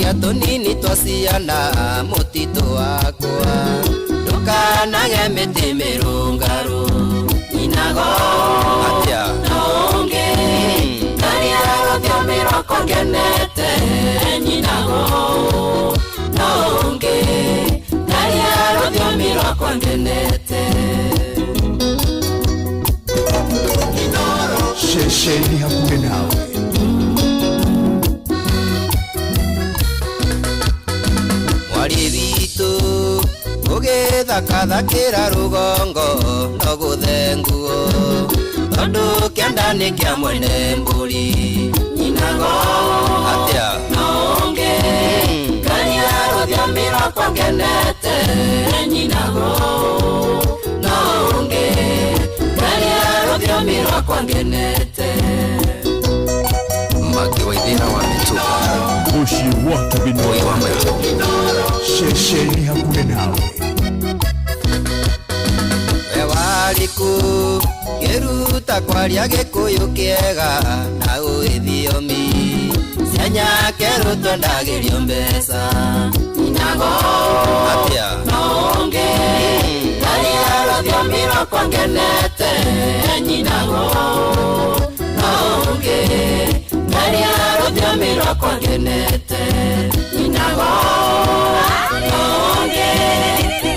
Tũrĩa tũnini twa ciana mũtitũ wakwa ndũkanage mĩtĩ mĩrũngarũ nyinago atĩa no ũngĩ ngaria rũthiomi rwakwa ngenete nyinago no ũngĩ ngaria rũthiomi rwakwa ngenete. Ceceni hakuhĩ nawe. Mwarĩ witũ ũgĩthakathakĩra rũgongo no gũthenguo tondũ kĩanda nĩ kĩa mwene mbũri nyinago atĩa no ũngĩ ngaria rũthiomi rwakwa ngenete nyinago no ũngĩ ngaria rũthiomi rwakwa ngenete. Magi Waithera wa Mĩtũgo. Mũciĩ watu Ũgĩ Binoro. Wa maitũ. Ceceni hakuhĩ nawe. We warĩkũ ngĩruta kwaria gĩkũyũ kĩega na ũĩ thiomi cia nyakerũ twendagĩrio mbeca nyinago atĩa no ũngĩ ngaria rũthiomi rwakwa ngenete nyinago no ũngĩ ngaria rũthiomi rwakwa ngenete nyinago no ũngĩ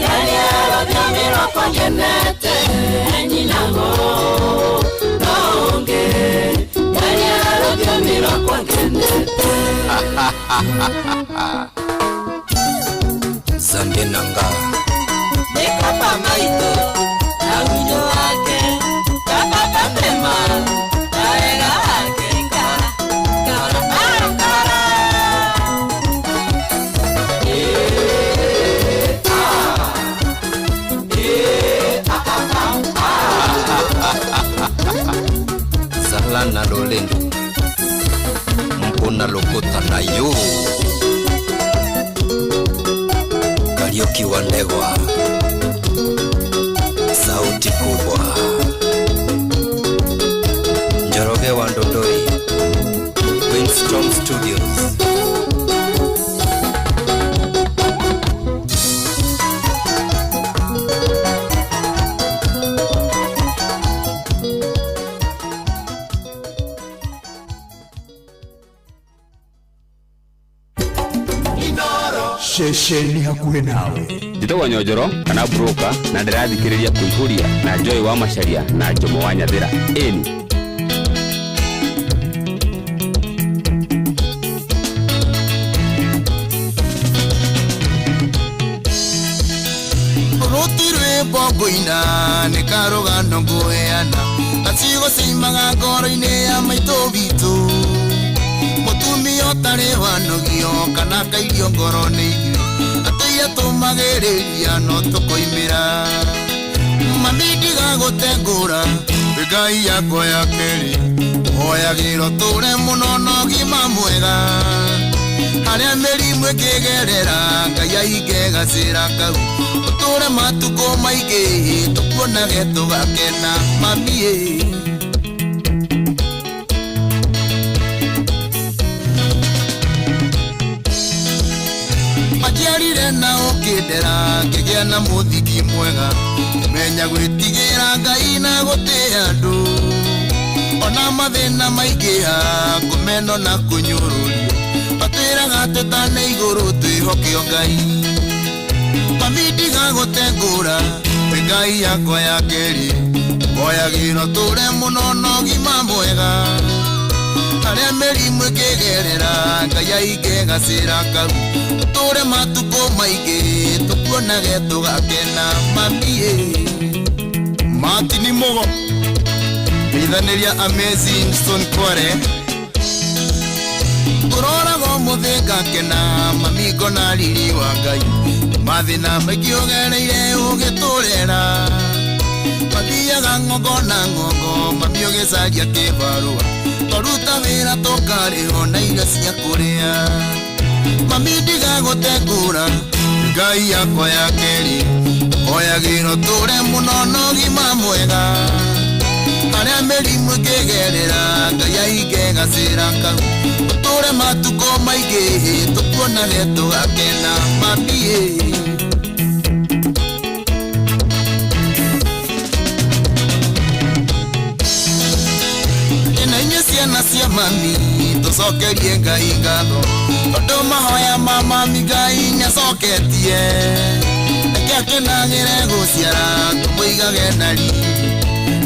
ngaria rũthiomi rwakwa ngenete nyinago no ũngĩ ngaria rũthiomi rwakwa ngenete. Zambe nanga. Nĩ kaba maitũ na ũindo wake kaba batema na wega wake kara kara kara. Zala na lolendo mpona lokota na yo Kariuki wa Ndegwa sauti kubwa Njoroge wa Ndondoi Windstorm Studios. Ceceni hakuhĩ nawe. Njĩtagwo Nyonjoro kana broker na ndĩrathikĩrĩria Kũihũria na Joy wa Macharia na Jomo wa Nyathĩra ĩni. Rũti rwĩmbo ngũina nĩ karũgano ngũheana na ciugo ciumaga ngoro-inĩ ya maitũ witũ mũtumia ũtarĩ wanogio kana kairio ngoro nĩ ithuĩ atũire tũmagĩrĩria no tũkoimĩra mami ndiga gũtengũra wĩ Ngai yakwa ya kerĩ hoyagĩrwo tũre mũno na ũgima mwega harĩa mĩrimũ ĩkĩgerera Ngai ainge gacĩra kau tũtũre matukũ maingĩ tũkuonage tũgakena mami ĩ. Maciarire na ũkĩndera ngĩgĩa na mũthingi mwega menya gwĩtigĩra Ngai na gũtĩa andũ ona mathĩna maingĩha kũmeno na kũnyũrũrio matwĩraga tũtane igũrũ twĩhoke o Ngai mami ndiga gũtengũra wĩ Ngai yakwa ya kerĩ hoyagĩrwo tũre mũno na ũgima mwega harĩa mĩrimũ ĩkĩgerera Ngai ainge gacĩra kau tũtũre matukũ maingĩ tũkuonage tũgakena mami ĩ. Martin Mugo Mithanĩria Amazing Stone Kware ngũroraga ũmũthĩ ngakena mami ngona riri wa Ngai mathĩna maingĩ ũgereire ũgĩtũrera mathiaga ng'ongo na ng'ongo mami ũgĩcaria kĩbarũa twaruta wĩra tũkarĩhwo na irio cia kũrĩa mami ndiga gũtengũra Ngai yakwa ya kerĩ hoyagĩrwo tũre mũno na ũgima mwega harĩa mĩrimũ ĩkĩgerera Ngai ainge gacĩra kau tũtũre Tũtũre matukũ maingĩ tũkuonage tũgakena mami ĩna inyuĩ ciana cia mami tũcokerie Ngai ngatho tondũ mahoya ma mami Ngai nĩacoketie. Reke akenagĩre gũciara tũmũigage na riri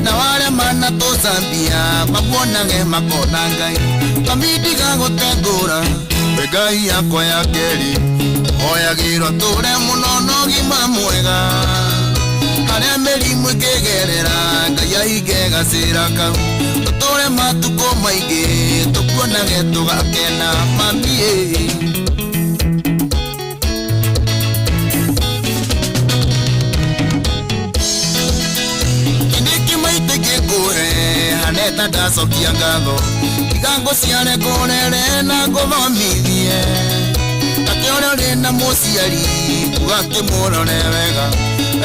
na warĩa manatũcambia mamuonage makona Ngai. Mami ndiga gũtengũra we Ngai yakwa ya kerĩ hoyagĩrwo tũre mũno na ũgima mwega harĩa mĩrimũ ĩngĩgerera Ngai ahinge gacĩra kau tũtũre matukũ maingĩ tũkuonage tũgakena mami. Kĩndĩkĩ maitũ ingĩkũhe haneta ndacokia ngatho tiga ngũciare ngũrere na ngũthomithie take ũrĩa ũrĩ na mũciari ũgakĩmũrore wega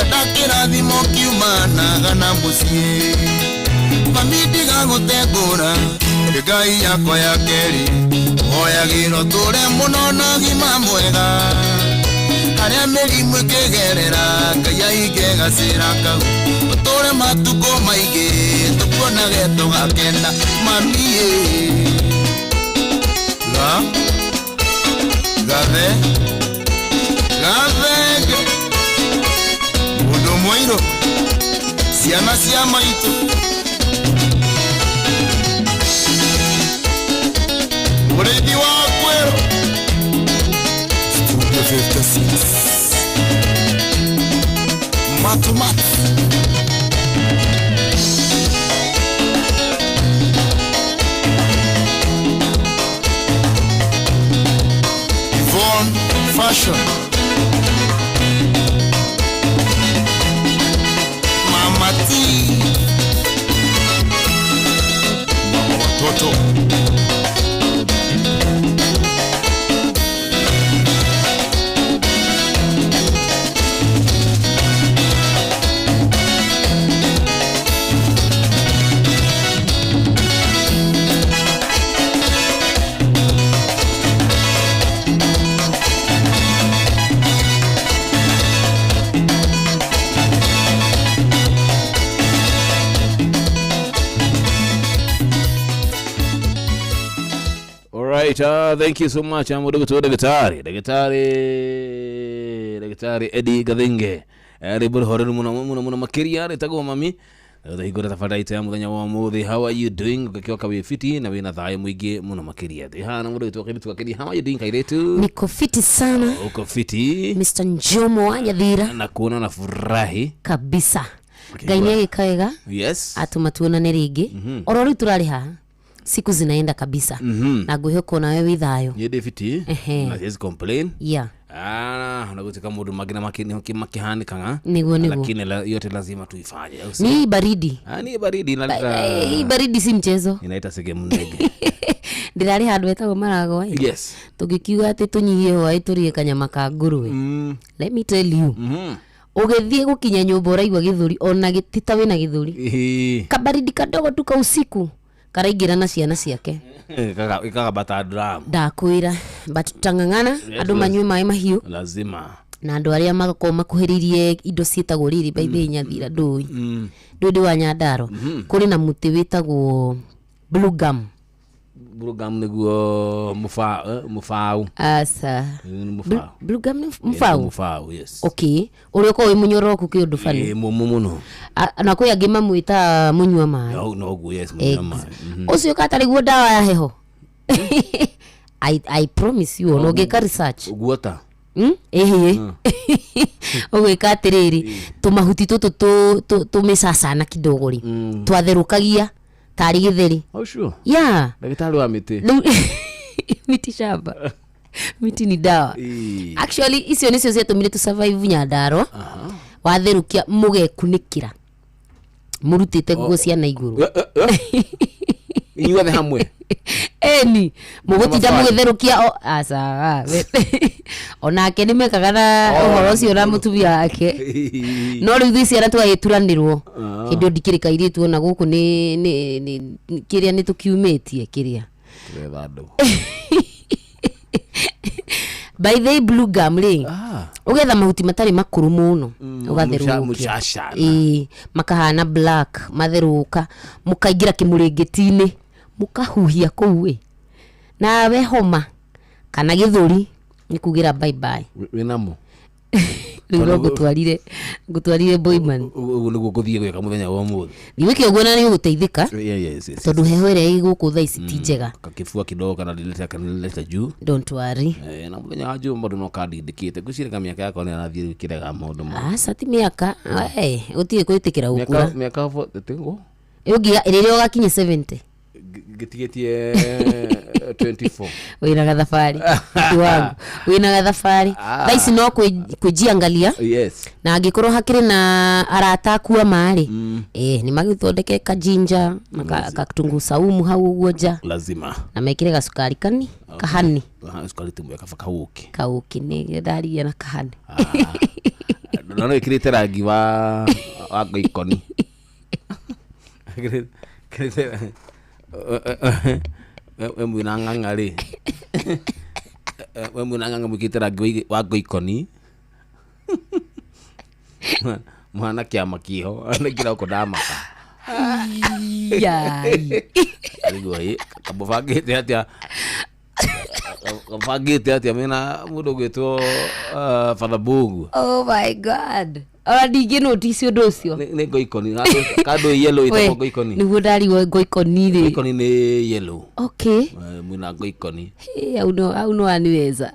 enda kĩrathimo kiumanaga na mũciĩ. Mami ndiga gũtengũra nĩ Ngai yakwa ya kerĩ hoyagĩrwo tũre mũno na ũgima mwega harĩa mĩrimũ ĩngĩgerera Ngai ahinge gacĩra kau tũtũre matukũ maingĩ tũkuonage tũgakena mami. Ga gathe gathenge mũndũ mũirũ ciana cia maitũ mũrĩithi wa kwĩrũ. Studio 56 Matu Matu. Yvonne Fashion Mama T Mama watoto. Alright, thank you so much. Mũndũ ndagĩtarĩ ndagĩtarĩ ndagĩtarĩ Eddie Gathinge. Rwĩmbo rũhoreru mũno mũno mũno makĩria rĩtagwo mami. Thahingũra tabarĩra itũ ya mũthenya wa ũmũthĩ. How are you doing? Ũgĩkĩoka wĩ fiti na wĩna thayũ mũingĩ mũno makĩria. Twĩ haha na mũndũ wĩtwo Kairĩtu Gakenia. How are you doing Kairĩtu? Niko fiti sana. Uko fiti? Mr. Njomo wa Nyathira. Na kuona na furahi kabisa. Ngai nĩ agĩka wega. Yes. Atũma tuonane rĩngĩ. Oro rĩu tũrarĩ haha siku zinaenda kabisa. Na ngwĩhoka onawe wĩ thayũ. Niĩ ndĩ fiti. Ehe. Na siwezi complain. Yeah. Na gũtuĩka maũndũ mangĩ na makĩhanĩkaga. Nĩguo, nĩguo. Lakini yote lazima tuifanye, au sio? Ni hii baridi. Ni baridi inaleta Hii baridi si mchezo. Inaita segemnege. Ndĩrarĩ handũ hetagwo Maragwa ĩ. Yes. Tũngĩkiuga atĩ tũnyihie hwaĩ tũrĩe kanyama ka ngũrwe. Let me tell you. Ũgĩthiĩ gũkinya nyũmba ũraigua gĩthũri ona ti ta wĩna gĩthũri. Kabaridi kadogo tu ka usiku karaingĩra na ciana ciake. Ikagabata drum. Ndakwĩra but tutang'ang'ana andũ manyue maĩ mahiũ. Lazima. Na andũ arĩa magakorwo makuhĩrĩirie indo ciĩtagwo rĩrĩ by the way Nyathira ndũĩ. Ndũĩ ndĩ wa Nyandarua. Kũrĩ na mũtĩ wĩtagwo blue gum. Blue gum nĩguo mũbaũ. Aca. Nĩ mũbaũ. Blue gum nĩ mũbaũ? Mũbaũ, yes. Okay. Ũrĩa ũkoragwo wĩ mũnyoroku kĩũndũ bani. Ĩ, mũmũ mũno. Na kwĩ angĩ mamwĩtaga mũnyua maĩ. No, noguo, yes, mũnyua maĩ. Ũcio katarĩ guo ndawa ya heho. I promise you, ona ũngĩka research. Guota. Ĩhĩ. Ũgwĩka atĩrĩrĩ, tũmahuti tũtũ tũmĩcacana kidogo rĩ, twatherũkagia tarĩ gĩtheri. Oh, sure. Yeah. Ndagĩtarĩ wa mĩtĩ. Rĩu miti shamba. Miti ni dawa. Actually icio nĩcio ciatũmire tũ survive Nyandarua. Watherũkia mũgekunĩkĩra. Mũrutĩte nguo cia na igũrũ. Inyuothe hamwe. Eni, mũgũtinda Mabani. mũgĩtherũkia o aca. Onake nĩ mekaga na ũhoro ũcio na mũtumia wake. No rĩu ithuĩ ciana twagĩturanĩrwo. Hĩndĩ ĩyo ndikĩrĩ kairĩtu ona gũkũ nĩ kĩrĩa nĩ tũkiumĩtie kĩrĩa. Tũretha andũ. By the way, blue gum rĩ, Ah. ũgetha mahuti matarĩ makũrũ mũno, ũgatherũkia. Mũcacana. Ĩĩ, makahana black, matherũka, mũkaingĩra kĩmũrĩngĩti-inĩ, mũkahuhia kũu ĩ, nawe homa kana gĩthũri nĩ kugĩra bye bye. Wĩnamo. Rĩu no ngũtwarire boyman. Ũguo nĩguo ngũthiĩ gwĩka mũthenya wa ũmũthĩ. Thiĩ wĩke ũguo na nĩ ũgũteithĩka. Yes. Tondũ heho ĩrĩa ĩ gũkũ thaa ici ti njega. Kakĩbua kidogo kana nileta juu. Don't worry. Eh, na mũthenya wa juma bado no kandindĩkĩte ngwĩciria mĩaka yakwa nĩ arathiĩ kĩrega maũndũ ma Aca ti mĩaka, eh, gũtirĩ kwĩtĩkĩra gũkũra. Mĩaka 40 Ũngiga rĩrĩa ũgakinya 70. Ngĩtigĩtie 24. Wĩna gathabarĩ ti wangu, wĩna gathabarĩ thaa ici no kwĩjiangalia. Yes. Na angĩkorwo hakĩrĩ na arata aku ama rĩ, eh, nĩ magĩthondeke kajinja na katunguu saumu hau ũguo nja. Lazima. Na mekĩre gacukari kani kahani. Aha, cukari ti mwega, kaba kaũkĩ. Kaũkĩ nĩ ndarigia na kahani. Na no ĩkĩrĩte rangi wa ngoikoni. Ĩkĩrĩte we mwĩna ng'ang'a rĩ, we mwĩna ng'ang'a mwĩkĩrĩte rangi wa ngoikoni, mwana kĩama kĩho nĩkĩra ũko ndamaka. Yai. Nĩguo kamũbangĩte atĩa, kamũbangĩte atĩa mena mũndũ ũgwĩtwo Father Bungu? Oh my God, ona ndingĩ notice ũndũ ũcio. Nĩ ngoikoni kandũ yellow ĩtagwo ngoikoni. Nĩguo ndarigwo ngoikoni rĩ. Ngoikoni nĩ yellow. Okay. Mwĩna ngoikoni. Hey, au no aniweza,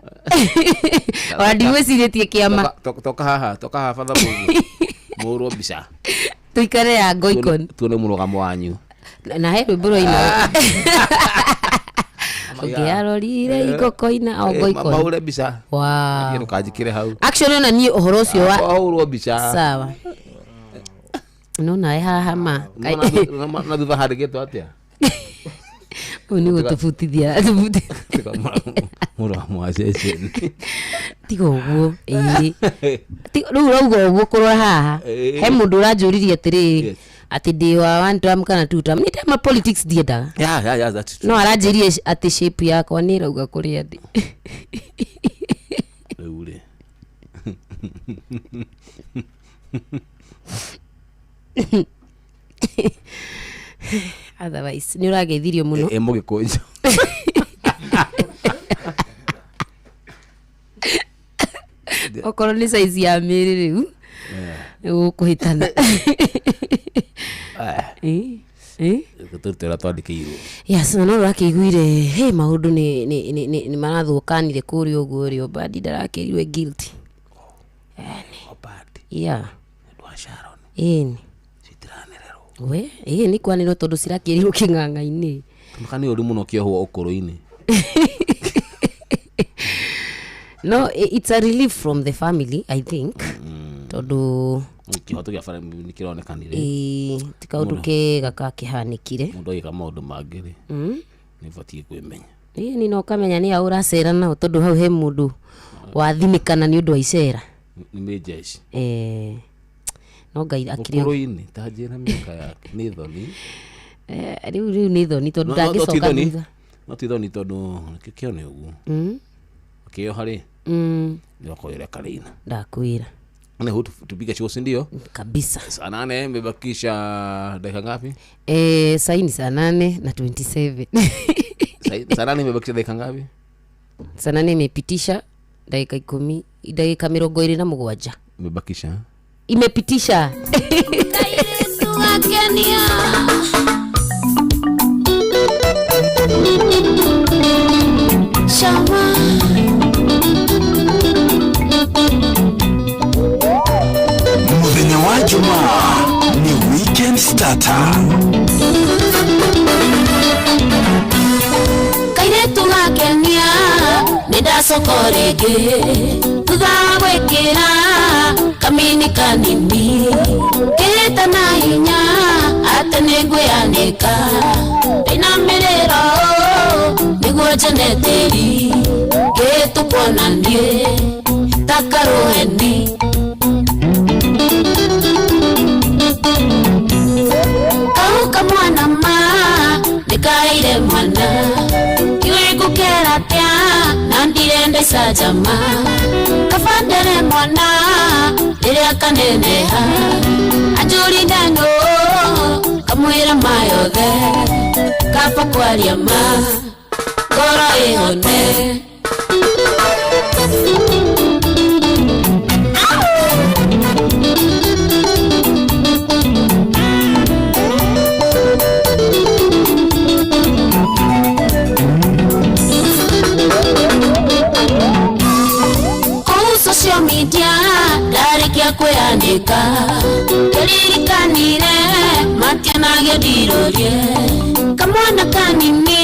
ona ndigwĩcirĩtie kĩama. Toka haha, toka haha Father Bungu, mũhũrwo mbica. Tũikare ya ngoikoni. Tuone mũrũgamo wanyu. Na he rwĩmbo rwaina ũngĩ arorire ikokoina o ngoikoni. Mahũre mbica. Wow. Ndũkanjĩkĩre hau. Actually ona niĩ ũhoro ũcio wa Wahũrwo mbica. Sawa, no nawe haha ma Na thutha handĩkĩtwo atĩa? Ũyũ nĩ gũtũbutithia. Mũrũgamo wa ceceni. Tiga ũguo, ĩĩ. Rĩu ũrauga ũguo kũrora haha he mũndũ ũranjũririe atĩrĩrĩ, atĩ ndĩ wa one term kana two term, nĩ tema politics ndiendaga. Yeah, that's true. No aranjĩrire atĩ shape yakwa nĩ ĩrauga kũrĩa ndĩ. Rĩu rĩ, Otherwise nĩ ũrageithirio mũno. Ĩ mũgĩkũnjo. Okorwo nĩ size ya mĩĩrĩ rĩu ũkũhĩtana. Tũrute ũrĩa twandĩkĩirwo. Yes, na no ũrakĩiguire he maũndũ nĩ marathũkanire kũrĩa ũguo rĩ, Obadi ndarakĩrirwe guilty. Obadi. Yeah. Ũndũ wa Sharon. Ĩni. Citiranĩrĩrwo. We ĩĩ nĩ kwanĩrwo tondũ cirakĩrirwo kĩng'ang'a-inĩ. Kamaka nĩ ũru mũno kĩohwo ũkũrũ-inĩ. No, it's a relief from the family, I think, tondũ Kĩhoto gĩa bara nĩ kĩronekanire. Ĩĩ, ti kaũndũ kega kakĩhanĩkire. Mũndũ agĩka maũndũ mangĩ rĩ, nĩ batiĩ kwĩmenya. Ĩĩ ni no ũkamenya nĩ a ũracera nao, tondũ hau he mũndũ wathimĩkana nĩ ũndũ wa icera. Nĩ mĩjeshi. Eh, no Ngai akĩrĩ Ũkũrũ-inĩ ta njĩra mĩaka yake nĩ thoni. Eh, rĩu nĩ thoni tondũ No ti ndangĩcoka thoni. thutha. No ti thoni tondũ kĩo nĩ ũguo. Kĩoha rĩ, nĩ wakorwo karĩina. Ndakwĩra. Nĩ hau tupige show, si ndio? Kabisa. Saa 8 imebakisha dakika ngapi? Eh, sahi ni saa 8 na 27. Saa 8 imebakisha dakika ngapi? Saa 8 imepitisha dakika 10, dakika 27. Imebakisha. Imepitisha. Muthenya wa Jumaa ni weekend starter. Kairĩtu gakenia nĩ ndacoko rĩngĩ thutha wa gwĩkĩra kamini kanini kĩhĩta na hinya atĩ nĩ ngwĩanĩka ndĩna mĩrĩro nĩguo njone tĩri ngĩhĩtũkwo na niĩ ta karũheni. Kau kamwana ma nĩkaheire mwana kiwe ngũkera atĩa na ndirenda Canjama kabandere mwana rĩrĩa kaneneha anjũrire nũ kamwĩra ma yothe kaba kwaria ma ngoro ĩhone. Social media ndarĩkia kwĩandĩka kĩririkanire mationagio ndirũrie kamwana kanini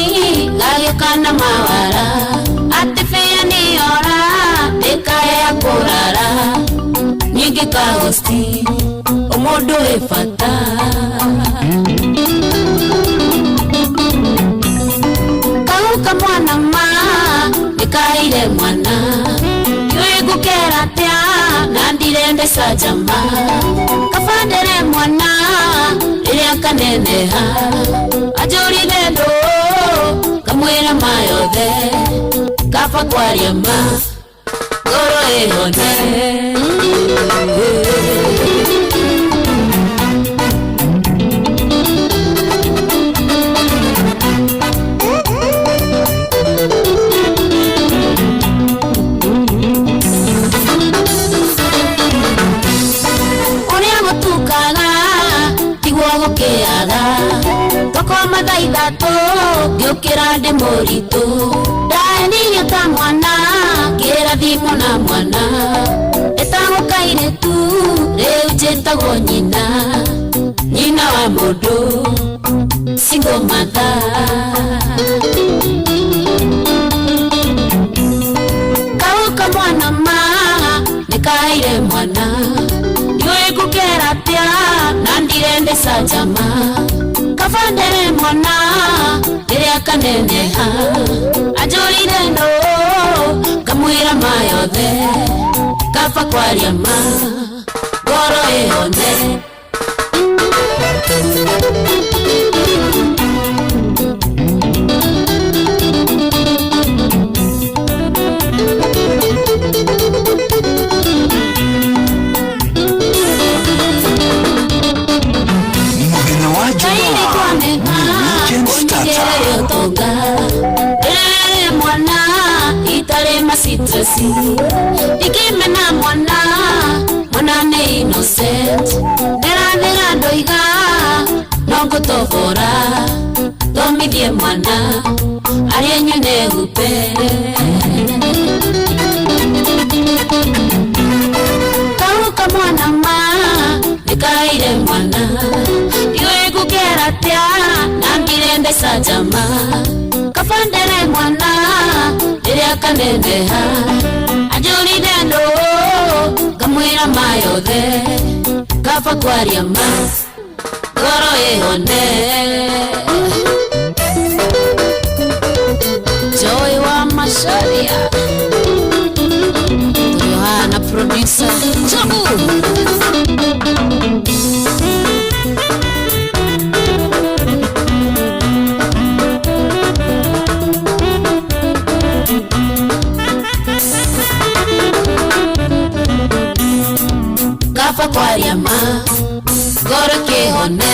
gagĩũka na mawara atĩ bĩa nĩyora ndĩkaea kũrara nyingĩ kahosti ũmũndũ wĩ bata. Kau kamwana ma nĩkaheire mwana ngukera atia na ndirende canjama kabandere mwana rĩrĩa kaneneha anjũrire ndũ kamwĩra ma yothe kaba kwaria ma ngoro ĩhone. Tokoma thaa ithatũ ngĩũkĩra ndĩ mũritũ ndaenirio ta mwana ngĩrathimwo na mwana ĩtagwo kairĩtu rĩu njĩtagwo nyina nyina wa mũndũ single mother. Kau kamwana ma nĩkaheire mwana ndiũĩ ngũkera atĩa na ndirende canjama kabandere mwana rĩrĩa kaneneha anjũrire nũ kamwĩra ma yothe kaba kwaria ma ngoro ĩhone. Mwana itarĩ macitresi ndikĩmena mwana mwana nĩ innocent ndĩrathĩra ndoiga no ngũtobora thomithie mwana arĩa nyone hupe. Kau kamwana ma nĩkaheire mwana ndiũĩ ngũkera atĩa na ndirende canjama kabandere mwana rĩrĩa kaneneha anjũrire ndũ ngamwĩra ma yothe kaba kwaria ma ngoro ĩhone. Joy wa Macharia Yohana producer Chabu. Kaba kwaria ma ngoro kĩhone.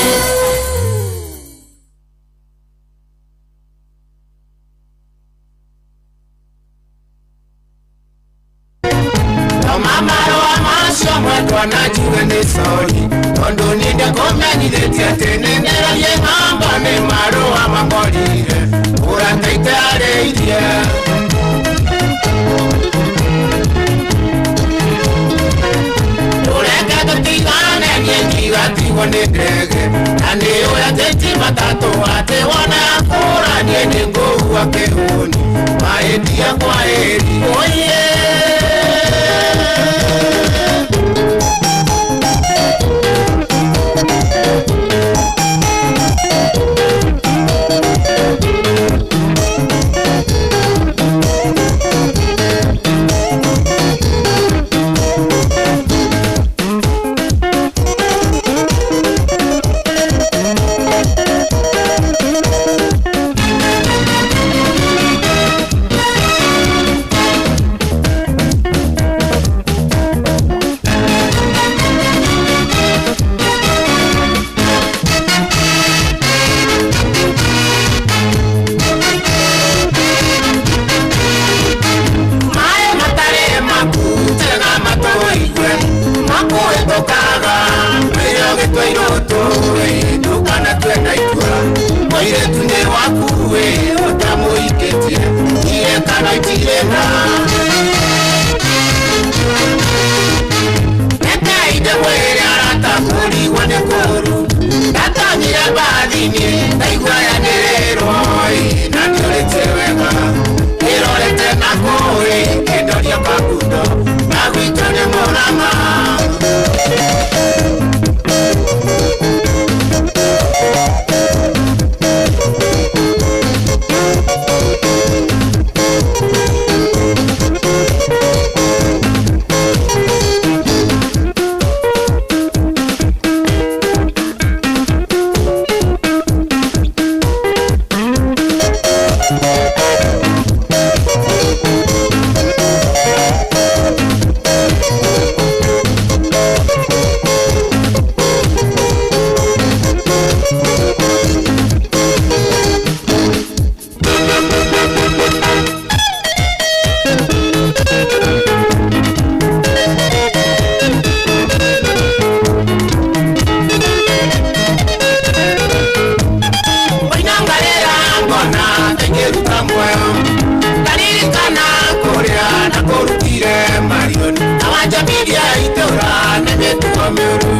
Njamiria itũra nĩ mĩtugo mĩũru.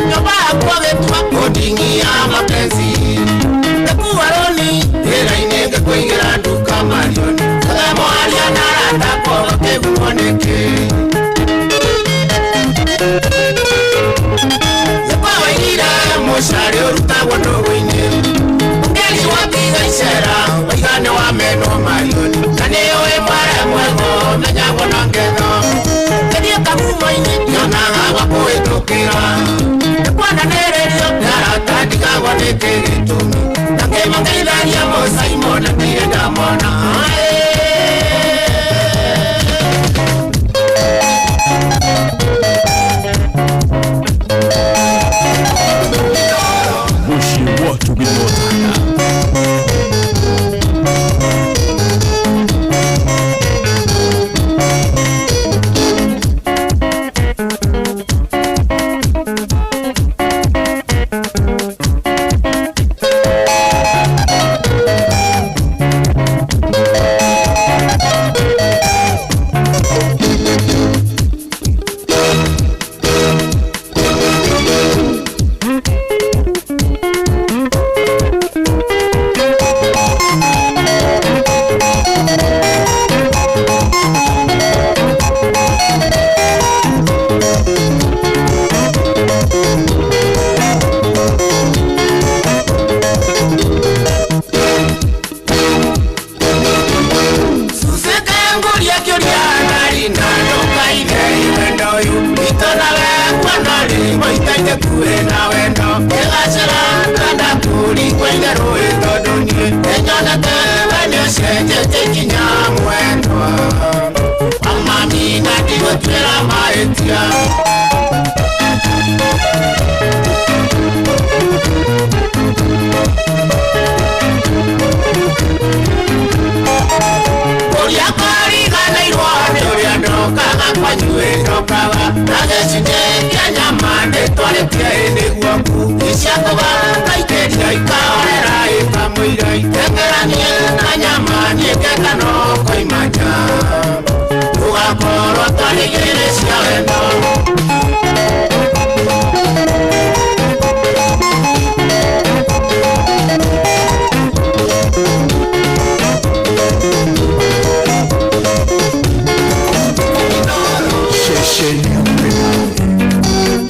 Nyũmba yakwa gĩtua kũndingi ya mapenzi. Ngĩkua rũni wĩra-inĩ ngĩkũigĩra nduka marioni. Tũgemwaria na arata akwa ũkĩgunwo nĩkĩ? Gĩkwa waigire mũcari ũrutagwo ndũgũ-inĩ. Ũkĩrigwo tiga icera waiga nĩ wamenwo marioni. Na nĩũĩ mwere mwego menyagwo na ngetho. Ngĩthiĩ kamumo-inĩ ndionaga gwa kũhĩtũkĩra. Nĩkwananĩrĩrio nĩ arata ndigagwo nĩkĩ gĩtũmi. Na ngĩmageitharia mũcaimo na ndirĩ ndamona. Mushi watu binotana. Suceke nguria kĩũria nari na ndũkaine wendo ũyũ witũ nawe kuona rĩ mũitaine kuĩ na wendo kĩgacĩra kanda kũringwo itherũ ĩ tondũ niĩ nĩnyonete we nĩũcenjetie ikinya mwendwa wa mami na ndigũtuĩra mahĩtia. Ũrĩa kwariganĩirwo nĩ ũrĩa ndokaga kwanyu ĩ ndokaga na gĩcunjĩ kĩa nyama ndĩtwarĩtie ĩ nĩguo ku iciakũga ngaikĩria ikahorera ĩkamũira iteng'eranie na nyama niĩ ngeka no koima nja tũgakorwo twarĩ igĩrĩ cia wendo. Shesheni ya Mpendae.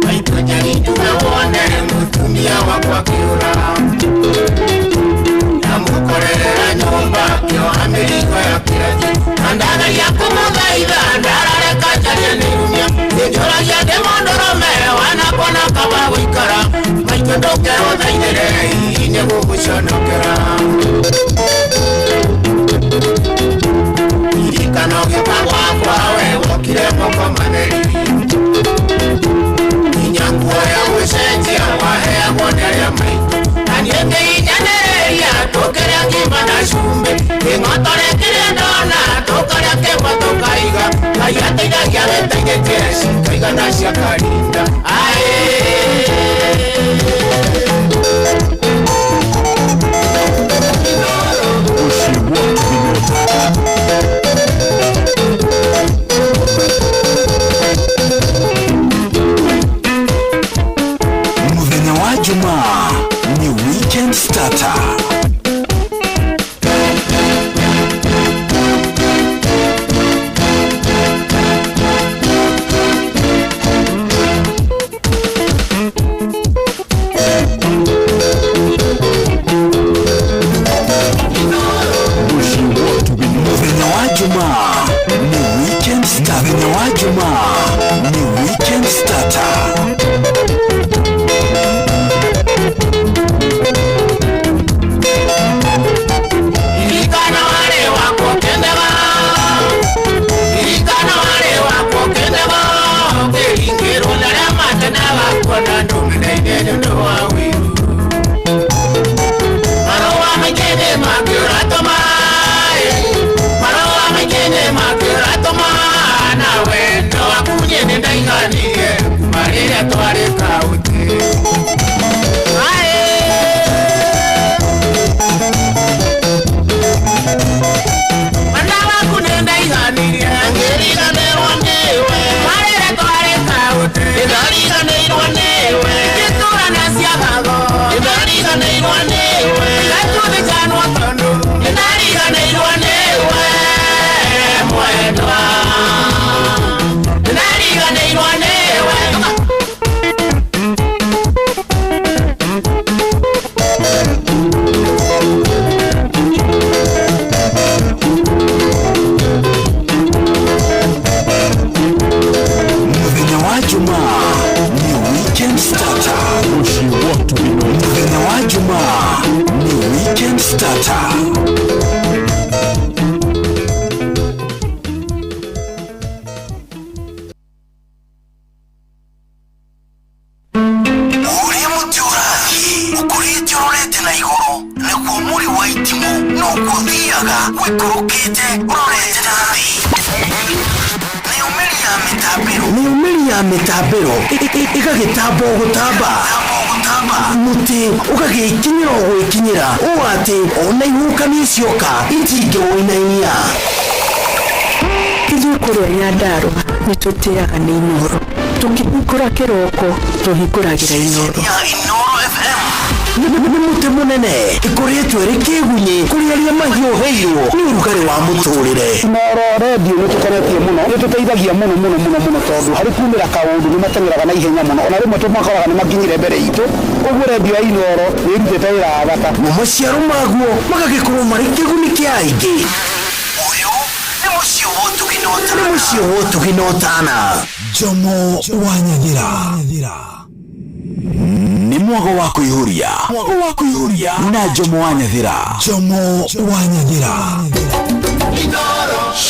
Maitũ wone mũtumia wakwa kĩũra ndamũkorerera nyũmba kĩoha mĩrigo ya kĩrathi na ndagaria kũmũthaitha ndarareka njarie nĩ rumia nĩnjũragia ndĩ mũndũrũme wanakona kaba gũikara maitũ ndũke ũthaithĩre hihi nĩ gũgũconokera. Ririkano gĩũka gwakwa we wokire moko matheri nginya nguo ya gũcenjia waheagwo nĩ arĩa maitũ na niĩ ngĩhinyanĩrĩria tũkĩrĩa ngima na cumbĩ kĩng'otore kĩrĩa ndona tũkarĩa kĩmwe tũkaiga Ngai ateithagia wĩteithĩtie cikaigana cia karinda aĩ. Mushi watu binotana. Muthenya wa Jumaa ni weekend starter. Muthenya wa Jumaa ni weekend starter. Muthenya wa Jumaa ni weekend starter. Ririkana warĩ wakwa ũkĩndega, ririkana warĩ wakwa ũkĩndega, ũkĩringĩrwo nĩ arĩa matenaga kuona ndũmĩrĩire nĩ ũndũ wa ũiru. Marũa maingĩ nĩ mangĩ ũratũma. Jumaa ni weekend starter. Ũrĩa mũtĩ ũrathiĩ ũkũrĩte ũrorete na igũrũ nĩguo mũri wa itimũ noguo ũthiaga wĩkũrũkĩte ũrorete na thĩ. Mĩumĩri ya mĩtambĩro mĩumĩri ya mĩtambĩro ĩgagĩtamba o gũtamba mũtĩ ũgagĩkinyĩra o gwĩkinyĩra ũũ atĩ ona ihuhũkanio cioka itingĩwũinainia. Ithuĩ kũrĩa Nyandarũa nĩ tũtĩaga nĩ Inooro. Tũkĩhingũra kĩroko tũhingũragĩra Inooro. Ya Inooro FM. Nĩ mũtĩ mũnene ĩkoretwo ĩrĩ kĩgunyĩ kũrĩ arĩa mahiũhĩirwo nĩ ũrugarĩ wa mũtũrĩre. Inooro redio nĩ tũkenetie mũno, nĩ tũteithagia mũno mũno mũno mũno tondũ harĩ kumĩra kaũndũ nĩ mateng'eraga na ihenya mũno, ona rĩmwe tũmakoraga nĩ makinyire mbere itũ, ũguo redio ya Inooro nĩ ĩrutĩte wĩra wa bata. Mo maciaro maguo magagĩkorwo marĩ kĩguni kĩa aingĩ. Ũyũ nĩ mũciĩ wa ũtugi na ũtana. Nĩ mũciĩ wa ũtugi na ũtana. Jomo wa Nyathira nĩ mwago wa kũihũria, mwago wa kũihũria na Jomo wa Nyathira. Jomo wa Nyathira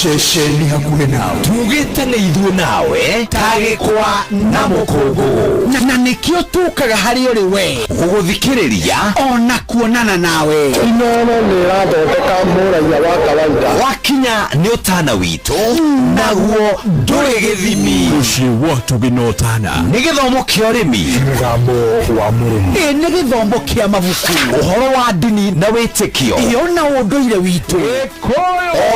ceceni hakuhĩ nawe, tugĩte nĩ ithuĩ nawe tagĩkwa na mũkũngũgũ na nĩkĩo tũkaga harĩ ũrĩ we gũgũthikĩrĩria ona kuonana nawe. Inooro nĩ ĩrathondeka mũraiya wa kawaida. Wakinya nĩ ũtana witũ naguo ndũrĩ gĩthimi. Mũciĩ wa ũtugi na ũtana. Nĩ gĩthomo kĩa ũrĩmi, Mũgambo wa mũrĩmi. Ĩ nĩ gĩthomo kĩa mabuku, ũhoro wa ndini na wĩtĩkio, ĩ ona ũndũire witũ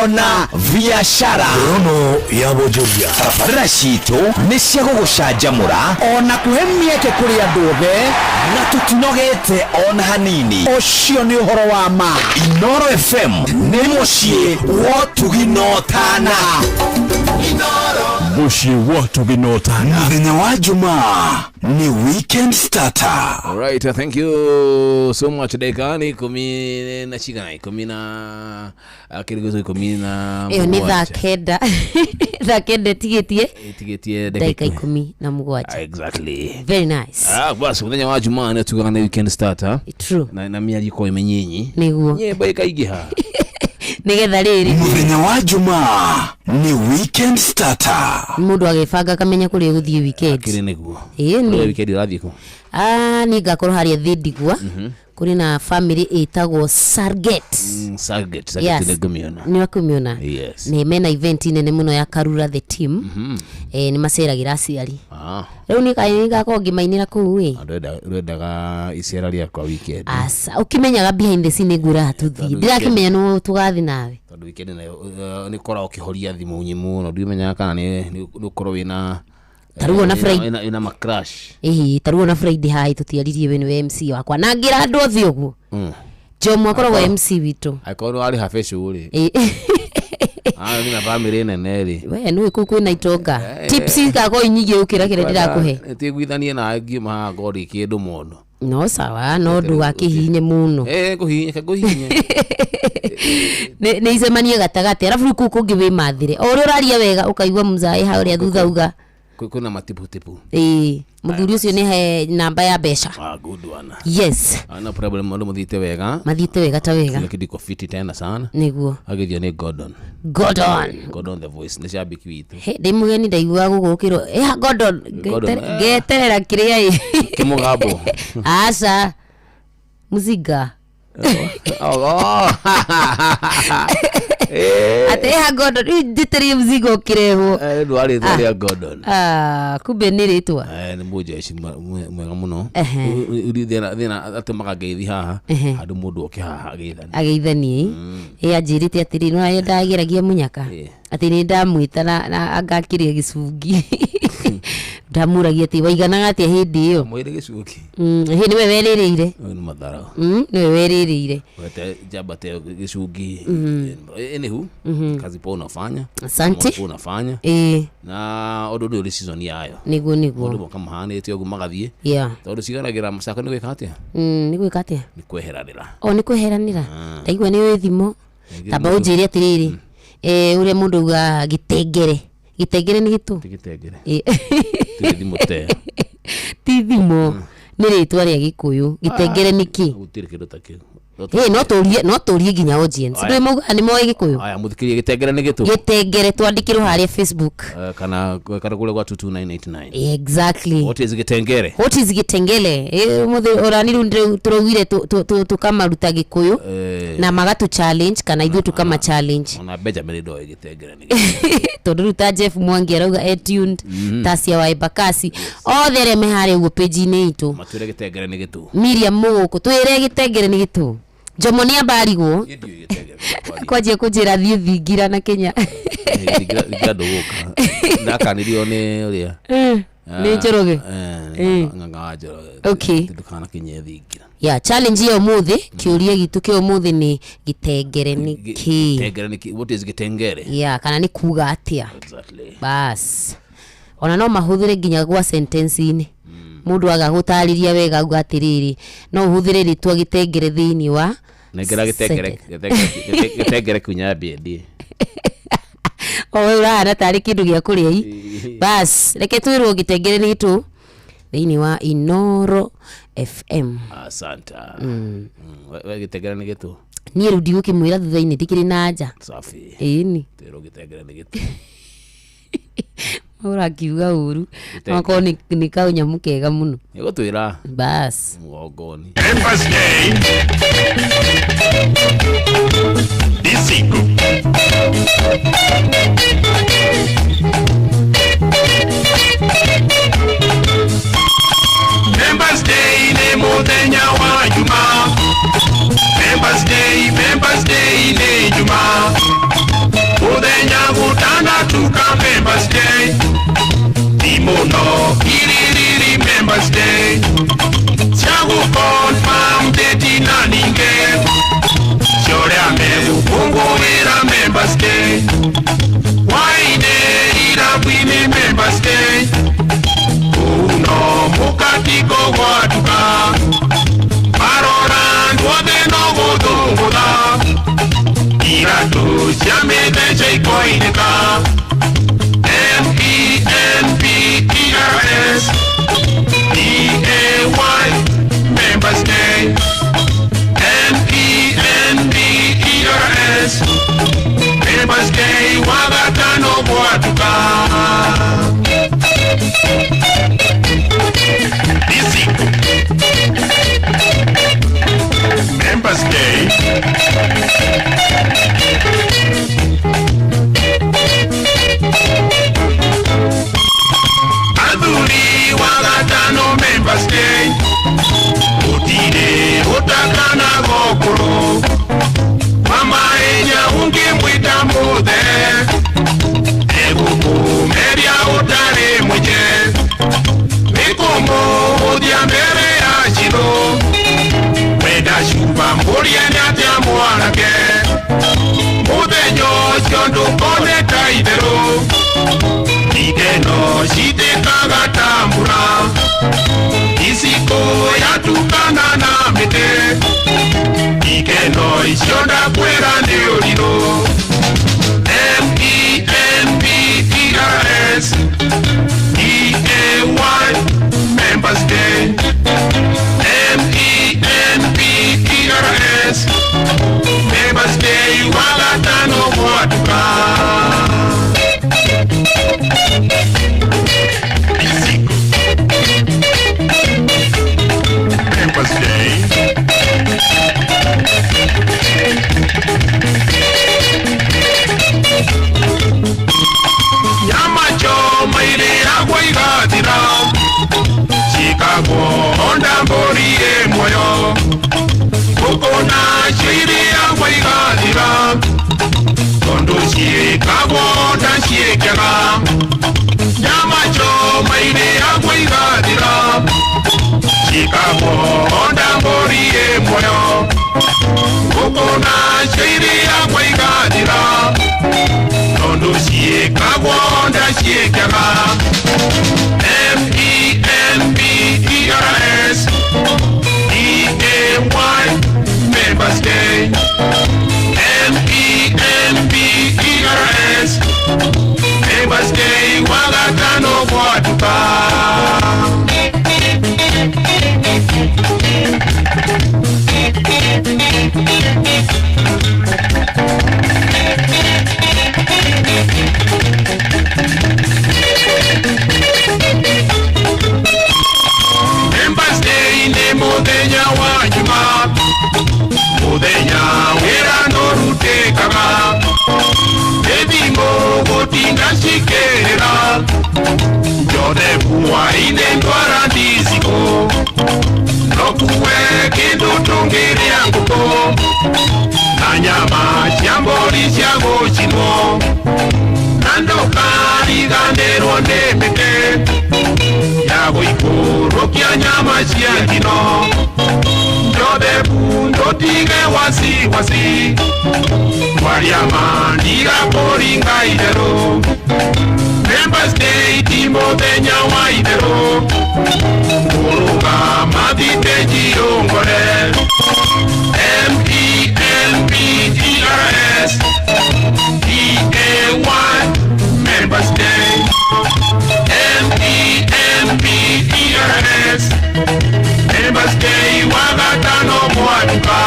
ona biacara. Rono ya Bojoria. Tabarĩra citũ nĩ cia gũgũcanjamũra ona kũhe mĩeke kũrĩ andũ othe, na tũtinogete ona hanini. Ũcio nĩ ũhoro wa ma. Inooro FM nĩ mũciĩ wa ũtugi na ũtana. Mũciĩ wa ũtugi na ũtana. Mũthenya wa Jumaa ni weekend starter. Alright, thank you so much. Dakika ni 10 na cigana, 10 na kĩrĩgĩco 10 na Ĩyo nĩ thaa 7. 9, thaa 9 ĩtigĩtie Ĩtigĩtie ndagĩka 17. Exactly. Very nice. Ah, basi mũthenya wa Jumaa nĩ tugaga nĩ weekend starter. True. Na mĩario ĩkorwo ĩmĩnyinyi. Nĩguo. Nyĩmbo ĩkaingĩha. Nĩgetha rĩrĩ Mũthenya wa Jumaa ni weekend starter. Mũndũ agĩbanga akamenya kũrĩa gũthiĩ weekend. Kĩrĩ nĩguo. Ĩĩ. Ũrĩa Nĩ weekend ũrathiĩ kũ? Ah, niĩ ngakorwo harĩa Thĩndigwa, kũrĩ na family ĩtagwo Sarget. Sarget, Sarget nĩ ngũmĩona. Nĩ wakũmĩona. Yes. Nĩ mena event nene mũno ya Karura the team. Nĩ maceragĩra aciari. Ah, Rĩu nĩ kaĩ ngakorwo ngĩmainĩra kũu ĩ. Ndwendaga icera rĩakwa weekend. Aca, ũkĩmenyaga behind the scene nĩngwĩraga tũthiĩ. Tondũ Ndĩrakĩmenya nĩ tũgathiĩ nawe. Tondũ weekend nayo nĩ ũkoragwo ũkĩhoria thimũ mũno, ndimenyaga kana nĩ ũkorwo wĩna Ta rĩu ona Friday- wĩna ma crush. Ĩhĩ, ta rĩu ona Friday haĩ tũtiaririe, we nĩwe MC wakwa na ngĩra andũ othe ũguo. Jomo akoragwo MC witũ. Angĩkorwo nĩ warĩha becũ rĩ, Ĩ. ah, nĩ na bamĩrĩ nene rĩ, We nĩũĩ kũu kwĩna itonga, tips igakorwo inyingĩ gũkĩra kĩrĩa ndĩrakũhe. Tiguithanie nawe ngiuma haha ngorwo ndĩ kĩndũ mũno. No sawa, no ndũgakĩhihinye mũno. Eh, ngũhihinye, ngũhihinye. Nĩ icemanie gatagatĩ, arabu rĩu kũu kũngĩ wĩmathĩre o ũrĩa ũraria wega ũkaigua mzaĩ harĩa thutha uga Kwĩna matiputipu. Ĩĩ, mũthuri ũcio nĩ he namba ya mbeca. Ah, good one. Yes. Ah, no problem, andũ mathiĩte wega. Mathiĩte wega ta wega. Kila kitu iko fiti tena sana. Nĩguo. Agithio nĩ Gordon. Gordon. Gordon the voice nĩ shabiki witũ. He, ndĩ mũgeni ndaiguaga gũgũkĩrwo ĩha Gordon. Gordon, eh. Ngeterera kĩrĩa ĩ. Kĩmũgambo. Aca, mũcinga. Oh, oh. Atĩ ĩha Gordon, rĩu njĩtĩrie mũcinga ũkĩrehwo. Eh, ndwarĩtwa Ah. rĩa Gordon. Ah, kumbe nĩ rĩtwa. Eh, nĩ mũjeshi mwega mũno. Ehe. Thĩna atũmaga ngeithi haha Ehe. handũ mũndũ oke haha ageithanie. Ageithanie ĩ, anjĩrĩte atĩrĩ no ndageragia mũnyaka atĩ nĩ ndamwĩta na angakĩrĩa gĩcungi, ndamũragia atĩ waiganaga atĩa hĩndĩ ĩyo. Mwĩrĩ gĩcungi. Hĩ, nĩwe werĩrĩire. Ũyũ nĩ mathara. Nĩwe werĩrĩire. Wete njamba te gĩcungi. Anywho, kazi poa unafanya. Asante. Poa unafanya. Ĩĩ. Na ũndũ ndũrĩ season yayo. Nĩguo. Mũndũ Nĩguo. moka mahanĩte ũguo magathiĩ. Tondũ cigaragĩra macako nĩ gwĩka atĩa? Nĩ gwĩka atĩa? Nĩ kweheranĩra. O nĩ kweheranĩra. Ah. Ndaigua nĩ ũĩ thimo. Rĩngĩ Tamba mũndũ- ũnjĩre atĩrĩrĩ, ũrĩa mũndũ augaga gĩtengere, gĩtengere nĩ gĩtũ? Ti gĩtengere. Ĩ. Ti thimo te. Ti thimo. Nĩ rĩtwa rĩa Gĩkũyũ. Gĩtengere nĩ kĩ? Gũtirĩ kĩndũ ta kĩu. Ĩ, no tũrie nginya audience. Aya. Ndũĩ maugaga nĩ moĩ Gĩkũyũ. Aya, mũthikĩrie, gĩtengere nĩ gĩtũ? Gĩtengere, twandĩkĩrwo harĩa Facebook. Kana kũrĩa gwa 22989. Exactly. What is gĩtengere? What is gĩtengele? Mũthĩ orani rĩu tũraugire tũkamaruta Gĩkũyũ na magatũ challenge kana ithuĩ tukama challenge. Ona Benjamin ndoĩ gĩtengere nĩ. Tondũ rĩu ta Jeff Mwangi arauga e tuned, Tasia wa Embakasi, othe arĩa me harĩa ũguo page-inĩ itũ. Matwĩre gĩtengere nĩ gĩtũ. Miriam Mũgũkũ, twĩre gĩtengere nĩ gĩtũ. Jomo nĩ ambarigwo kwanjia kũnjĩra thiĩ thingira na Kenya. Thingira ndũgũka, ndakanirio nĩ ũrĩa. Nĩ Njoroge. Ng'ang'a wa Njoroge. Ndũkanakinye thingira. Ya challenge ya ũmũthĩ, kĩũria gitũ kĩa ũmũthĩ nĩ gĩtengere nĩ kĩ? Gĩtengere nĩ kĩ? What is gĩtengere? Ya, kana nĩ kuga atĩa? Exactly. Bas, ona no mahũthĩre nginya gwa sentence-inĩ, mũndũ aga gũtarĩria wega auga atĩrĩrĩ, no ũhũthĩre rĩtwa gĩtengere thĩinĩ wa nengera gĩtengere. Sentence. Gĩtengere kunyambie ndie. O we ũrahana tarĩ kĩndũ gĩa kũrĩa i. Bas, reke twĩrwo gĩtengere nĩ gĩtũ thĩinĩ wa Inoro FM. Asanta. We gĩtengere nĩ gĩtũ? Niĩ rĩu ndigũkĩmwĩra thutha-inĩ, ndikĩrĩ na nja. Safi. Ĩni. Twĩrwo gĩtengere nĩ gĩtũ. Ũrakiuga ũru, okorwo nĩ kanyamũ kega mũno. Nĩgũtwĩra. Bas. Mgongoni. Members Day. Disiku. Members Day nĩ mũthenya wa Juma. Members Day, Members Day nĩ Juma. Mũthenya gũtanatuka Members Day. Ti mũno kiririri Members Day. Cia gũconfirm date na ningĩ cioria megũkũngũĩra Members Day. Hwaĩ-inĩ irabu-inĩ Members Day. Kũu no mũkatiko gwatuka. Marora andũ othe no gũthũngũtha. Iratũ cia mĩthece ikoinĩka. MEMBERS DAY, Members Day. MEMBERS Members Day wagatano gwatuka. Disiku. Members Day. Athuri wagatano Members Day. Gũtirĩ ũtakana gũkũrũ. Mama enya ũngĩmwĩta mũthe. Egũkũmeria ũtarĩ mwĩje. Nĩkũmũhũthia mbere ya cirũ. Wenda cuba mbũrie nĩ atĩa mwanake. Mũthenya ũcio ndũkone ta itherũ. Ikeno citĩkaga ta mbura. Iciko yatukana na mĩtĩ. Ikeno icio ndakwĩra nĩ ũrirũ. MEMBERS DAY, Members Day. MEMBERS Members Day wagatano gwatuka. Disiku. Members Day. Nyama choma irĩagwo igathira. Ciĩkagwo onda mbũri ĩ muoyo. Ngũkũ nacio irĩagwo igathira. Tondũ ciĩkagwo onda ciĩkĩaga. Nyama choma irĩagwo igathira. Ciĩkagwo onda mbũri ĩ muoyo. Ngũkũ nacio irĩagwo igathira. Tondũ ciĩkagwo onda ciĩkĩaga. MEMBERS DAY, Members Day. MEMBERS Members Day wagatano gwatuka. Muthenya wĩra nũrutĩkaga Ĩthimũ gũtinda cikĩrĩra Jothefu wa-inĩ ndwara ndicikũ Nokuwe kĩndũ tũngĩrĩa ngũkũ Na nyama cia mbũri cia gũcinwo Na ndũkariganĩrwo nĩ mĩtĩ Ya gũikũrũkia nyama cia njino Jothefu ndũtige wasiwasi Kwaria ma ndigakũringa itherũ Members Day ti mũthenya wa itherũ Kũrũgama thitĩnji ũngore M-E-M-B-E-R-S D-A-Y Members Day M-E-M-B-E-R-S Members Day wa gatano mwatuka.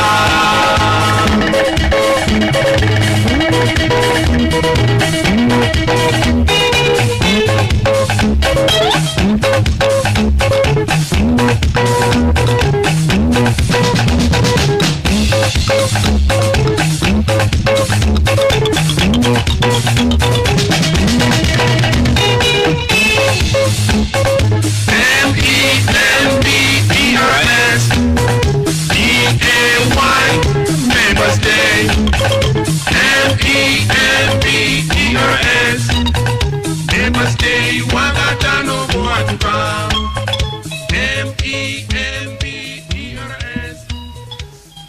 M-E-M-B-E-R-S D-A-Y Members Day M-E-M-B-E-R-S Members Day wa gatano mwatuka. M-E-M-B-E-R-S.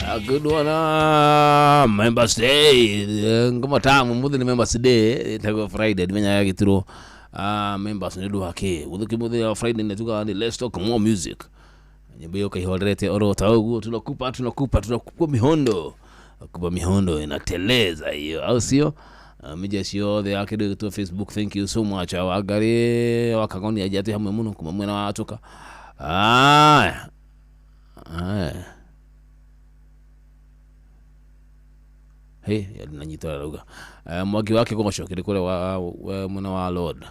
A good one, Members Day. Ngoma tamu muthi ni Members Day ĩtagwo Friday ndimenyaga gĩtirwo members nĩ ũndũ wa kĩ gũthũki mũthenya wa Friday nĩ tugaga ni let's talk more music nyimbo hiyo kaihorerete oro ta ũguo tunakupa tunakupa tunakupa mihondo kupa mihondo inateleza hiyo au sio? Media ciothe ya kĩndũ gĩtwo Facebook, thank you so much. Wangari wakagoni ajate hamwe mũno kuma mwena wa atoka. Aya aya hey nanyita rauga mwaki wake goco kiri kure wa mwena wa Lord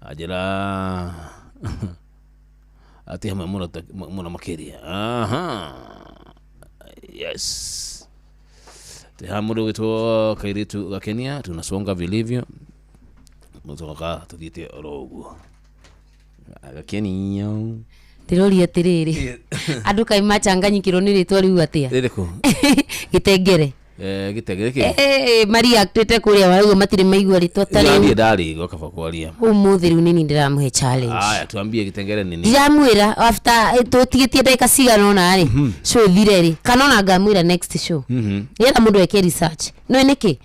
ajira ati hamwe muno muno makiria. Aha, yes, tihamuru witwo kairitu ga Kenya tunasonga vilivyo mutoka tuthiite oro uguo aga Kenya Ndĩroria atĩrĩrĩ andũ kaĩ machanganyikirwo nĩ rĩtwa rĩu atĩa rĩrĩkũ gĩtengere gĩtengere kĩ mariactĩte kũrĩa warauga matirĩ maigua rĩtwa ta rĩu rĩu ndarigwo kaba kwaria ũmũthĩ rĩu nĩni ndĩramũhe challenge. Aya tuambie gĩtengere nini ndiramwĩra after tũtigĩtie ndagĩka cigana ũna rĩ show ĩthire rĩ kana ona ngamwĩra next show nĩgetha mũndũ eke research no nĩkĩ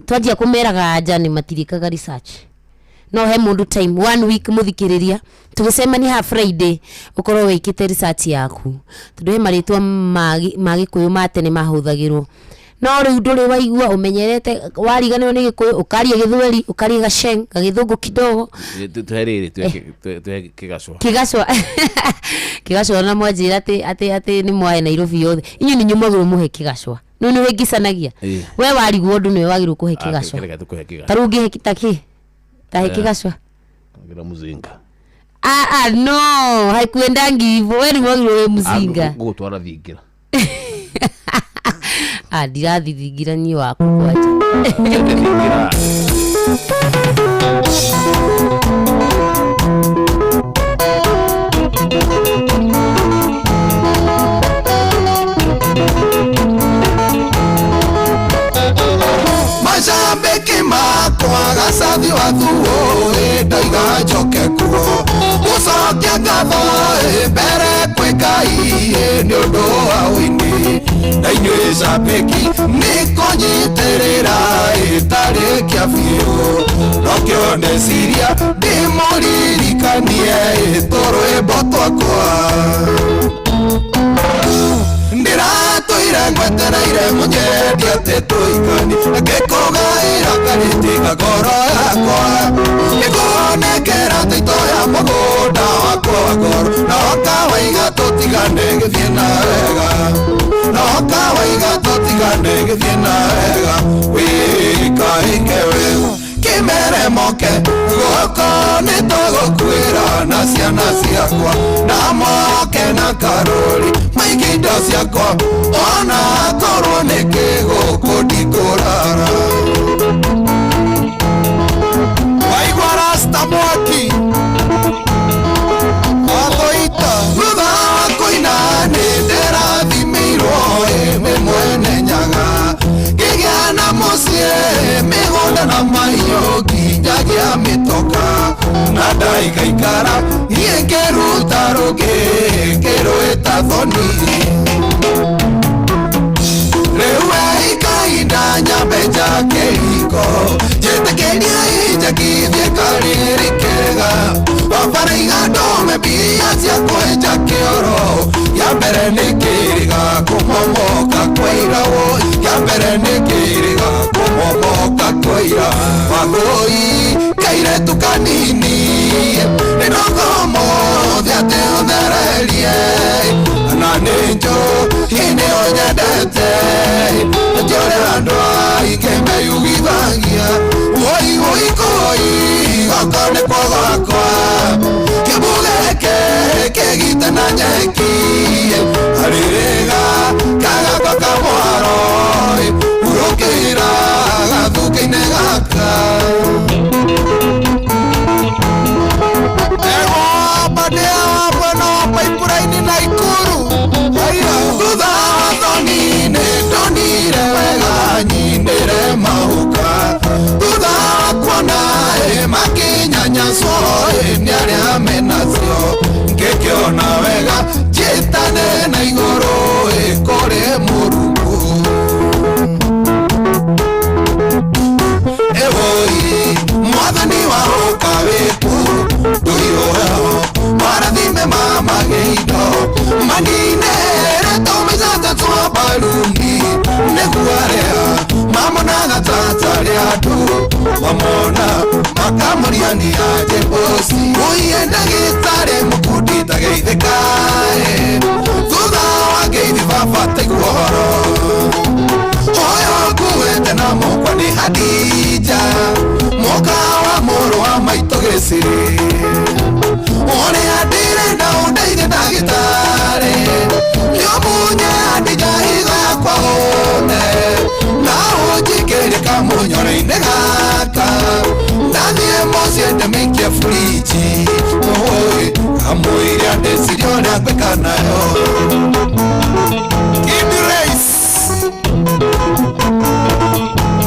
twanjia kũmeraga anja nĩ matirĩkaga research no he mũndũ time one week mũthikĩrĩria tũgĩcemania ha Friday ũkorwo wĩkĩte research yaku tondũ he marĩtwa ma gĩkũyũ ma tene mahũthagĩrwo no rĩu ndũrĩ waigua ũmenyerete wariganĩrwo nĩ gĩkũyũ ũkaria gĩthweri ũkaria gaceng gagĩthũngũ kidogo tuhe rĩrĩ tuhe kĩgacwa kĩgacwa kĩgacwa na mwanjĩra atĩ atĩ atĩ nĩ mwae Nairobi yothe inyuĩ nĩ nyumagĩrwo mũhe kĩgacwa no nĩ wĩngicanagia we warigwo ũndũ nĩwe wagĩrĩirwo kũhe kĩgacwa reke tũkũhe kĩgacwa ta rĩu ũngĩhe ta kĩ tahe kĩgacwa ngira muzinga ah no haikuendangi hivyo we nĩ wagĩrĩirwo wĩ muzinga ngũgũtwara thingira ah ndirathi thingira niĩ waku kwanja thingira Mashabiki makwa gacathi wa thuo ndoiga njoke kuo gũcokia ngatho mbere kwĩ Ngai nĩ ũndũ wa ũini na inyuĩ shabiki nĩ kũnyitĩrĩra ĩtarĩ kĩa biũ nokĩo ndeciria ndĩmũririkanie tũrwĩmbo twakwa ndĩratũire ngwetereire mũnyendi atĩ tũikani ngĩkũgaĩra karĩtiga ngoro yakwa ngĩkũnengera taito ya mũgũnda wakwa wa ngoro noka waiga tũtigane gĩthiĩ na wega noka waiga tũtigane gĩthiĩ na wega wĩkaike we kĩmeremo moke gũkũ nĩ tũgũkuĩra na ciana ciakwa na moke na karũri maingĩ indo ciakwa ona korwo nĩ kĩgũkũ ndikũrara waigua rasta mwaki wathoita thutha wa kũina nĩ ndĩrathimĩirwo nĩ mwene nyaga ngĩgĩa na mũciĩ mĩgũnda na mahiũ nginyagia mĩtoka na ndaikaikara niĩ ngĩruta rũngĩ ngĩrwĩta thoni rĩu ikahinda nyambe njake riko njĩtĩkĩrie injakithie karĩrĩ kega baba raiga ndũme mbia cia kwenja kĩoro ya mbere nĩ kĩrĩga kũmomoka kwa irawo ya mbere nĩ kĩrĩga kũmomoka kwa ira wagũi kairetu kanini nĩ ndoka ũmũthĩ atĩ ũthererie na nĩ njũĩ nĩ ũnyendete ti ũrĩa andũ aingĩ meyugithagia woi woi kũi goko nĩkuo gwakwa kĩmbu gĩkĩ kĩgite na nyeki harĩrĩga kagakwa kamwaro hurũkĩra gathukĩ-inĩ gaka Pipeline Naikuru thutha wa thoni nĩ ndonire wega nyinĩre mahuka thutha wa kuona makĩnyanyacwo nĩ arĩa menacio ngĩkĩona wega njĩtane na igũrũ kũrĩ Mũrungu ewoi mwathani wa ũka wĩku ndũiyũheho marathime mamagĩindo maninere tũmĩcata twa baruni nĩguo arĩa mamonaga tatarĩ andũ mamona makamũriania njĩboci ũiye ndagĩtarĩ mũkundi tageithĩkaĩ thutha wa ngeithi baba taigua ũhoro ũyũ nguĩte na mũkwa nĩ Hadija mũka wa mũrũ wa maitũ gĩcirĩ ũrĩa ndĩrenda ũndeithie ndagĩtarĩ nĩũmunye Hadija higo yakwa hũne na ũnjikĩrie kamũnyore-inĩ gaka ndathiĩ mũciĩ ndĩmĩikie burinji ũĩ kamũira ndĩcirie ũrĩa ngwĩka nayo Kid Race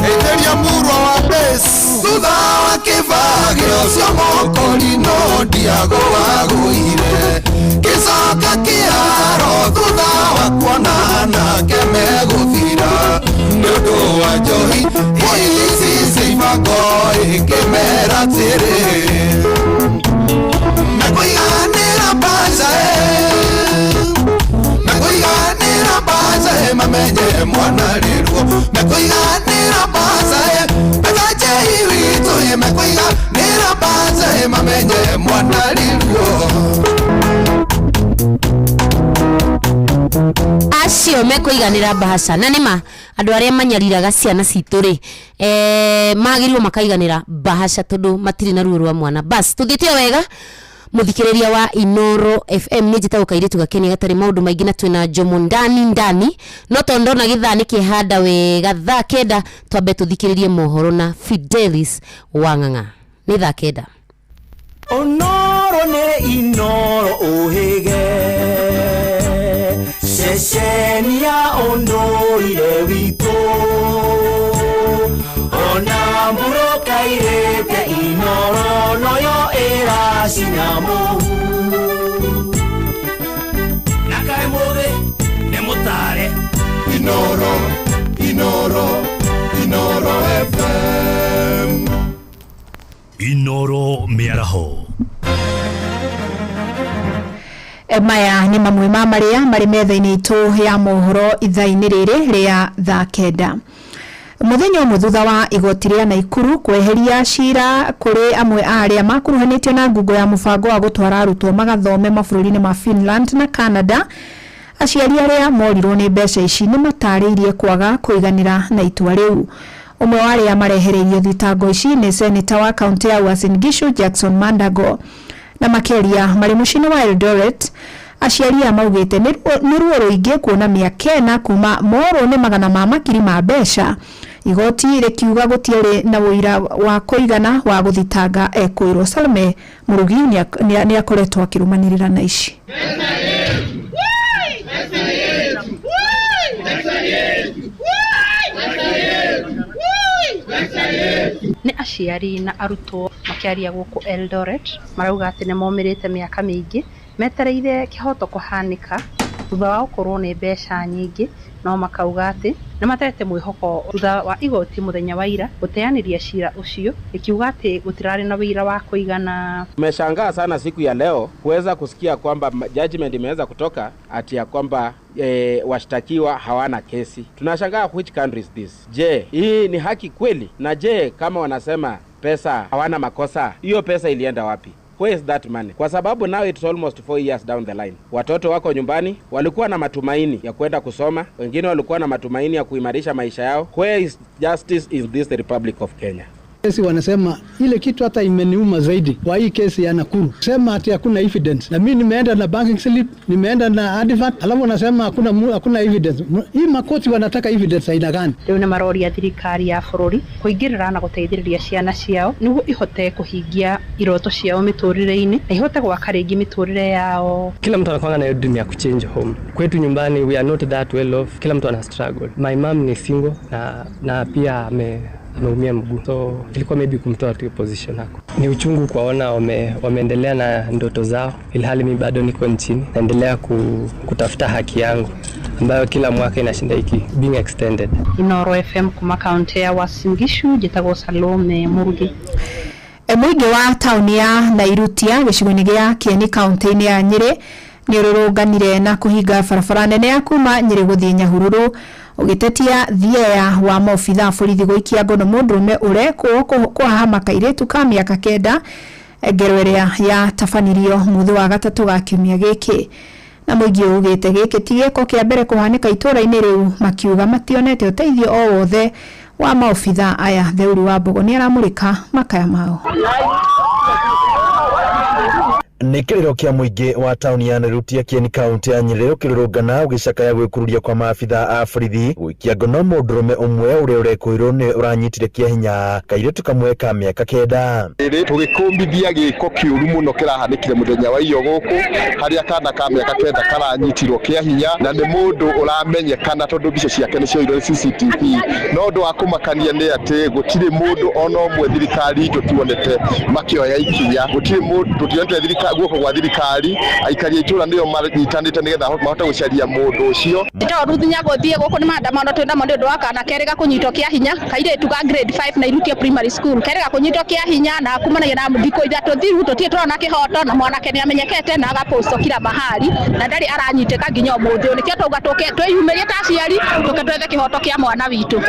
Etheria murwa wa base thutha wa kĩbagĩro cio mokori no ndiagũagũire gĩcoka kĩharo thutha wa kuona nake megũthira nĩ ũndũ wa njohi ici cibango ĩkĩmera atĩrĩ mekũiganĩra mbaca mekũiganĩra mbaca mamenye mwana rĩruo mekũiganĩra mbaca mekajei witũ mekũiganĩra mbaca mamenye mwana rĩruo acio mekũiganĩra mbahaca na nĩma andũ arĩa manyariraga ciana citũ rĩ magĩrĩirwo makaiganĩra mbahaca tondũ matirĩ na ruo rwa mwana bas tũthiĩte o wega muthikiriria wa Inoro FM nĩ njĩtagwo kairĩtu gakenia gatarĩ maũndũ maingĩ na twĩna Jomo ndani ndani no tondũ ndona gĩthaa nĩ kĩhanda wega thaa 9 twambe tũthikĩrĩrie mohoro na Fidelis Wang'ang'a nĩ thaa 9 Onoro nĩ Inoro ũhĩge ceceni ya ũndũire witũ ona mbura kairĩte Inoro noyo ĩracina mũhu na kaĩ mũthĩ nĩ mũtare Inoro Inoro Inoro FM Inoro mĩaraho Maya nĩ mamwe ma marĩa marĩ metha-inĩ itũ ya mohoro ithaa-inĩ rĩrĩ rĩa thaa 9 Mũthenya ũmwe thutha wa igoti rĩa Naikuru kweheria cira kũrĩ amwe a arĩa makuruhanĩtio na ngungo ya mũbango wa gũtwara arutwo magathome mabũrũri-inĩ ma Finland na Canada aciari arĩa morirwo nĩ mbeca ici nĩ matarĩirie kwaga kũiganĩra na itua rĩu. Ũmwe wa arĩa marehereirio thitango ici nĩ seneta wa kaunti ya Uasin Gishu Jackson Mandago. Na makĩaria marĩ mũciĩ-inĩ wa Eldoret, aciari aya maugĩte nĩ ruo rũingĩ kuona mĩaka ĩna kuma morwo nĩ magana ma makiri ma mbeca, igoti rĩkiuga gũtiarĩ na ũira wa kũigana wa gũthitanga ekũĩrwo. Salome Mũrugi nĩ akoretwo akĩrũmanĩrĩra na ici. Nĩ aciari na arutwo makĩaria gũkũ Eldoret marauga atĩ nĩ momĩrĩte mĩaka mĩingĩ metereire kĩhoto kũhanĩka thutha wa gũkorwo nĩ mbeca nyingĩ, no makauga atĩ nĩ matete mwĩhoko thutha wa igoti mũthenya wa ira gũteanĩria cira ũcio rĩkiuga atĩ gũtirarĩ na ũira wa kũigana. Tumeshangaa sana siku ya leo kuweza kusikia kwamba judgment imeweza kutoka ati ya kwamba washtakiwa hawana kesi. Tunashangaa, which country is this? Je, hii ni haki kweli? Na je, kama wanasema pesa hawana makosa, hiyo pesa ilienda wapi? Where is that money? Kwa sababu now it's almost 4 years down the line. Watoto wako nyumbani, walikuwa na matumaini ya kwenda kusoma, wengine walikuwa na matumaini ya kuimarisha maisha yao. Where is justice in this Republic of Kenya? Kesi wanasema ile kitu hata imeniuma zaidi kwa hii kesi ya Nakuru, sema ati hakuna evidence, na mimi nimeenda na banking slip, nimeenda na advert, alafu wanasema hakuna evidence. Hii makoti wanataka evidence aina gani? Rĩu nĩ maroria thirikari ya bũrũri kũingĩrĩra na gũteithĩrĩria ciana ciao nĩguo ihote kũhingia iroto ciao mĩtũrĩre-inĩ na ihote gwaka rĩngĩ mĩtũrĩre yao. Kila mtu anakuanga na hiyo dream ya kuchange home. Kwetu nyumbani we are not that well off. Kila mtu ana struggle. My mom ni single na pia ameumia mguu, so ilikuwa maybe kumtoa tu position yako. Ni uchungu kuwaona wameendelea na ndoto zao, ilhali mimi bado niko nchini naendelea kutafuta haki yangu ambayo kila mwaka inashinda iki being extended. Inoro FM kuma kaunti ya Uasin Gishu, njĩtagwo Salome Murugi. Mũingĩ wa taũni ya Nairutia gĩcigo-inĩ gĩa Kieni kaunti-inĩ ya Nyĩrĩ nĩ ũrũrũnganire na kũhinga barabara nene ya kuma Nyĩrĩ gũthiĩ Nyahururu, ũgĩtetia thieya wa maobitha a borithi gũikia ngono mũndũrũme ũrekwo kũhahama kairĩtu ka mĩaka 9, ngero ĩrĩa yatabanirio mũthĩ wa gatatũ ga kiumia gĩkĩ. Na mũingĩ ugĩte gĩkĩ ti gĩko kĩa mbere kũhanĩka itũũra-inĩ rĩu, makiuga mationete ũteithio o wothe wa maobitha aya. Theuri wa Mbogo nĩ aramũrĩka makaya mao. Nĩ kĩrĩro kĩa mũingĩ wa taũni ya Nairutia Kieni kaunti ya Nyĩrĩ ũkĩrũrũngana ũgĩcakaya gwĩkururia kwa maabitha a borithi gũikia ngono mũndũrũme ũmwe ũrĩa ũrekũĩrwo nĩ ũranyitire kĩa hinya kairĩtu kamwe ka mĩaka 9. Rĩrĩ tũgĩkũmbithia gĩko kĩũru mũno kĩrahanĩkire mũthenya wa iyo gũkũ harĩa kana ka mĩaka 9 karanyitirwo kĩa hinya na nĩ mũndũ ũramenyekana tondũ mbica ciake nĩ cioirwo nĩ CCTV. No ũndũ wa kũmakania nĩ atĩ gũtirĩ mũndũ ona ũmwe thirikari itũ tuonete makĩoya ikinya, gũtirĩ mũndũ tũtionete thirikari guoko gwa thirikari, aikari a itũra nĩo manyitanĩte nĩgetha mahote gũcaria mũndũ ũcio. Njĩtagwo Ruth Nyagothie, gũkũ nĩ maandamano twĩ namo nĩ ũndũ wa kana kerĩga kũnyitwo kĩa hinya, kairĩtu ka grade 5 na Irutia Primary School kerĩga kũnyitwo kĩa hinya na kumanagia na thikũ 3 thiru tũtirĩ tũrona kĩhoto na mwanake nĩ amenyekete na agapostwo kila mahali na ndarĩ aranyitĩka nginya ũmũthĩ ũyũ. Nĩkĩo twauga tũke twĩyumĩrie ta aciari tũke twethe kĩhoto kĩa mwana witũ.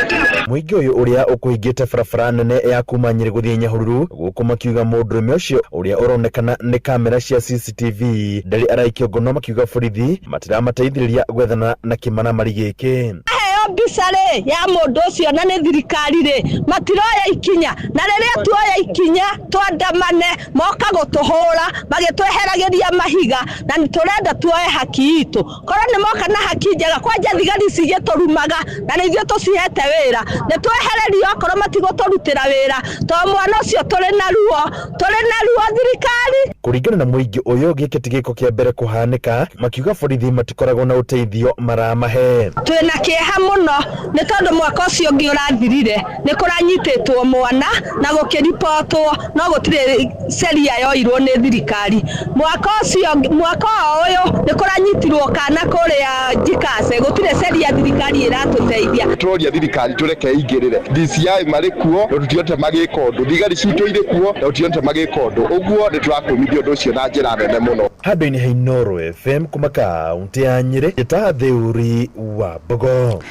Mũingĩ ũyũ ũrĩa ũkũhingĩte barabara nene ya kuma Nyĩrĩ gũthiĩ Nyahururu gũkũ makiuga mũndũrũme ũcio ũrĩa ũronekana nĩ kamera cia CCTV ndarĩ araikio ngono, makiuga borithi matiramateithĩrĩria gwethana na kĩmaramari gĩkĩ. Heo mbica rĩ ya mũndũ ũcio na nĩ thirikari rĩ matiroya ikinya, na rĩrĩa tuoya ikinya twandamane moka gũtũhũra magĩtweheragĩria mahiga, na nĩ tũrenda tuoe haki itũ. Korwo nĩ moka na haki njega, kwanja thigari cigĩtũrumaga na nĩ ithuĩ tũcihete wĩra, nĩ twehererio okorwo matigũtũrutĩra wĩra, tondũ mwana ũcio tũrĩ na ruo, tũrĩ na ruo thirikari. Kũringana na mũingĩ ũyũ, gĩkĩ ti gĩko kĩa mbere kũhanĩka, makiuga borithi matikoragwo na ũteithio maramahe. Twĩna kĩeha mũno nĩ tondũ mwaka ũcio ũngĩ ũrathirire nĩ kũranyitĩtwo mwana na gũkĩribotwo no gũtirĩ sheria yoirwo nĩ thirikari. Mwaka ũcio, mwaka o ũyũ nĩ kũranyitirwo kana kũrĩa Njikace, gũtirĩ sheria thirikari ĩratũteithia. Tũroria thirikari tũreke ĩingĩrĩre. DCI marĩ kuo na tũtionete magĩka ũndũ, thigari citũ irĩ kuo na tũtionete magĩka ũndũ, ũguo nĩ tũrakũmithia ũndũ ũcio na njĩra nene mũno. Handũ-inĩ ha Inooro FM kuma kaunti ya Nyĩrĩ, njĩta Theuri wa Mbogo.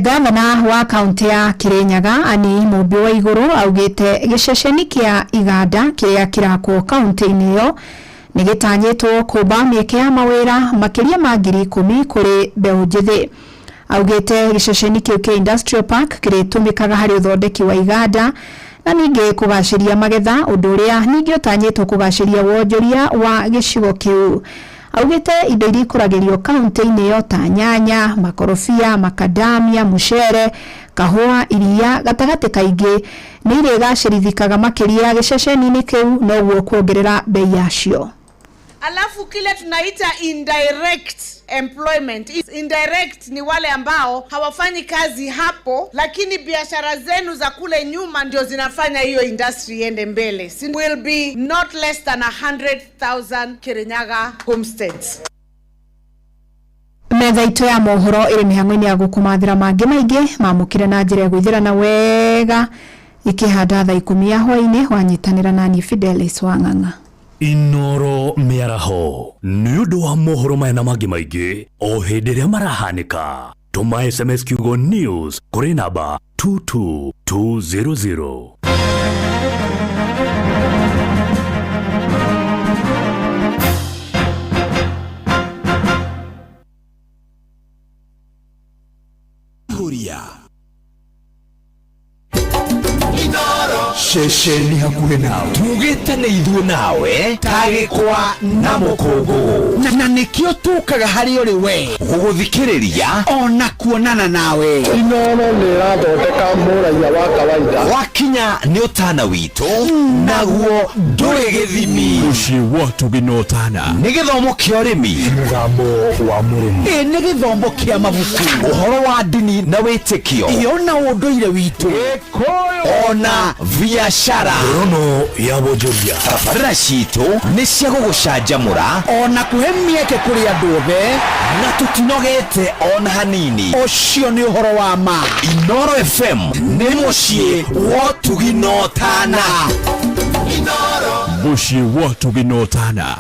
Gavana wa kaunti ya Kirinyaga Ani Mũmbi wa Igũrũ augĩte gĩceceni kĩa iganda kĩrĩa kĩrakwo kaunti-inĩ ĩyo nĩ gĩtanyĩtwo kũmba mĩeke ya mawĩra makĩria ma 10,000 kũrĩ mbeũ njĩthĩ. Augĩte gĩceceni kĩu kĩa Industrial Park kĩrĩtũmĩkaga harĩ ũthondeki wa iganda na ningĩ kũgacĩria magetha, ũndũ ũrĩa ningĩ ũtanyĩtwo kũgacĩria wonjoria wa gĩcigo kĩu. Augĩte indo iria ikũragĩrio kaunti-inĩ ĩyo ta nyanya, makorobia, makadamia, mũcere, kahũa, iria gatagatĩ kaingĩ nĩ irĩgacĩrithikaga makĩria gĩceceni-inĩ kĩu, noguo kuongerera bei yacio. Alafu kile tunaita indirect employment. Indirect ni wale ambao hawafanyi kazi hapo, lakini biashara zenu za kule nyuma ndio zinafanya hiyo industry iende mbele. Will be not less than 100,000 Kirinyaga homesteads. Metha itũ ya mohoro ĩrĩ mĩhang'o-inĩ ya gũkũmathĩra mangĩ maingĩ mamũkĩre na njĩra ya gwĩthĩrana wega ikĩhanda thaa 10 ya hwaĩ-inĩ. Wanyitanĩra nani Fidelis Wang'ang'a. Inoro mĩaraho nĩ ũndũ wa mohoro maya na mangĩ maingĩ o hĩndĩ ĩrĩa marahanĩka. Tũma SMS kiugo news kũrĩ namba 22200. Ceceni hakuhĩ nawe tugĩte nĩ ithuĩ nawe tagĩkwa na mũkũngũ, na nĩkĩo tũkaga harĩ ũrĩ we gũgũthikĩrĩria ona kuonana nawe. Inoro nĩ ĩrathondeka mũraiya wa kawaida. Wakinya nĩ ũtana witũ naguo ndũrĩ gĩthimi. Mũciĩ watu gĩnotana nĩ gĩthomo kĩa ũrĩmi, mũgambo wa mũrĩmi, ĩ nĩ gĩthomo kĩa mabuku, ũhoro wa ndini na wĩtĩkio, iyo na ũndũire witũ ona biashara. Rono ya wonjoria. Tabarĩra citũ nĩ cia gũgũcanjamũra ona kũhe mĩeke kũrĩ andũ othe, na tũtinogete ona hanini. Ũcio nĩ ũhoro wa ma. Inoro FM nĩ mũciĩ wa ũtugi na ũtana. Mũciĩ wa ũtugi na ũtana.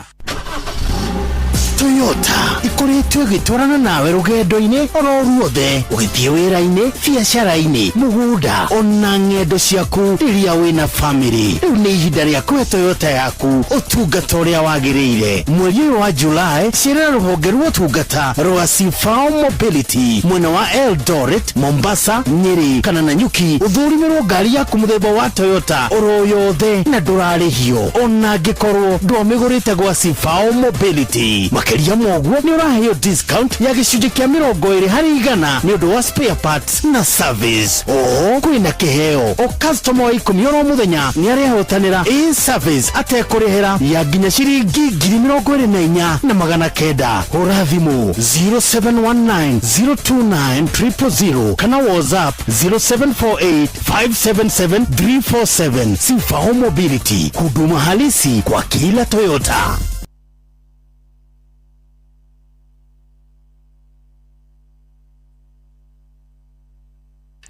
Toyota ikoretwo ĩgĩtwarana nawe rũgendo-inĩ oro ruothe, ũgĩthiĩ wĩra-inĩ, biacara-inĩ, mũgũnda ona ng'endo ciaku rĩrĩa wĩna famĩlĩ. Rĩu nĩ ihinda rĩa kũhe Toyota yaku ũtungata ũrĩa wagĩrĩire. Mweri ũyũ wa Julai, cerera rũhonge rwa ũtungata rwa Sifao Mobility mwena wa Eldoret, Mombasa, Nyeri kana Nanyuki, ũthũrimĩrwo ngari yaku mũthemba wa Toyota oro yothe na ndũrarĩhio ona angĩkorwo ndwamĩgũrĩte gwa Sifao Mobility. Makĩria moguo nĩ ũraheo discount ya gĩcunjĩ kĩa 20 harĩ igana nĩ ũndũ wa spare parts na service. Oho kwĩna kĩheo o customer wa 10 oro mũthenya nĩ arehotanĩra in service atekũrĩhĩra ya nginya ciringi 24,900. Hũra thimũ 0719 029 000 kana WhatsApp 0748 577 347. Sifao Mobility, huduma halisi kwa kila Toyota.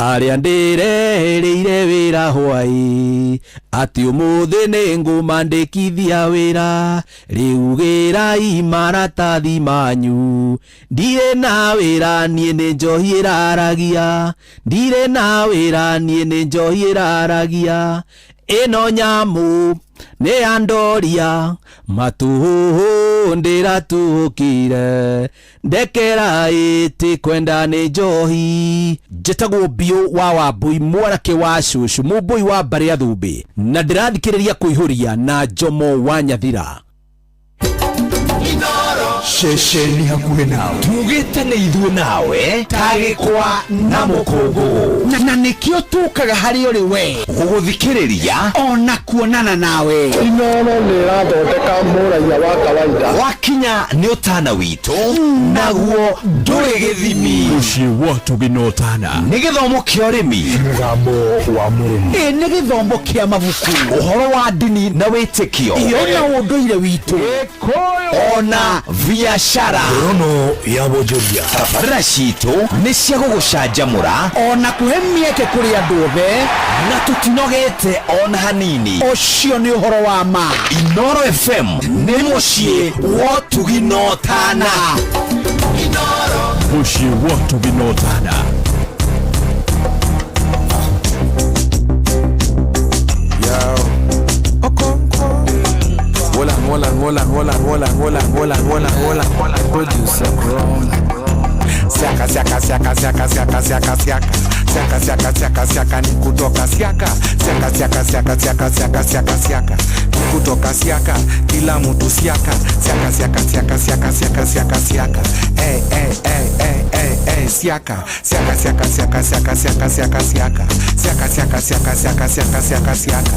Arĩa ndĩrehereire wĩra hwaĩ atĩ ũmũthĩ nĩ ngũmandĩkithia wĩra, rĩu gĩrai maratathi manyu. Ndirĩ na wĩra niĩ nĩ njohi ĩraragia, ndirĩ na wĩra niĩ nĩ njohi ĩraragia. Ĩno nyamũ nĩ ya ndoria matũhũhũ ndĩratũhũkire, ndekera ĩtĩ kwenda nĩ njohi. Njĩtagwo Biũ wa Wambui mwanake wa cũcũ mũmbũi wa mbarĩ ya Thũmbĩ, na ndĩrathikĩrĩria kũihũria na Njomo wa Nyathira. Ceceni hakuhĩ nawe tugĩte nĩ ithuĩ nawe tagĩkwa na mũkũngũ, na nĩkĩo tũkaga harĩ ũrĩ we gũgũthikĩrĩria ona kuonana nawe. Inoro nĩ ĩrathondeka mũraiya wa kawaida. Wakinya nĩ ũtana witũ naguo ndũrĩ gĩthimi. Mũciĩ wa ũtugi na ũtana nĩ gĩthomo kĩa ũrĩmi, mũgambo wa mũrĩmi, ĩ nĩ gĩthomo kĩa mabuku, ũhoro wa ndini na wĩtĩkio, iyo na ũndũire witũ ona biashara. Rono ya wonjoria. Tabarĩra citũ nĩ cia gũgũcanjamũra ona kũhe mĩeke kũrĩ andũ othe, na tũtinogete ona hanini. Ũcio nĩ ũhoro wa ma. Inoro FM nĩ mũciĩ wa ũtugi na ũtana. Mũciĩ wa ũtugi na ũtana. Hola, hola, hola, hola, hola, hola, hola, hola, hola, producer Crown. Siaka siaka siaka siaka siaka siaka siaka siaka siaka siaka siaka ni kutoka siaka siaka siaka siaka siaka siaka siaka siaka ni kutoka siaka kila mtu siaka siaka siaka siaka siaka siaka siaka siaka eh eh eh eh eh eh siaka siaka siaka siaka siaka siaka siaka siaka siaka siaka siaka siaka siaka siaka siaka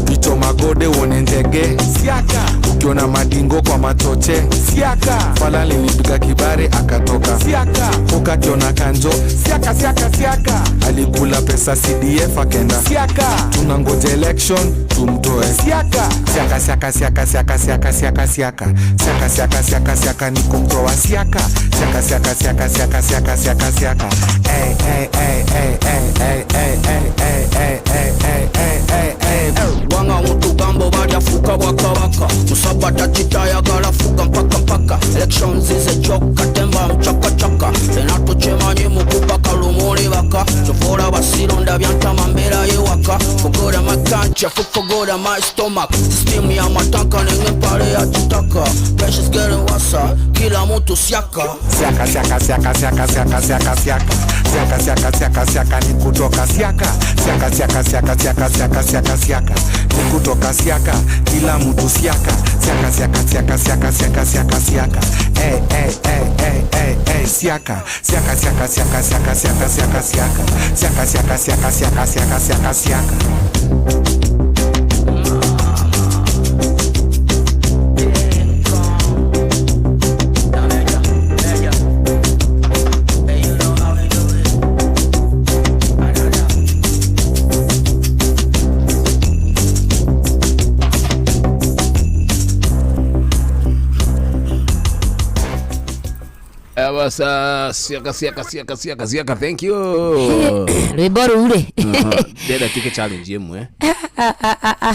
ukichoma gode uone ndege siaka ukiona madingo kwa machoche siaka fala lilipiga kibare akatoka siaka ukakiona kanjo siaka siaka siaka alikula pesa CDF akenda siaka tunangoja election tumtoe siaka siaka siaka siaka siaka siaka siaka siaka siaka siaka siaka siaka ni kumtoa siaka siaka siaka siaka siaka siaka siaka siaka eh eh eh eh eh eh eh eh eh eh eh eh eh eh wanga mutugambo balyafuka bwakabaka musabata kitayagala fuga mpaka mpaka elections is a joke katemba mchakachaka fena tukimanyi mukupa kalumuli baka kyova basironda byantama mbeera yewaka fogoda my culture fogoda my stomach system ya matanka nengempale ya kitaka pressure's getting worse kila mtu siaka siaka siaka siaka siaka siaka siaka siaka siaka siaka siaka siaka ni kutoka siaka siaka siaka siaka siaka siaka siaka siaka ni kutoka siaka kila mtu siaka siaka siaka siaka siaka siaka siaka siaka eh eh eh eh eh eh siaka siaka siaka siaka siaka siaka siaka siaka siaka siaka siaka siaka siaka siaka siaka. Basa siaka siaka siaka siaka siaka thank you. Rwimbo rũu rĩ ndenda tuke challenge ĩmwe.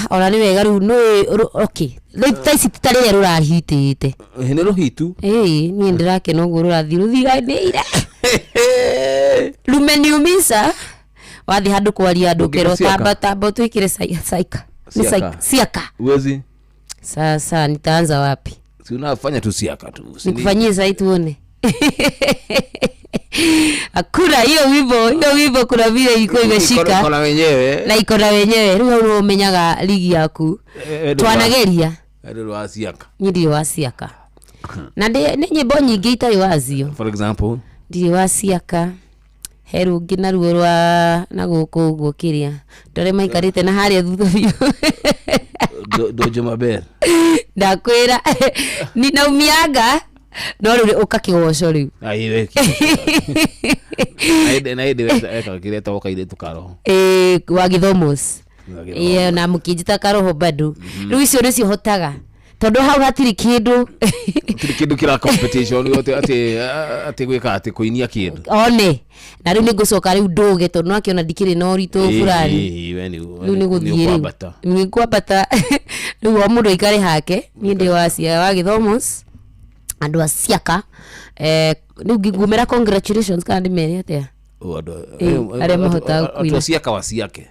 Ona nĩ wega rĩu nĩ okay rĩu thaa ici ti ta rĩrĩa rũrahitĩte. Nĩ rũhitu. Ĩĩ niĩ ndĩrakena ũguo rũrathiĩ rũthiranĩire. Rumeniumisa wathiĩ handũ kwaria andũ ũkerwo tamba tamba ũtwĩkĩre saika. Siaka. Uwezi. Sasa nitaanza wapi? Si unafanya tu siaka tu. Nikufanyie sasa tuone. Hakuna hiyo wimbo kuna vile ilikuwa imeshika. Iko na wenyewe. Na iko na wenyewe. Rĩu hau ũmenyaga ligi yaku. Twanageria. Rĩu wa siaka. Niĩ ndirĩ wa siaka. Na nĩ nyĩmbo nyingĩ itarĩ wacio. For example, ndirĩ wa siaka. He rũngĩ naruo rwa na gũkũ ũguo kĩrĩa. Ndore maikarĩte na harĩa thutha biũ. Dojo Maber. Ndakwĩra ninaumianga. No rĩu ũka kĩgoco rĩu. Ai na ĩndĩ weka kĩrĩa etagwo kairĩtu ka roho. Ĩĩ wa gĩthomos. Ĩĩ na mũkĩnjĩta karoho bado. Rĩu icio nĩcio hotaga. Tondũ hau hatirĩ kĩndũ. Hatirĩ kĩndũ kĩra competition atĩ atĩ gwĩka atĩ kũinia kĩndũ. One. Na rĩu nĩngũcoka rĩu ndũge tondũ nĩwakĩona ndikĩrĩ na ũritũ fulani. Rĩu nĩgũthiĩ rĩu. Nĩ kwambata. Rĩu o mũndũ aikare hake. Niĩ ndĩ wa cia wa gĩthomos. Andũ a siaka rĩu ngumĩra congratulations kana ndĩmere atĩa arĩa mahotaga kũina. Watu wa siaka wasiake.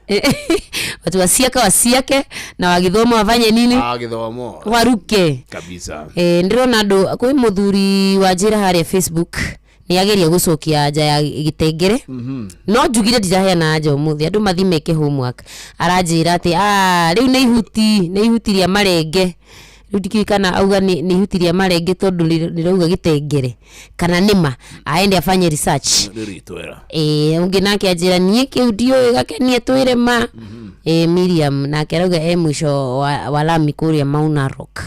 Watu wa siaka wasiake na wagithomo wafanye nini? Githomo. Waruke. Kabisa. Ndĩrona andũ kwĩ mũthuri wa njĩra harĩa Facebook nĩ ageria gũcokia anja ya gĩtengere. No njugire ndiraheana anja ũmũthĩ andũ mathiĩ meke homework. Aranjĩra atĩ rĩu nĩ ihuti rĩa marenge. Rĩu ndikĩũĩ kana auga nĩ ihuti rĩa marenge tondũ nĩrauga gĩtengere kana nĩma aende afanye research. Ũngĩ nake anjĩra niĩ kĩu ndiũĩ gakenie twĩre ma. Miriam nake arauga e mũico wa lami kũrĩa Mount Narok.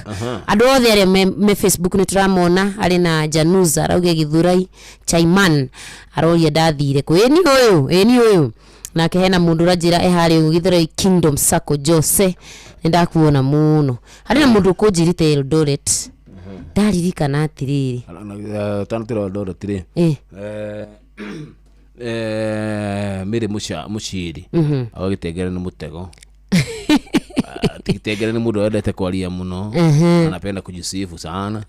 Andũ othe arĩa me Facebook nĩ tũramona arĩ na Januza arauga Gĩthurai Chaiman aroria ndathire kũ. Ĩni ũyũ ĩni ũyũ. Nake hena mũndũ ũranjĩra e harĩa ũguo Gĩthurai Kingdom Sacco Jose nĩndakuona mũno. Harĩ na mũndũ ũkũnjĩrĩte Eldoret. Ndaririkana atĩrĩrĩ. Tanatĩra Eldoret rĩ. Mĩrĩ mũciri. Agagĩtengere nĩ mũtego. Gĩtengere nĩ mũndũ wendete kwaria mũno. Anapenda kujisifu sana.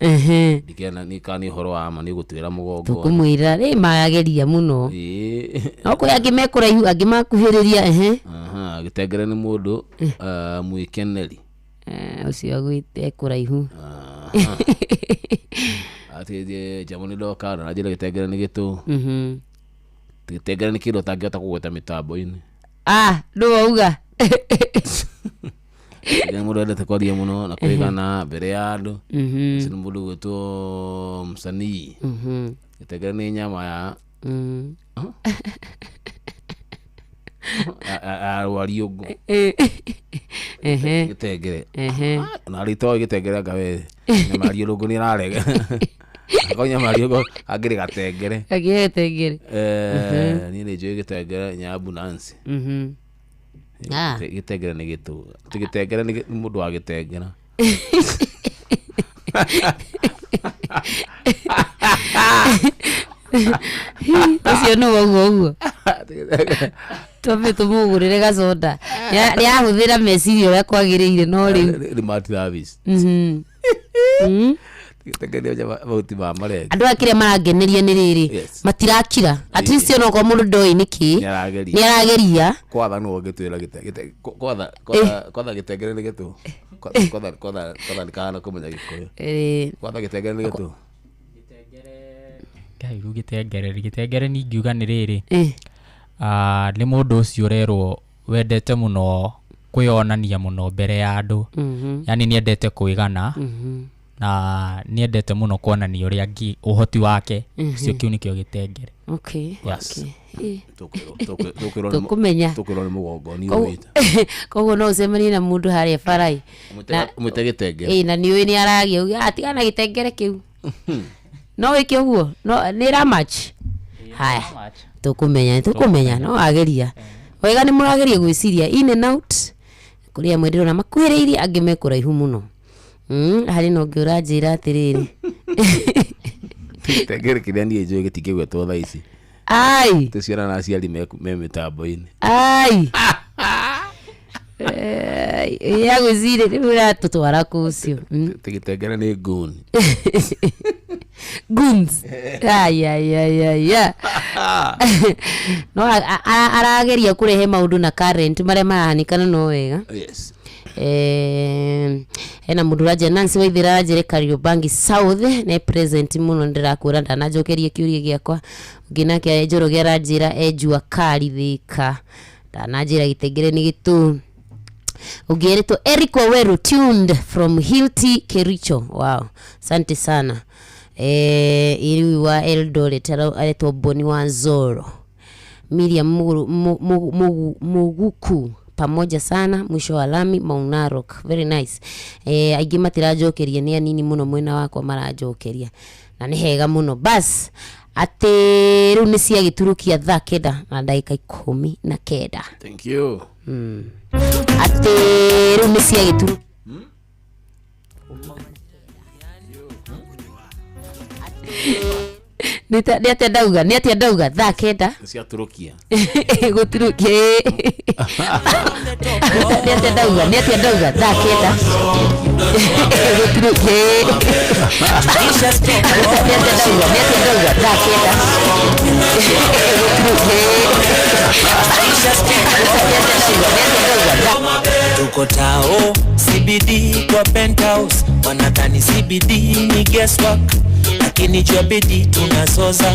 Ndikena nĩ kana nĩ ũhoro wa ma nĩ ũgũtwĩra mũgongo. Tũkũmwĩra rĩ mageria mũno. No kwĩ angĩ me kũraihu angĩ makuhĩrĩria. Gĩtengere nĩ mũndũ mwĩkeneri. Ũcio agwĩte kũraihu. Atĩ jambo nĩ ndoka na njĩra gĩtengere nĩ gĩtũ. Gĩtengere nĩ kĩndũ ũtangĩhota kũgweta mĩtambo-inĩ. Ah, nũ wauga? Nĩ mũndũ wendete kwaria mũno na kwĩgana mbere ya andũ. Ũcio nĩ mũndũ ũgwĩtwo msanii. Gĩtengere nĩ nyama ya rwariũngũ. Gĩtengere. Na rĩtoĩ gĩtengere anga we nyama ya riũngũ nĩ ĩrarega. Akorwo nyama ya riũngũ angĩrĩ gatengere. Angĩrĩ gatengere. Niĩ nĩ njũĩ gĩtengere Nyambu Nancy. Gĩtengere nĩ gĩtũ. Ti gĩtengere nĩ mũndũ wa gĩtengera. Ũcio nĩ wauga ũguo. Twambe tũmũgũrĩre gacoda. Nĩarahũthĩra meciria ũrĩa kwagĩrĩire no rĩu. Nĩ Martin Travis. Gĩtengere nĩ mahuti ma marenge. Andũ aya kĩrĩa marangeneria nĩ rĩrĩ, matirakira. At least ona okorwo mũndũ ndoĩ nĩkĩ, Nĩarageria. nĩarageria. Kwatha nĩwe ũngĩtwĩra kwatha gĩtengere nĩ gĩtũ. Kwatha nĩ kahana kũmenya Gĩkũyũ. Kwatha gĩtengere nĩ gĩtũ. Ngai rĩu gĩtengere nĩ ingiuga nĩ rĩrĩ, nĩ mũndũ ũcio ũrerwo wendete mũno kwĩyonania mũno mbere ya andũ. Yani nĩendete kwĩgana na nĩendete mũno kuonania ũrĩa ũhoti wake. Ũcio kĩu nĩkĩo gĩtengere. Okay. Yes. Tũkũmenya. Tũkwĩrwo nĩ mũgongoni ũmĩte. Koguo no ũcemanie na mũndũ harĩa barai. Mwĩte gĩtengere. Na nĩũĩ nĩ aragia uge, tigana gĩtengere kĩu. No wĩke ũguo, no nĩ ĩra match. Haya. Tũkũmenya no ageria. Wega nĩ mũrageria gwĩciria in and out. Kũrĩ amwe ndĩrona makuhĩrĩirie angĩ me kũraihu mũno. Harĩ na ũngĩ ũranjĩra atĩrĩrĩ. Gĩtengere kĩrĩa niĩ njũĩ gĩtingĩgwetwo thaa ici. Ai. Tũciana na aciari me mĩtambo-inĩ. Ai. Ya gwĩciria rĩu ũratũtwara kũ ũcio. Gĩtengere nĩ ngũni. Goons. Ai ai ai ai. No arageria kũrehe maũndũ na current marĩa marahanĩkana no wega. Yes. Hena mũndũ ũranjĩra Nancy Waithera aranjĩre Kariobangi South nĩ present mũno ndĩrakwĩra ndananjokeria kĩũria gĩakwa. Ũngĩ nake Njoroge aranjĩra e Jua Kali Thika ndananjĩra gĩtengere nĩ gĩtũ. Ũngĩ erĩtwo Eric Waweru tuned from Hilti Kericho. Wow, asante sana. Iriu wa Eldoret aretwo Boni wa Zoro. Miriam Muguku pamoja sana mwisho wa lami Maunarok. Very nice. Aingĩ matirajokeria nĩ anini mũno mwena wakwa marajokeria na nĩ hega mũno. Bas atĩ rĩu nĩ cia gĩturukia thaa 9 na ndagĩka 19. Thank you. Atĩ rĩu nĩ cia gĩturu nĩ atĩa ndauga thaa 9 cia Turukia gũturukia nĩ atĩa ndauga thaa 9 gũturukia nĩ atĩa ndauga thaa 9 Tuko tao CBD kwa penthouse, wanadhani CBD ni guesswork, lakini jua bidii tunazoza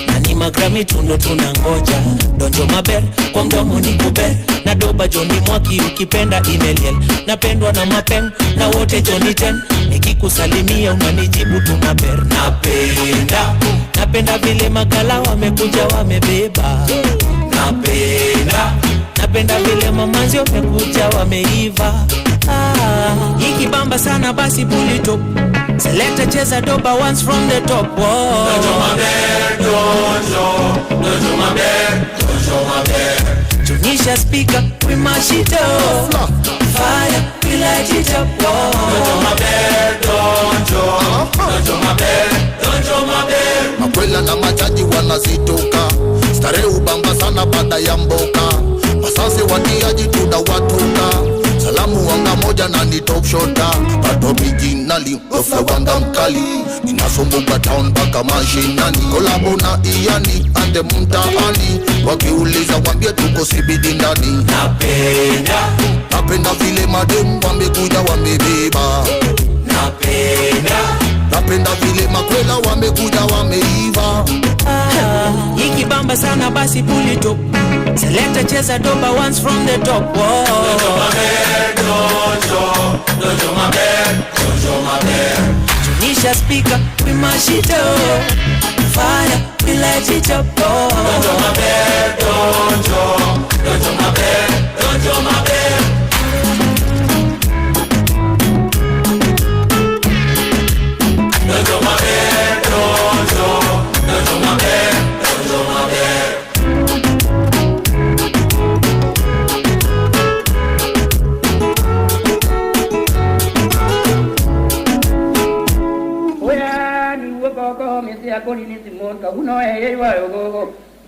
na ni magrami tundo tunangoja. Donjo maber kwa mdomo ni kuber na doba Johnny Mwaki ukipenda Imeliel, napendwa na mapeng na wote Johnny 10, nikikusalimia unanijibu tunaber. Napenda napenda vile makala wamekuja wamebeba, napenda napenda vile mamanzi wamekuja wameiva. Ikibamba sana basi pull it up. Selector cheza doba once from the top. Donjo maber, donjo, donjo maber, donjo maber. Tunisha speaker, we mash it up. Fire, we light it up. Donjo maber, donjo, donjo maber, donjo maber. Makwela na majaji wanazitoka, starehe ubamba sana baada ya mboka. Masasi watiaji tunawatuka, salamu wanga moja na ni top shota. Pato originali, ofla wanga mkali, ninasumbuka town mpaka mashinani. Kolabo na Iani, ande mtaani, wakiuliza wambie tuko CBD ndani. Napenda napenda vile madem wamekuja wamebeba. Napenda Napenda vile makwela wamekuja wameiva. Ikibamba sana basi pull it up. Selector cheza doba once from the top. Tunisha speaker, we mash it up. Fire, we light it up.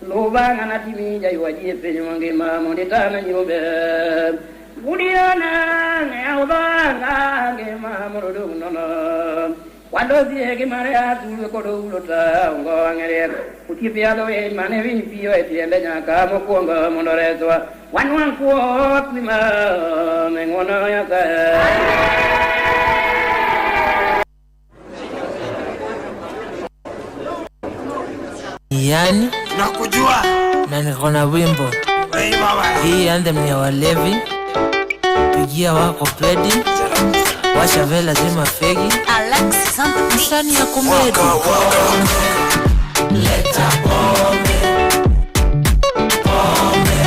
Lubanga na timija iwajie penye mangima mondetana nyobe Gudiana ngaubanga ngema morodo nono Wadozie kimare atulu kodo ulota ungo angere Utipiado e mane vimpio e tiende nyaka mokuongo mondoretwa Wanwankuo klima mengono yaka. Yani nakujua na niko na wimbo hii anthem ni ya walevi, pigia wako pedi, washa vela zima fegi, msanii ya komedi. Leta pombe, pombe,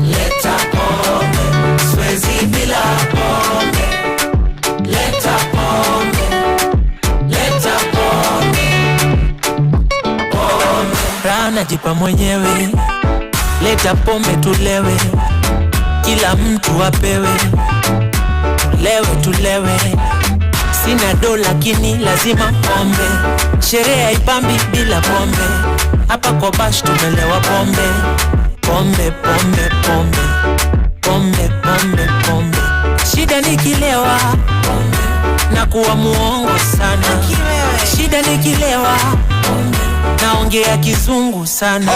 leta pombe, siwezi bila pombe. Leta pombe, leta pombe, pombe. Raha najipa mwenyewe, leta pombe tulewe, kila mtu apewe, tulewe tulewe. Sina do lakini lazima pombe, sherehe haipambi bila pombe. Hapa kwa bash tumelewa pombe, pombe pombe pombe, pombe pombe pombe. Shida nikilewa pombe, na kuwa muongo sana. Shida nikilewa pombe, naongea kizungu sana.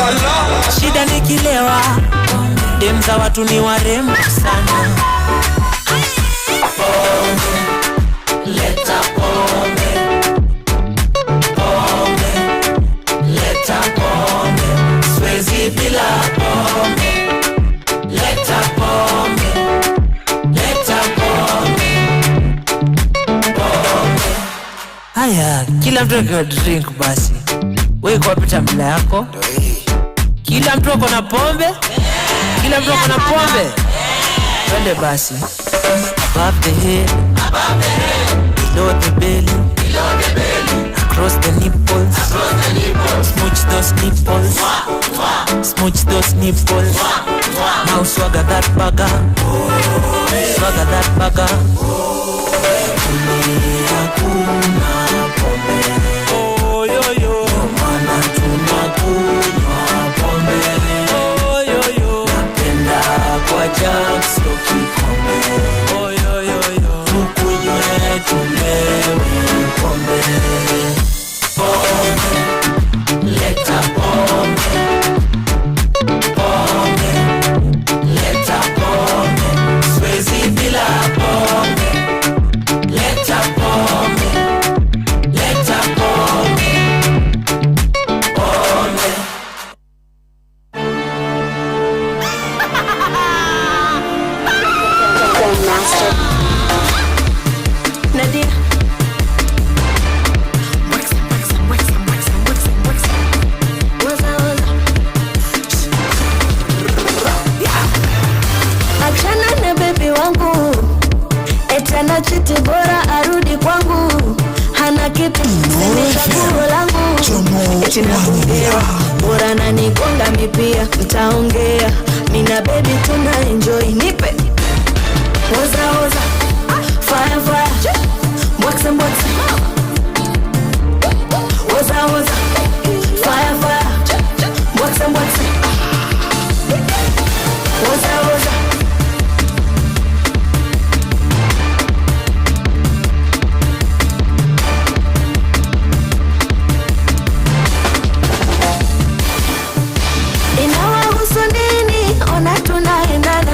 Shida nikilewa pombe, dem za watu ni warembo sana. Pombe, leta pombe, pombe, leta pombe, siwezi bila pombe. Leta pombe, leta pombe, pombe. Haya, kila mtu akiwa drink basi. Wewe kwa pita mbele yako. Kila mtu ako na pombe? Kila mtu ako na pombe? Twende basi. Above the head, below the belly, across the nipples, smooch those nipples, smooch those nipples. Now swagger that bugger, swagger that bugger. Hakuna pombe, oh yo yo, maana tunakunywa pombe, oh yo yo, napenda kwa jam sio kikombe, oh yo yo yo, tukunywe tulewe pombe, pombe, leta pombe, pombe, leta pombe, siwezi bila pombe. Leta pombe, leta pombe, pombe. Nadia. Achana na baby wangu, etana chiti bora arudi kwangu. Hana kitu sini chaguo langu, eti naongea bora na nigonga mipia mtaongea. Mina baby tuna enjoy, nipe oza oza, fire fire, boxe boxe, oza oza, fire fire, boxe boxe, oza oza. Inawahusu nini? Ona tunaendana,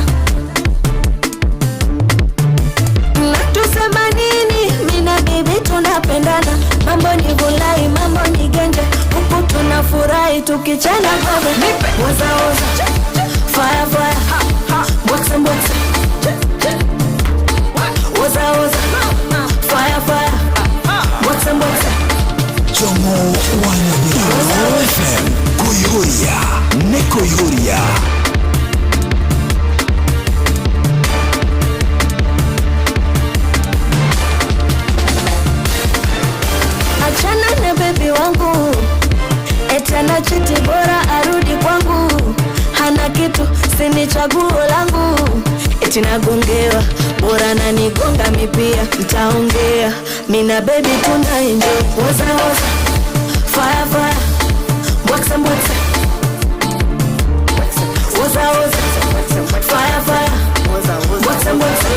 Tukichana gobe. Oza oza. Fire fire. Boxe boxe. Oza oza. Fire fire. Boxe boxe. Jomo wa Nyamira FM kũihũria nĩ kũihũria. Achana na bebi wangu, eti anachiti, bora arudi kwangu. Hana kitu, sini chaguo langu. Eti nagongewa, bora nanigonga mipia. Mtaongea, mina baby tuna enjoy. Oza oza, fire fire, boxe boxe. Oza oza, fire fire, boxe boxe.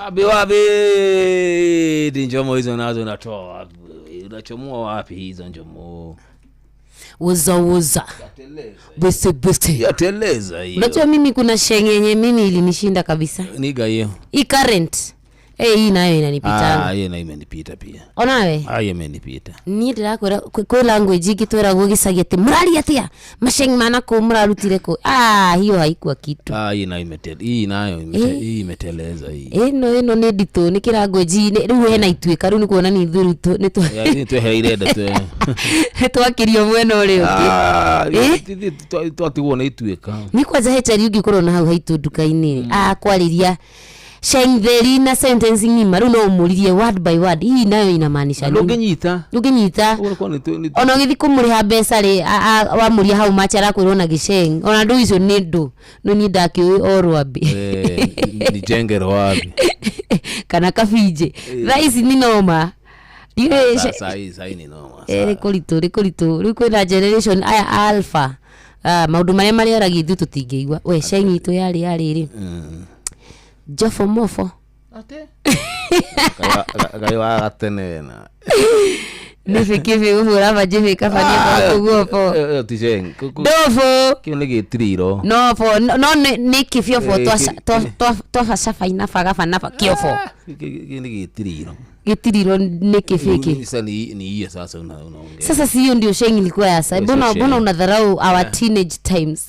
Wapi wapi Ndi njomo hizo nazo unatoa wapi? Unachomoa wapi hizo njomo? Woza woza. Bese bese. Yateleza hiyo. Unajua mimi kuna shenge yenye mimi ilinishinda kabisa. Niga hiyo. Hii current. Hii nayo inanipita. Ah, hiyo nayo imenipita pia. Onawe? Ah, hiyo imenipita. Niĩ ndĩrakwĩra kwĩ language ingĩ twĩragwo gĩcagi atĩ mũraria atĩa maceng mana kũ mũrarutire kũ. Ah, hiyo haikuwa kitu. Ah, hii nayo imeteleza. Hii nayo hii imeteleza hii. Ĩno nĩ nditũ nĩ kĩranguage rĩu hena ituĩka rĩu nĩ kuonania ithuĩ rĩu nĩ Ya, nĩ twehereire nda twe. twakĩrio mwena ũrĩa ũngĩ. Ah, twatigwo nĩ ituĩka. Nĩ kwanja he chari ũngĩkorwo na hau haitũ nduka-inĩ akwarĩria shengtheri na sentence ng'ima rĩu no ũmũririe word by word hii nayo inamaanisha nini. Ndũngĩnyita. Ndũngĩnyita. Ona ũgĩthiĩ kũmũrĩha mbeca rĩ wamũria how much arakwĩrwo na gĩceng ona ndũ icio nĩ ndũ no niĩ ndakĩũĩ o rwambĩ. Nijenge rwambĩ kana kabinjĩ. Thaa ici nĩ noma. Ndiũĩ Saa hii ni noma. Nĩ kũritũ nĩ kũritũ rĩu kwĩna generation aya alpha maũndũ marĩa marĩaragia ithuĩ tũtingĩigua. We sheng itũ yarĩ rĩ Jofo mofo. Ate? Gai wa gatene na. Nĩ kĩbĩ gũbũra banjĩbĩ kaba nĩ kũguo po. Ti sheng. Ndofo. Kĩu nĩ gĩtiriro. No fo no nĩ kĩbiofo twa cafa inafa gafa nafa kĩofo. Kĩu nĩ gĩtiriro. Gĩtiriro nĩ kĩbĩ kĩ. Sasa ni hiyo sasa unaongea. Sasa si hiyo ndio sheng ilikuwa ya sasa. Mbona unadharau our teenage times?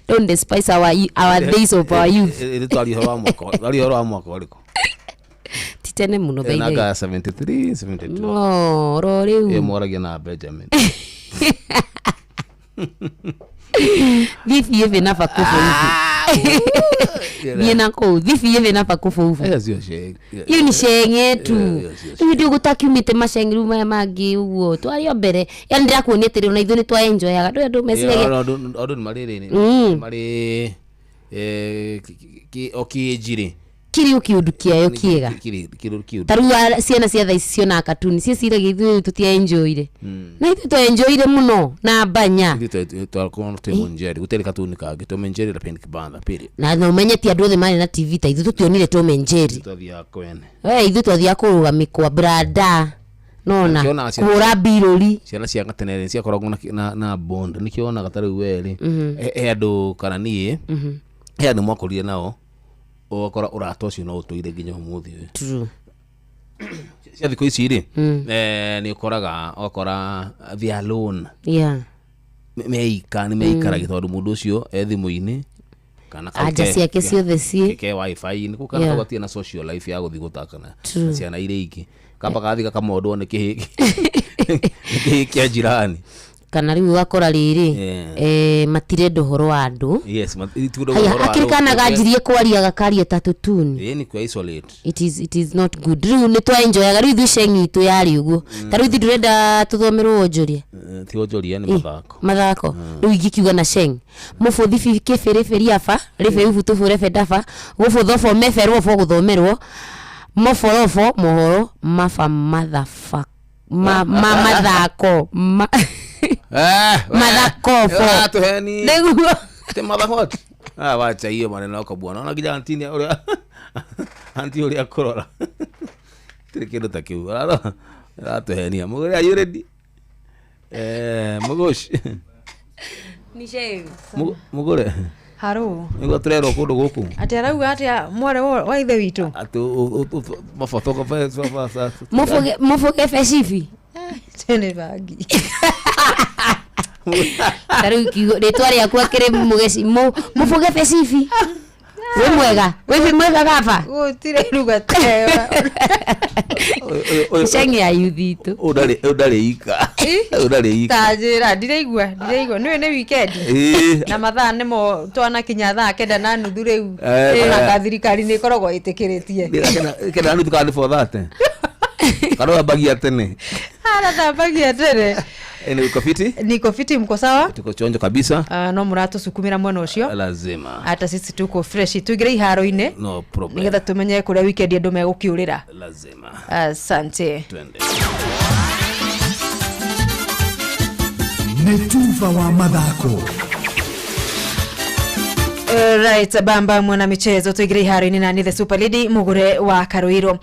Don't despise our days of our youth. Twari horo wa mwaka. Twari horo wa mwaka ũrĩkũ? Ti tene mũno by the way. Naga 73, 72. No, ro rĩu. Mworagia na Benjamin. Thibi hivi na fakufu hivi. Niĩ na kũu thibi hivi na fakufu hivi. Hiyo sio sheng. Hiyo ni sheng yetu. Rĩu ndio gũtakiumĩte masheng rĩu maya mangĩ ũguo. Twarĩ o mbere. Yaani ndĩrakuonia atĩrĩ ona ithuĩ nĩ twa enjoyaga. Ndũĩ andũ meciragia. Andũ nĩ marĩ rĩ marĩ o kĩnji rĩ. Kĩrĩ kĩũndũ kĩayo kĩega. Ta rĩu ciana cia thaa ici cionaga katuni ciĩciragia ithuĩ tũtia enjoyire. Na ithuĩ twa enjoyire mũno na banya. Ithuĩ twakorwo twĩ Munjeri gũtirĩ katuni kangĩ Tom and Jerry na Pink Panther period. Na ũmenye ti andũ othe marĩ na TV ta ithuĩ tũtionire Tom and Jerry. Twathiaga kwene. We ithuĩ twathiaga kũrũga mĩkwa brada. Nona kũhũra mbirũri. Ciana cia gatene rĩ ciakoragwo na bond nĩkĩo wonaga ta rĩu we rĩ he andũ kana niĩ he andũ mwakũrire nao ũgakora ũrata ũcio no ũtũire nginya ũmũthĩ ũyũ. True. Cia thikũ ici rĩ nĩ ũkoraga ũgakora they are alone. Yeah. Meika nĩ meikaragia tondũ mũndũ ũcio e thimũ-inĩ kana anja ciake ciothe ciĩ ke wifi nĩ kana kau gatirĩ na social life ya gũthiĩ gũthaka na ciana iria ingĩ kamba gathiĩ gakamondwo nĩ kĩhĩ nĩ kĩhĩ kĩa jirani kana rĩu ũgakora rĩrĩ matirenda ũhoro wa andũ. Yes, matirenda ũhoro wa andũ. Akĩrĩ kana ganjirie kwaria gakaria ta tũtuni. Ĩĩ nĩ kwa isolate. It is not good. Rĩu nĩ twa enjoyaga rĩu ithuĩ sheng itũ yarĩ ũguo. Ta rĩu ithuĩ ndũrenda tũthomerwo wonjoria. Ti wonjoria nĩ mathako. Mathako. Rĩu ingĩkiuga na sheng. Mũbũthi kĩbĩrĩbĩri aba, rĩbĩ ubu tũbũre bendaba, gũbũthobwo meberwo bo gũthomerwo, moborobwo mohoro mafa mathafa mathako mathako tuheni nĩguo te mathako wacha hiyo maneno yako bwana. Ona kijana antini uria anti uria kurora Tiri kindu ta kiu. Aratuhenia. Mugure, are you ready? Mugush. Ni shame. Mugure. Haro. Niguo turerwo kundu guku. Ati arauga atia mware wa ithe witu. Ati mabotoka Mufuge mufuge fecibi. Tene bangi. Taru kiugo ritwa riaku akiri mugeci mufuge fecibi. We mwega, we mwega gaba. Gutire ruga tewa. Cengi ya yuthi itu. Udari ika. Udari ika. Tajira ndiraigua niwe ni weekend. Na mathaa nimo twanakinya thaa 9:30 riu. Ona thirikari ni ikoragwo itikiritie. 9:30 kana for that. Kana wambagia tene. Ara thambagia tene. Ni uko fiti? Niko fiti, mko sawa? Tuko chonjo kabisa. No muratusukumira mwena ucio. Lazima. Ata sisi tuko fresh tuigire iharo-ini. No problem. Nigetha tumenye kuria weekend andu megukiurira. Lazima. Asante. Twende. Ni tuva wa mathako. Right, bamba mwana michezo tuigire iharo-ini na ni the Super Lady Mugure wa Karuiro.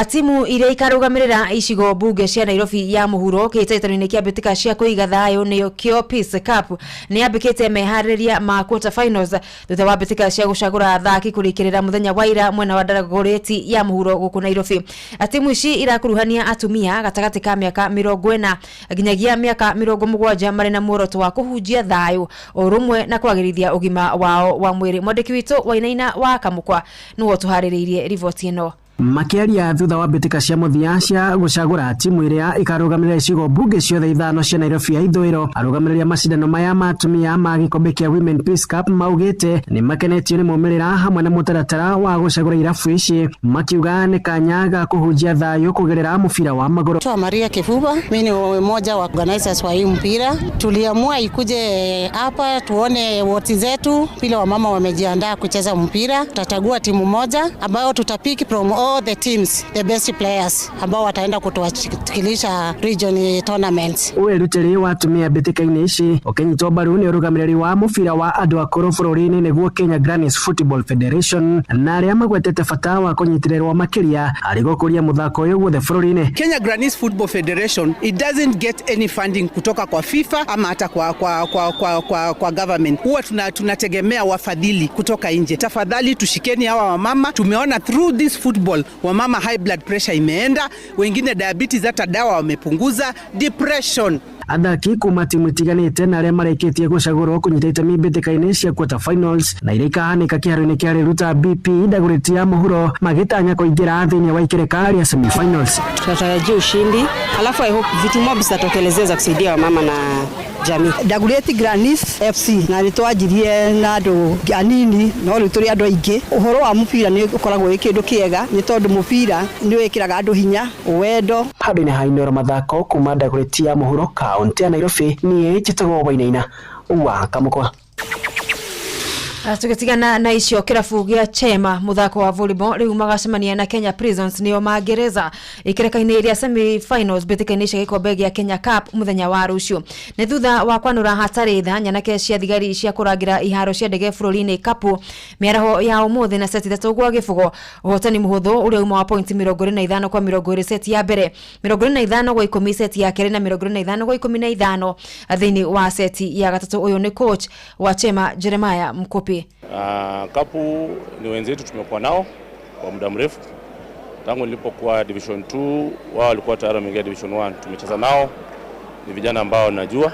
Timu iria ikarugamirira icigo bunge cia Nairobi ya muhuro kĩhĩtahĩtano-inĩ kĩa mbĩtĩka cia kũiga thayũ nĩyo kĩo Peace Cup nĩ yambĩkĩte meharĩrĩria ma quarter finals thutha wa mbĩtĩka cia gũcagũra athaki kũrĩkĩrĩra mũthenya wa ira mwena wa Dagoretti ya muhuro gũkũ Nairobi. Timu ici irakuruhania atumia gatagatĩ ka mĩaka 40 nginyagia mĩaka 70 marĩ na muoroto wa kũhunjia thayũ ũrũmwe na kwagĩrithia ũgima wao wa mwĩrĩ. Mwandĩki witũ Wainaina wa Kamũkwa nĩwe ũtũharĩrĩirie riboti ĩno. Makiaria thutha wa mbĩtĩka cia mũthia cia gũcagũra timu ĩrĩa ĩkarũgamĩrĩra icigo mbunge ciothe ithano cia Nairobi ya ithũĩro, arũgamĩrĩri a macindano maya ma atumia ma gĩkombe kĩa Women Peace Cup maugĩte nĩ makenetio nĩ maumĩrĩra hamwe na mũtaratara wa gũcagũra irabu ici, makiuga nĩ kanya ga kũhunjia thayũ kũgerera mũbira wa magũrũ. Naitwa Maria Kifuba, mimi ni mmoja wa organizers wa hii mpira. Tuliamua ikuje hapa tuone woti zetu vile wamama wamejiandaa kucheza mpira. Tutachagua timu moja ambayo tutapick from all the teams, the best players ambao wataenda kutuwakilisha region tournaments. Wĩrutĩri wa atumia mbĩtĩka-inĩ ici ũkĩnyitwo mbaru nĩ ũrũgamĩrĩri wa mũbira wa andũ akũrũ bũrũri-inĩ nĩguo Kenya Grannies Football Federation, na arĩa magwetete bata wa kũnyitĩrĩrwo makĩria harĩ gũkũria mũthako ũyũ guothe bũrũri-inĩ. Kenya Grannies Football Federation, it doesn't get any funding kutoka kwa FIFA ama hata kwa government. Huwa tunategemea wafadhili kutoka nje. Tafadhali tushikeni hawa wamama. Tumeona through this football wamama high blood pressure imeenda, wengine diabetes hata dawa wamepunguza, depression. Athaki kuma timu itiganĩte na arĩa marĩkĩtie gũcagũrwo kũnyita itemi mbĩtĩka-inĩ cia quarter finals na iria ikahanĩka kĩharo-inĩ kĩa Riruta BP Dagoretti ya mũhuro magĩtanya kũingĩra thĩinĩ wa ikereka rĩa semi-finals. Tunatarajia ushindi, alafu I hope vitu mob zitatokelezea za kusaidia wamama na jamii. Dagoretti Grannies FC na nĩ twanjirie na andũ anini no rĩu tũrĩ andũ aingĩ. Ũhoro wa mũbira nĩ ũkoragwo wĩ kĩndũ kĩega nĩ tondũ mũbira nĩ wĩkĩraga andũ hinya, wendo. Handũ-inĩ ha Inooro mathako kuma Dagoretti ya mũhuro kaunti ya Nairobi, niĩ njĩtagwo Wainaina wa Kamũkwa. Tũgĩtigana na icio, kĩrabu gĩa Chema mũthako wa volleyball rĩu magacemania na Kenya Prisons nĩo magereza ikereka-inĩ rĩa semi finals mbĩtĩka-inĩ cia gĩkombe gĩa Kenya Cup mũthenya wa rũciũ. Nĩ thutha wa kwanũra hatarĩ tha nyanake cia thigari cia kũrangĩra iharo cia ndege bũrũri-inĩ Kapu mĩaraho ya ũmũthĩ na seti 3-0, ũhotani mũhũthũ ũrĩa uma wa pointi 25 kwa 20 seti ya mbere, 25 kwa 10 seti ya kerĩ na 25 kwa 15 thĩinĩ wa seti ya gatatũ. Ũyũ nĩ coach wa Chema Jeremiah Mkupi. Kapu ni wenzetu, tumekuwa nao kwa muda mrefu. Tangu nilipokuwa Division 2 wao walikuwa tayari wameingia Division 1. Tumecheza nao, ni vijana ambao najua.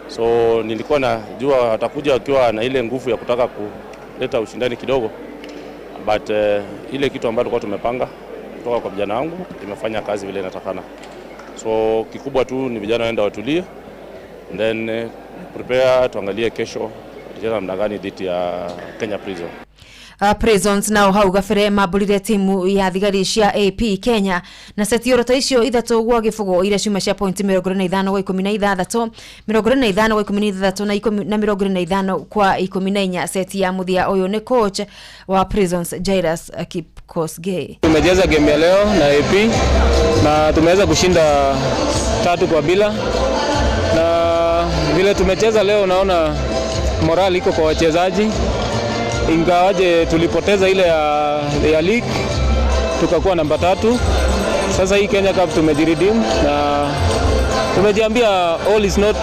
So nilikuwa najua watakuja wakiwa na ile nguvu ya kutaka kuleta ushindani kidogo. But ile kitu ambayo tulikuwa tumepanga kutoka kwa vijana wangu imefanya kazi vile inatakana. So kikubwa tu ni vijana waenda watulie, and then prepare, tuangalie kesho tutacheza namna gani dhidi ya Kenya Prison. Prisons nao hau gabere mambũrire timu ya thigari cia AP Kenya na seti oro ta icio 3-0 iria ciuma cia pointi 25 kwa 16, 25 kwa 16 na 25 kwa 14 seti ya muthia. Ũyũ nĩ coach wa Prisons Jairus Kipkosgei. Tumecheza game ya leo na AP na tumeweza kushinda 3-2, na vile tumecheza leo naona morali iko kwa wachezaji, ingawaje tulipoteza ile ya league tukakuwa namba 3, Sasa hii Kenya Cup tumejiredeem na tumejiambia all is not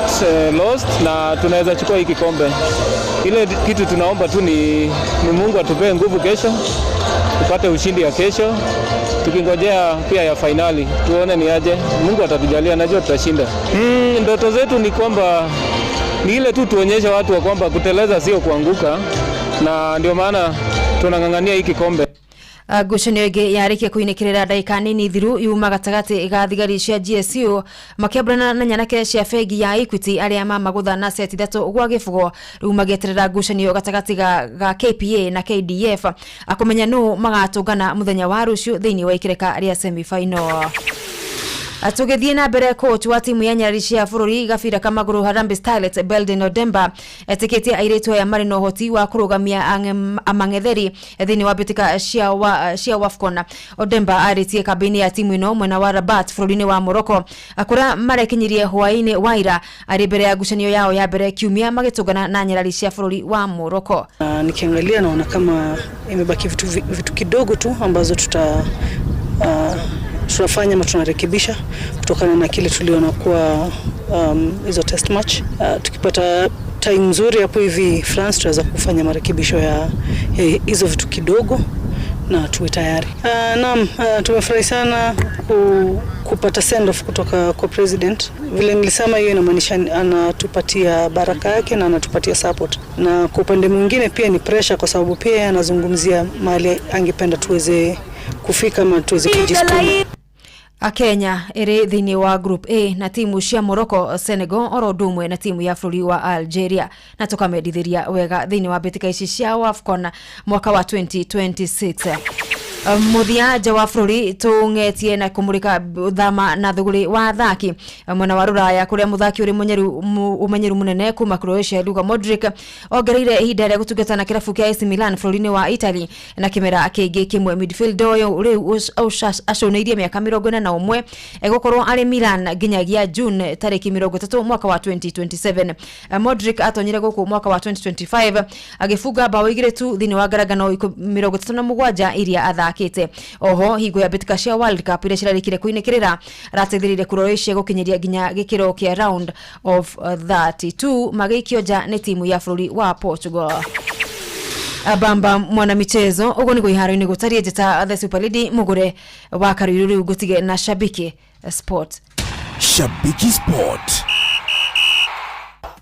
lost na tunaweza chukua hii kikombe. Ile kitu tunaomba tu ni Mungu atupee nguvu kesho, tupate ushindi ya kesho, tukingojea pia ya fainali tuone ni aje. Mungu atatujalia, najua tutashinda. Ndoto zetu ni kwamba ni ile tu tuonyeshe watu wa kwamba kuteleza sio kuanguka, na ndio maana tunang'ang'ania hii kikombe. Ngucanio ĩngĩ yarĩkia kũinĩkĩrĩra ndagĩka nini thiru yuma gatagatĩ ga thigari cia GSU makĩambũrana na nyanake cia bengi ya Equity arĩa mamagũtha na seti 3 gwa gĩbũgo. Rĩu magĩeterera ngucanio gatagatĩ ga KPA na KDF akũmenya nũ magatũngana mũthenya wa rũciũ thĩinĩ wa ikĩreka rĩa semi-final. Tũgĩthiĩ na mbere, coach wa timu ya nyarari cia bũrũri gabira kamagũrũ Harambee Starlets Belden Odemba etĩkĩtie airĩtu aya marĩ na ũhoti wa kũrũgamia amang'etheri thĩinĩ wa mbĩtĩka cia WAFCON. Odemba arĩtie kambĩini ya timu ĩno mwena wa Rabat bũrũri-inĩ wa Morocco kũrĩa marekinyirie hwaĩ-inĩ wa ira arĩ mbere ya ngucanio yao ya mbere kiumia magĩtũngana na nyarari cia bũrũri wa Morocco. Nikiangalia naona kama imebaki vitu kidogo tu ambazo tunafanya ama tunarekebisha kutokana na kile tuliona kwa hizo test match. Tukipata time nzuri hapo hivi France tutaweza kufanya marekebisho ya hizo vitu kidogo na tuwe tayari. Naam, tumefurahi sana kupata send off kutoka kwa president. Vile nilisema, hiyo inamaanisha anatupatia baraka yake na anatupatia support. Na kwa upande mwingine pia ni pressure, kwa sababu pia anazungumzia mahali angependa tuweze kufika ama tuweze kujisukuma. Kenya ĩrĩ thĩinĩ wa Group A na timu cia Morocco, Senegal oro ũndũ ũmwe na timu ya bũrũri wa Algeria, na tũkamendithĩria wega thĩinĩ wa mbĩtĩka ici cia WAFCON mwaka wa 2026. Mũthia nja wa bũrũri tũng'etie na kũmũrĩka thama na thũgũrĩ wa athaki mwena wa rũraya kũrĩa mũthaki ũrĩ ũmenyeru mũnene kuma Croatia Luka Modric ongereire ihinda rĩa gũtungata na kĩrabu kĩa AC Milan bũrũri-inĩ wa Italy na kĩmera kĩngĩ kĩmwe. Midfield ũyũ rĩu aconeirie mĩaka 41 egũkorwo arĩ Milan nginyagia June tarĩki 30 mwaka wa 2027. Modric atonyire gũkũ mwaka wa 2025 agĩbunga bao 2 tu thĩinĩ wa ngarangano 37 iria athakĩte. Oho hingo ya mbĩtĩka cia World Cup iria cirarĩkire kũinĩkĩrĩra arateithĩrĩirie Croatia gũkinyĩria nginya gĩkĩro kĩa round of 32 magĩikio nja nĩ timu ya bũrũri wa Portugal. Bamba mwana michezo ũguo nĩguo iharo-inĩ gũtariĩ. Njĩta The Super Lady mũgũre wa Karuiru rĩu ngũtige na Shabiki Sport. Shabiki Sport.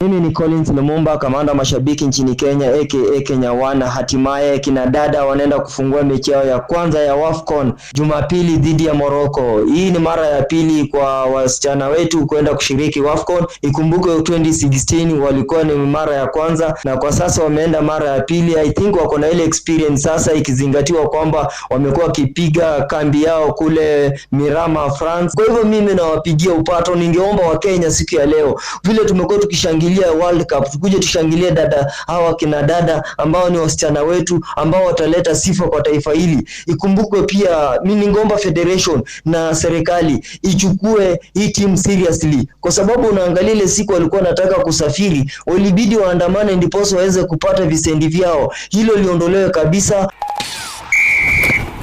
Mimi ni Collins Lumumba, kamanda wa mashabiki nchini Kenya aka Kenya One. Hatimaye kina dada wanaenda kufungua mechi yao ya kwanza ya WAFCON Jumapili dhidi ya Morocco. Hii ni mara ya pili kwa wasichana wetu kwenda kushiriki WAFCON. Ikumbuke 2016 walikuwa ni mara ya kwanza na kwa sasa wameenda mara ya pili. I think wako na ile experience sasa, ikizingatiwa kwamba wamekuwa wakipiga kambi yao kule Mirama, France. Kwa hivyo mimi nawapigia upato. Ningeomba Wakenya siku ya leo, vile tumekuwa tukishangilia World Cup, tukuje tushangilie dada hawa kina dada ambao ni wasichana wetu ambao wataleta sifa kwa taifa hili. Ikumbukwe pia, mimi ningeomba federation na serikali ichukue hii team seriously, kwa sababu unaangalia ile siku walikuwa wanataka kusafiri, walibidi waandamane ndiposa waweze kupata visendi vyao. Hilo liondolewe kabisa.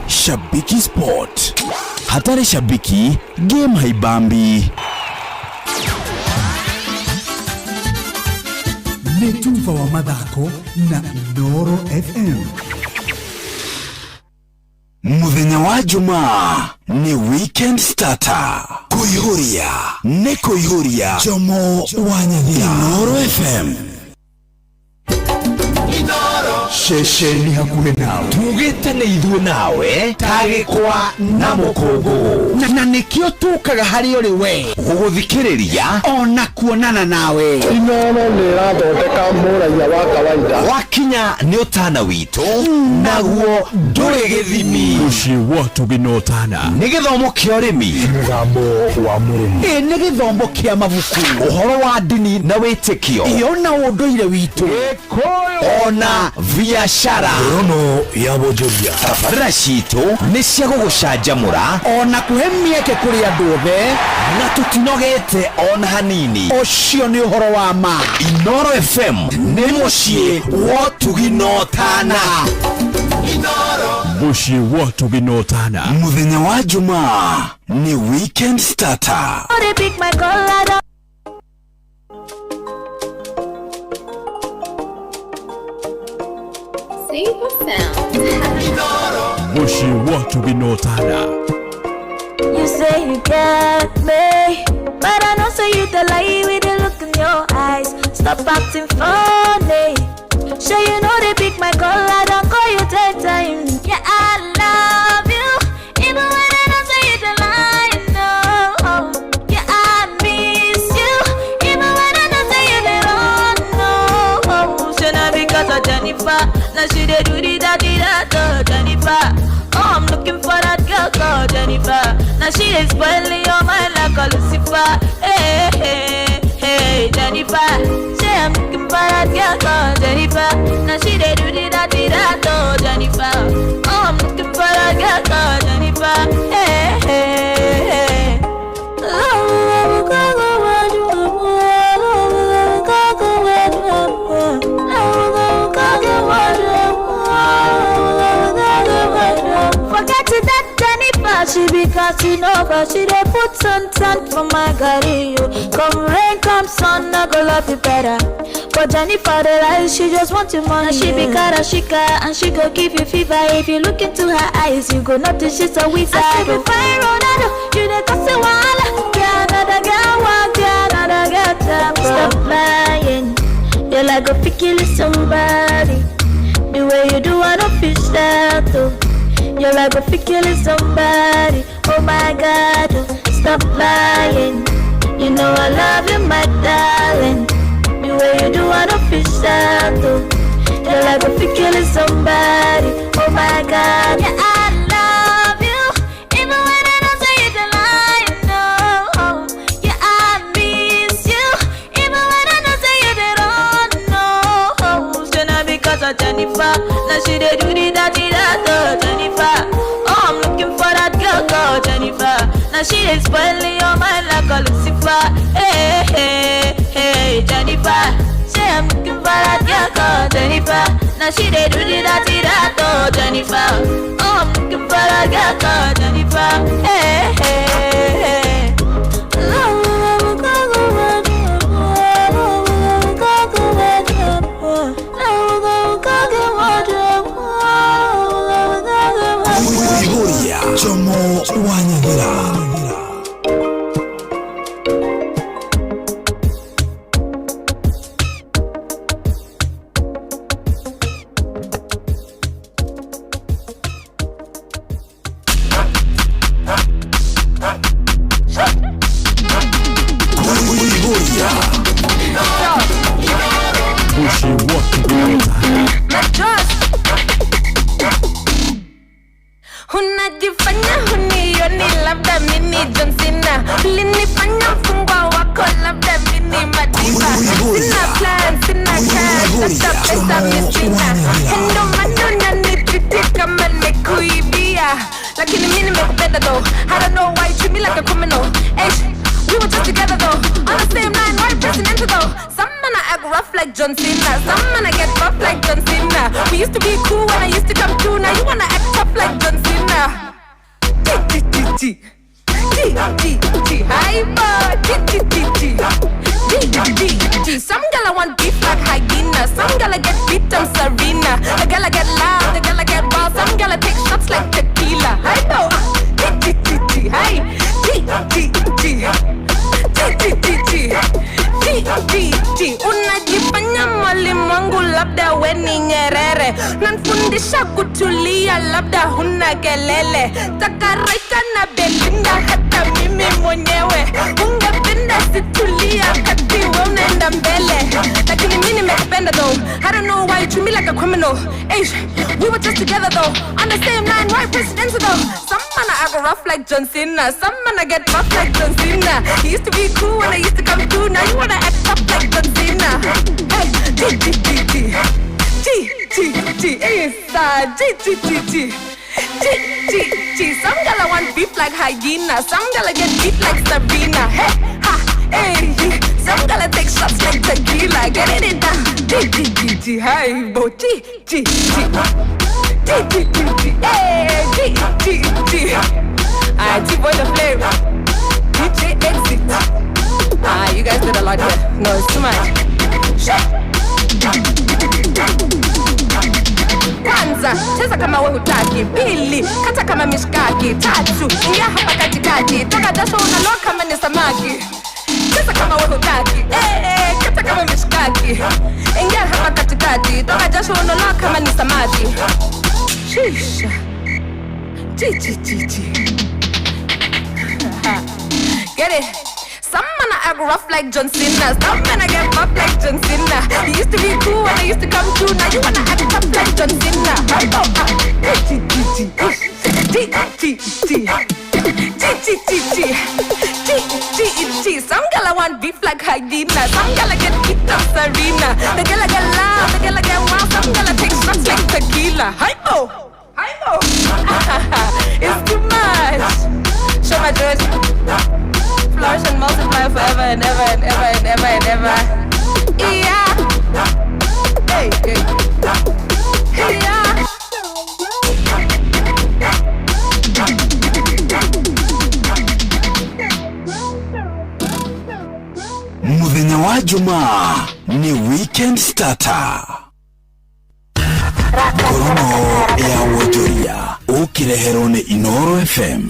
Shabiki Sport. Hatari shabiki, game haibambi. Nĩ tuba wa mathako na Inooro FM. Muthenya wa Jumaa ni weekend starter. Kuihuria nĩ kuihuria Jomo wa Nyathira. Inooro FM. Ceceni hakuhĩ nawe tugĩte nĩ ithuĩ nawe tagĩkwa na mũkũngũ na nĩkĩo tũkaga harĩ ũrĩ we gũgũthikĩrĩria ona kuonana nawe. Inooro nĩ ĩrathondeka mũraiya wa kawaida. Wakinya nĩ ũtana witũ naguo ndũrĩ gĩthimi. Mũciĩ wa tũgĩ na ũtana nĩ gĩthomo kĩa ũrĩmi, mũgambo wa mũrĩmi, ĩ nĩ gĩthomo kĩa mabuku, ũhoro wa ndini na wĩtĩkio, iyo na ũndũire witũ ona biashara Rono ya Bojoria. Tabarĩra citũ nĩ cia gũgũcanjamũra ona kũhe mĩeke kũrĩ andũ othe, na tũtinogete ona hanini. Ũcio nĩ ũhoro wa ma. Inooro FM nĩ mũciĩ wa ũtugi na ũtana. Muciĩ wa Tũginotana. Mũthenya wa Jumaa ni weekend starter. They pick my collar. Muciĩ wa Tũginotana. You say you get me, but I know say you the lie with the look in your eyes. Stop acting funny. Sure you know they pick my collar, don't call you 10 times. Yeah, I love you, even when I don't say you the lie. No, yeah, I miss you, even when I don't say you the wrong. No, Should not because of Jennifer. Now she dey do the dirty that, oh, Jennifer. Oh, I'm looking for that girl called Jennifer. Now she is spoiling your mind like a Lucifer. Hey, hey, hey, Jennifer. Say I'm looking for that girl called Jennifer. Now she dey do the dirty that, oh, Jennifer. Oh, I'm looking for that girl called Jennifer. Hey, hey, hey. Forget it that Jennifer, she be casting over. She dey put some sand for my garri. yo. Come rain, come sun, I go love you better. But Jennifer, the lie, she just want your money. Now she be karashika and she go give you fever. If you look into her eyes, you go notice she's a wizard. I say be fine, Ronaldo, you dey cause a wahala. Yeah, another girl walk, yeah, another girl tap. Stop lying, you're like a picky somebody. The way you do, I don't feel that though. You're like a picky somebody. Oh my God, oh, stop lying. You know I love you, my darling. The way you do, I don't feel sad though. You're like a picky somebody. Oh my God, Yeah, I love you, even when I don't say it a lie. No, yeah, I miss you, even when I don't say it at all. No, should not because of Jennifer. Now she dey do the dirty that, oh, Jennifer. Oh, I'm looking for that girl called Jennifer. Now she is spoiling your mind like a Lucifer. Hey, hey, hey, Jennifer. Say I'm looking for that girl called Jennifer. Now she dey do the dirty that, oh, Jennifer. Oh, I'm looking for that girl called Jennifer. Hey, hey, hey. Gloria Jomo Wanyagira. Gloria. Muciĩ wa Tũginotana. Unajifanya hunioni, labda mimi John Cena. Ulinifanya mfungwa wako, labda mimi Madiba. Sina plan, sina cash, hata pesa mi sina. Ndo maana unanitreat kama nimekuibia, lakini mi nimekupenda though. I don't know why you treat me like a criminal. Eish, we were just together though, on the same line, why you pressing enter though? Some man I act rough like John Cena, some man I get rough like John Cena. We used to be cool when I used to come through, now you wanna act tough like John Cena. G G G G G G G, hi boy. G G G G G G G. Some girl I want beef like hyena, some girl I get beat, I'm Serena. The girl I get loud, the girl I get wild, some girl I take shots like tequila. Hi boy. G G G G, hi G G G G G G G G G G. Unajifanya mwalimu wangu, labda we ni Nyerere. Nanfundisha kutulia, labda huna kelele. Takaraika na Belinda, hata mimi mwenyewe ungependa situlia kati we unaenda mbele, lakini mi nimekupenda though. I don't know why you treat me like a criminal. Eish, we were just together though, on the same line, why presidential though? Some man I act rough like John Cena, some man I get rough like John Cena. He used to be cool when I used to come through, now you wanna act tough like John Cena. Hey, G G G G G G G inside G G G G G G G. Some girl I want beef like hyena, some girl I get beat like Sabrina. Hey ha hey, some girl I take shots like tequila. Get it in down. G G G G. Hi bo G G G T T T T A G G G. Alright, T boy the flame. DJ exit. Ah, you guys did a lot here. No, it's too much. Shit. Kwanza cheza kama we hutaki, pili kata kama mishkaki, tatu ingia hapa katikati, toka jasho unaloa kama ni samaki. Cheza kama we hutaki, eh, eh, kata kama mishkaki, ingia hapa katikati, toka jasho unaloa kama ni samaki. Shisha. Chi chi chi chi. Get it? Some man I act rough like John Cena. Some man I get buff like John Cena. You used to be cool when I used to come through. Now you wanna act tough like John Cena. G G G G G G G G G G G G G. Some girl I want beef like hyena. Some girl I get beat up Serena. The girl I get loud, the girl I get wild. Some girl I take shots like tequila. Hypo, hypo. It's too much. Show my George. Flourish and multiply forever and ever and ever and ever and ever. Yeah. Hey, hey. Yeah. Muthenya wa Jumaa ni weekend starter. Ngorono ya wonjoria ũkĩreherwo nĩ Inoro FM.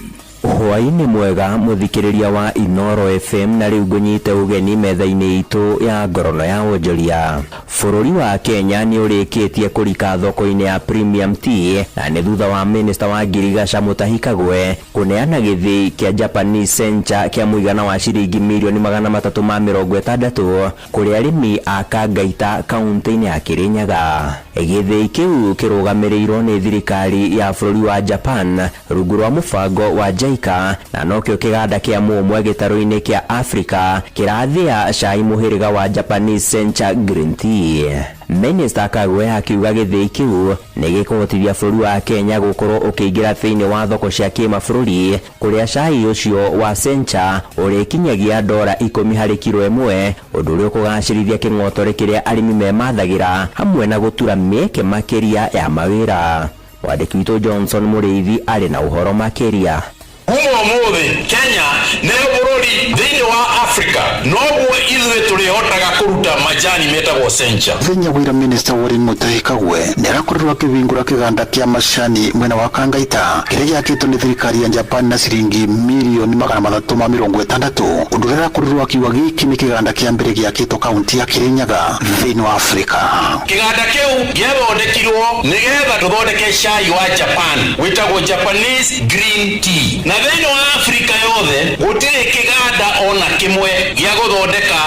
Hwaĩ-inĩ mwega mũthikĩrĩria wa Inoro FM, na rĩu ngũnyite ũgeni metha-inĩ itũ ya ngorono ya wonjoria. Bũrũri wa Kenya nĩ ũrĩkĩtie kũrika thoko-inĩ ya Premium Tea, na nĩ thutha wa minista wa ngirigaca Mutahi Kagwe kũneana gĩthĩi kĩa Japanese Sencha kĩa mũigana wa ciringi mirioni 360 kũrĩ arĩmi a Kangaita kaunti-inĩ ya Kirinyaga. Gĩthĩi kĩu kĩrũgamĩrĩirwo nĩ thirikari ya bũrũri wa Japan rungu rwa mũbango wa JICA, na nokĩo kĩganda kĩa mũmwe gĩtarũ-inĩ kĩa Afrika kĩrathĩa cai mũhĩrĩga wa Japanese Sencha Green Tea. Minista Kagwe akiuga gĩthĩi kĩu nĩ gĩkũhotithia bũrũri wa Kenya gũkorwo ũkĩingĩra thĩinĩ wa thoko cia kĩmabũrũri kũrĩa cai ũcio wa Sencha ũrĩkinyagia dora 10 harĩ kiro ĩmwe, ũndũ ũrĩa ũkũgacĩrithia kĩng'otore kĩrĩa arĩmi memathagĩra hamwe na gũtura mĩeke makĩria ya mawĩra. Mwandĩki witũ Johnson Mũrĩithi arĩ na ũhoro makĩria. Kuma ũmũthĩ Kenya nĩyo bũrũri thĩinĩ wa Africa noguo ithuĩ tũrĩhotaga kũruta majani metagwo sencha. Mũthenya wa ira minista wa ũrĩmi Mutahi Kagwe nĩarakorirwo akĩhingũra kĩganda kĩa macani mwena wa Kangaita kĩrĩa gĩakĩtwo nĩ thirikari ya Japan na ciringi mirioni 360, ũndũ ũrĩa arakorirwo akiuga gĩkĩ nĩ kĩganda kĩa mbere gĩakĩtwo kaunti ya Kirinyaga thĩinĩ wa Afrika. Kĩganda kĩu gĩathondekirwo nĩgetha tũthondeke cai wa Japan wĩtagwo Japanese green tea, na thĩinĩ wa Afrika yothe gũtirĩ kĩganda ona kĩmwe gĩa gũthondeka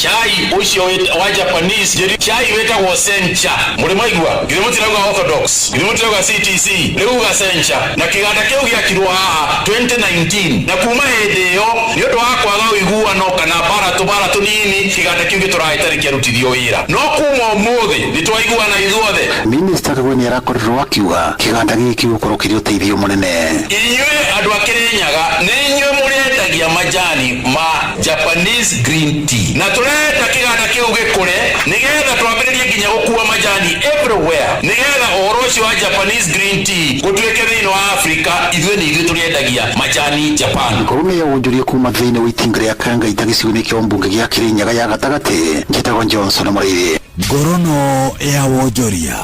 cai ũcio wa Japanese, cai wĩtagwo sencha. Mũrĩ maigua? Githĩ mũtirauga orthodox? Githĩ mũtirauga CTC? Rĩuga sencha. Na kĩganda kĩu gĩakirwo haha 2019, na kuma hĩndĩ ĩyo nĩ ũndũ wa kwaga ũiguano kana mbara tũbara tũnini, kĩganda kĩu gĩtũraga gĩtarĩ kĩarutithio wĩra, no kuma ũmũthĩ nĩ twaiguana ithuothe. Minista Kagwe nĩ arakorirwo akiuga kĩganda gĩkĩ gũkorwo kĩrĩ ũteithio mũnene. Inyuĩ andũ a Kĩrĩnyaga nĩ inyuĩ mũrĩendagia majani ma Japanese green tea, na tũrenda kĩganda kĩu gĩkũre nĩgetha twambĩrĩrie nginya gũkua majani everywhere, nĩgetha ũhoro ũcio wa Japanese green tea gũtuĩke thĩinĩ wa Afrika ithuĩ nĩ ithuĩ tũrĩendagia majani Japan. Ngorono ya wonjoria kuma thĩinĩ wa itinga rĩa Kangaita gĩcigo-inĩ kĩa ũmbunge gĩa Kĩrĩnyaga ya gatagatĩ, njĩtagwo Johnson Mũrĩithi. Ngorono ya wonjoria.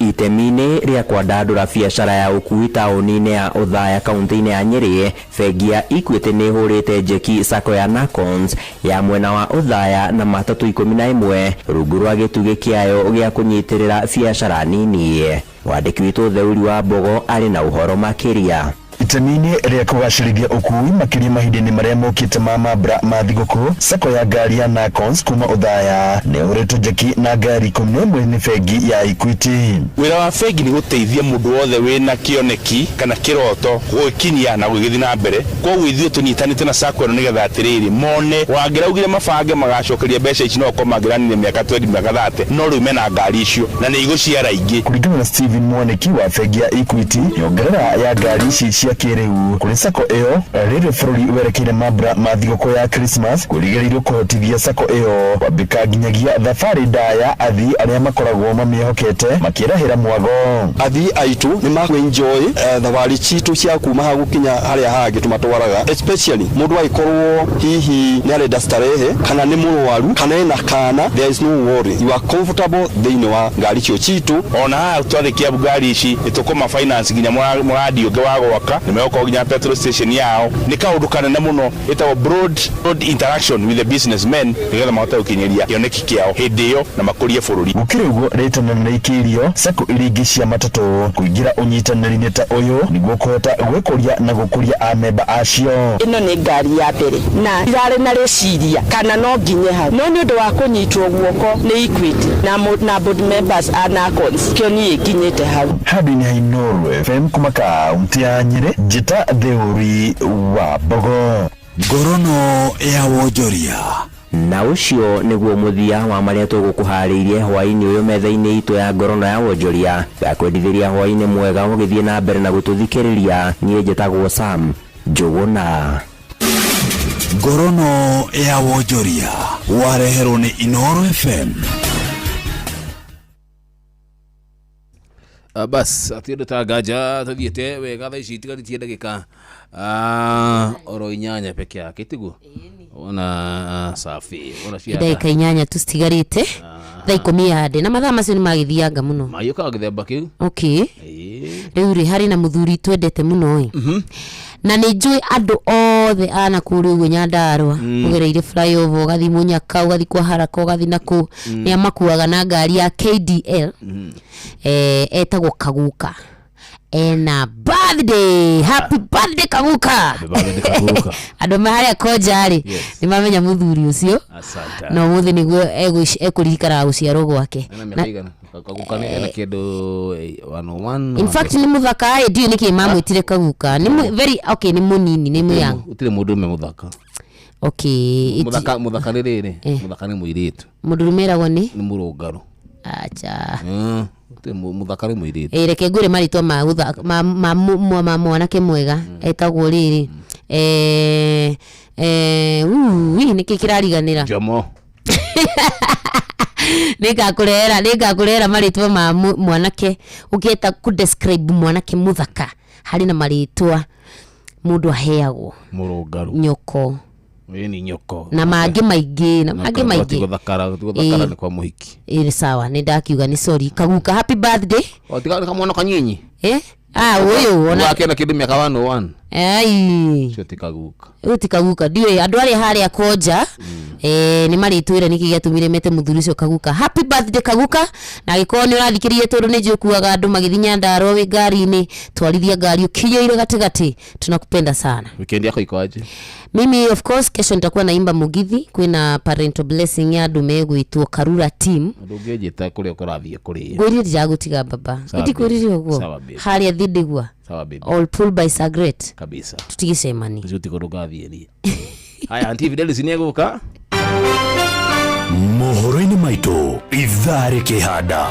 Itemi-inĩ rĩa kwandandũra biacara ya ũkui taũni-inĩ ya Othaya kaunti-inĩ ya Nyĩrĩ, bengi ya Equity nĩ ĩhũrĩte njeki sacco ya Nacons ya mwena wa Othaya na matatũ 11 rungu rwa gĩtugĩ kĩayo gĩa kũnyitĩrĩra biacara nini. Mwandĩki witũ Theuri wa Mbogo arĩ na ũhoro makĩria. Itemi-inĩ rĩa kũgacĩrithia ũkui makĩria mahinda-inĩ marĩa mokĩte ma mambura ma thigũkũ, sacco ya ngari ya Nacons kuma Othaya nĩ ĩhũrĩtwo njeki na ngari 11 nĩ bengi ya Equity. Wĩra wa bengi nĩ gũteithia mũndũ wothe wĩna kĩoneki kana kĩroto gũgĩkinyia na gũgĩthiĩ na mbere. Koguo ithuĩ tũnyitanĩte na sacco ĩno nĩgetha atĩrĩrĩ mone wangĩraugire mabange magacokeria mbeca ici no okorwo mangĩranire mĩaka 20 mĩaka 30, no rĩu mena ngari icio na nĩ igũciara ingĩ. Kũringana na Steven Mwaniki wa bengi ya Equity, nyongerera ya ngari ici cia cia kĩrĩu kũrĩ sacco ĩyo rĩrĩ bũrũri werekeire mambura ma thigũkũ ya Christmas kwĩrĩgĩrĩirwo kũhotithia sacco ĩyo kwambĩka nginyagia thabarĩ ndaya athii arĩa makoragwo mamĩhokete makĩrahĩra mwago. Athii aitũ nĩ makũ-enjoy thabarĩ citũ cia kuma haha gũkinya harĩa hangĩ tũmatwaraga, especially mũndũ agĩkorwo hihi nĩ arenda starehe kana nĩ mũrwaru kana ena kana, there is no worry, you are comfortable thĩinĩ wa ngari icio citũ. Ona haha twarĩkia ngari ici nĩ tũkũma finance nginya mũrandi ũngĩ wa gwaka, nĩ megũkorwo nginya petrol station yao. Nĩ kaũndũ kanene mũno ĩtagwo broad, broad interaction with the businessmen nĩgetha mahote gũkinyĩria kĩoneki kĩao hĩndĩ ĩyo na makũrie bũrũri. Gũkĩrĩ ũguo, rĩtana nĩrĩikĩirio sacco iria ingĩ cia matatũ kũingĩra ũnyitanĩri-inĩ ta ũyũ nĩguo kũhota gwĩkũria na gũkũria amemba acio. Ĩno nĩ ngari ya mbere na ndirarĩ na rĩciria kana no nginye hau, no nĩ ũndũ wa kũnyitwo guoko nĩ Equity na board members a NACONS kĩo niĩ nginyĩte hau. Handũ-inĩ ha Inooro FM kuma kaunti ya Nyĩrĩ, njĩta Theũri wa Mbogo. Ngorono ya wonjoria. Na ũcio nĩguo mũthia wa marĩa tũgũkũharĩirie hwaĩ-inĩ ũyũ metha-inĩ itũ ya ngorono ya wonjoria. Ngakwendithĩria hwaĩ-inĩ mwega ũgĩthiĩ na mbere na gũtũthikĩrĩria. Niĩ njĩtagwo Sam Njũgũna. Ngorono ya wonjoria wareherwo nĩ Inooro FM. Bas atä ndå ta nganja tå thiä te wega thaa ici itigarĩtie ndagĩka oro 8 peke yake tiguo ona safi ona cia Ndagĩka 8 tu citigarĩte thaa 10 ya ndĩ na mathaa macio nĩ magĩthianga mũno. Mayũkaga gĩthemba kĩu. Okay, rĩu rĩ harĩ na mũthuri twendete mũno ĩ, na nĩ njũĩ andũ othe a na kũrĩa ũguo Nyandarũa, ũgereire flyover ũgathiĩ Mũnyaka, ũgathiĩ kwa Haraka, ũgathiĩ na kũ, nĩ amakuaga na ngari ya KDL. Etagwo Kaguka, ena birthday. Happy birthday, Kaguka. Happy birthday, Kaguka. Andũ me harĩa Konja rĩ, nĩ mamenya mũthuri ũcio. Asante. Na ũmũthĩ nĩguo ekũririkanaga gũciarwo gwake. Ena mĩaka igana Kaguka nĩ ena kĩndũ 101. In fact nĩ mũthaka ĩ, ndiũĩ nĩkĩ mamwĩtire Kaguka. Nĩ very okay, nĩ mũnini, nĩ mũyang. Gũtirĩ mũndũ ũrũme mũthaka. Okay. Mũthaka nĩ rĩrĩ, mũthaka nĩ mũirĩtu. Mũndũrũme eragwo nĩ nĩ mũrũngarũ. Acha. Gũtirĩ mũthaka nĩ mũirĩtu. Ĩ, reke ngwĩre marĩtwa ma ma mwanake mwega etagwo rĩrĩ, ui, nĩkĩ kĩrariganĩra? Jomo. Nĩngakũrehera marĩtwa ma mwanake ũngĩenda kũ describe mwanake mũthaka, harĩ na marĩtwa mũndũ aheagwo. Mũrũngarũ. Nyoko. Ĩ ni nyoko. Na mangĩ maingĩ, na mangĩ maingĩ. Gũthakara nĩ kwa mũhiki. Ĩ sawa, nĩ ndakiuga nĩ sorry. Kaguka, happy birthday. O tiga nĩ kamwana kanyinyi. Ah, ũyũ ona wake na kĩndũ mĩaka 101. Ai. Ũcio ti Kaguka. Ũyũ ti Kaguka. Ndiũĩ andũ arĩa harĩa Konja, nĩ marĩtwĩra nĩkĩ gĩatũmire mete mũthuri ũcio Kaguka. Happy birthday, Kaguka. Na angĩkorwo nĩ ũrathikĩrĩria, tondũ nĩ njũĩ ũkuaga andũ magĩthiĩ Nyandarũa wĩ ngari-inĩ, twarithia ngari ũkinyĩire gatagatĩ. Tunakupenda sana. Weekend yako iko aje? Mimi of course kesho nitakuwa naimba Mugithi, kwĩna parental blessing ya andũ megwĩtwo Karura team. Ndũngĩnjĩta kũrĩa ũrathiĩ kũrĩa. Ngwĩrire ndiragũtiga baba. Sawa, Ndikwĩrire baby. ũguo. Sawa, baby. Harĩa thindĩgua. Sawa, baby. All pull by Sagret. Kabisa. Tutigĩcemanie. Ũcio ti kũndũ ngathiĩ niĩ. Haya, Auntie Fidelis nĩ egũka. Mohoro-inĩ maitũ ithaa rĩkĩhanda.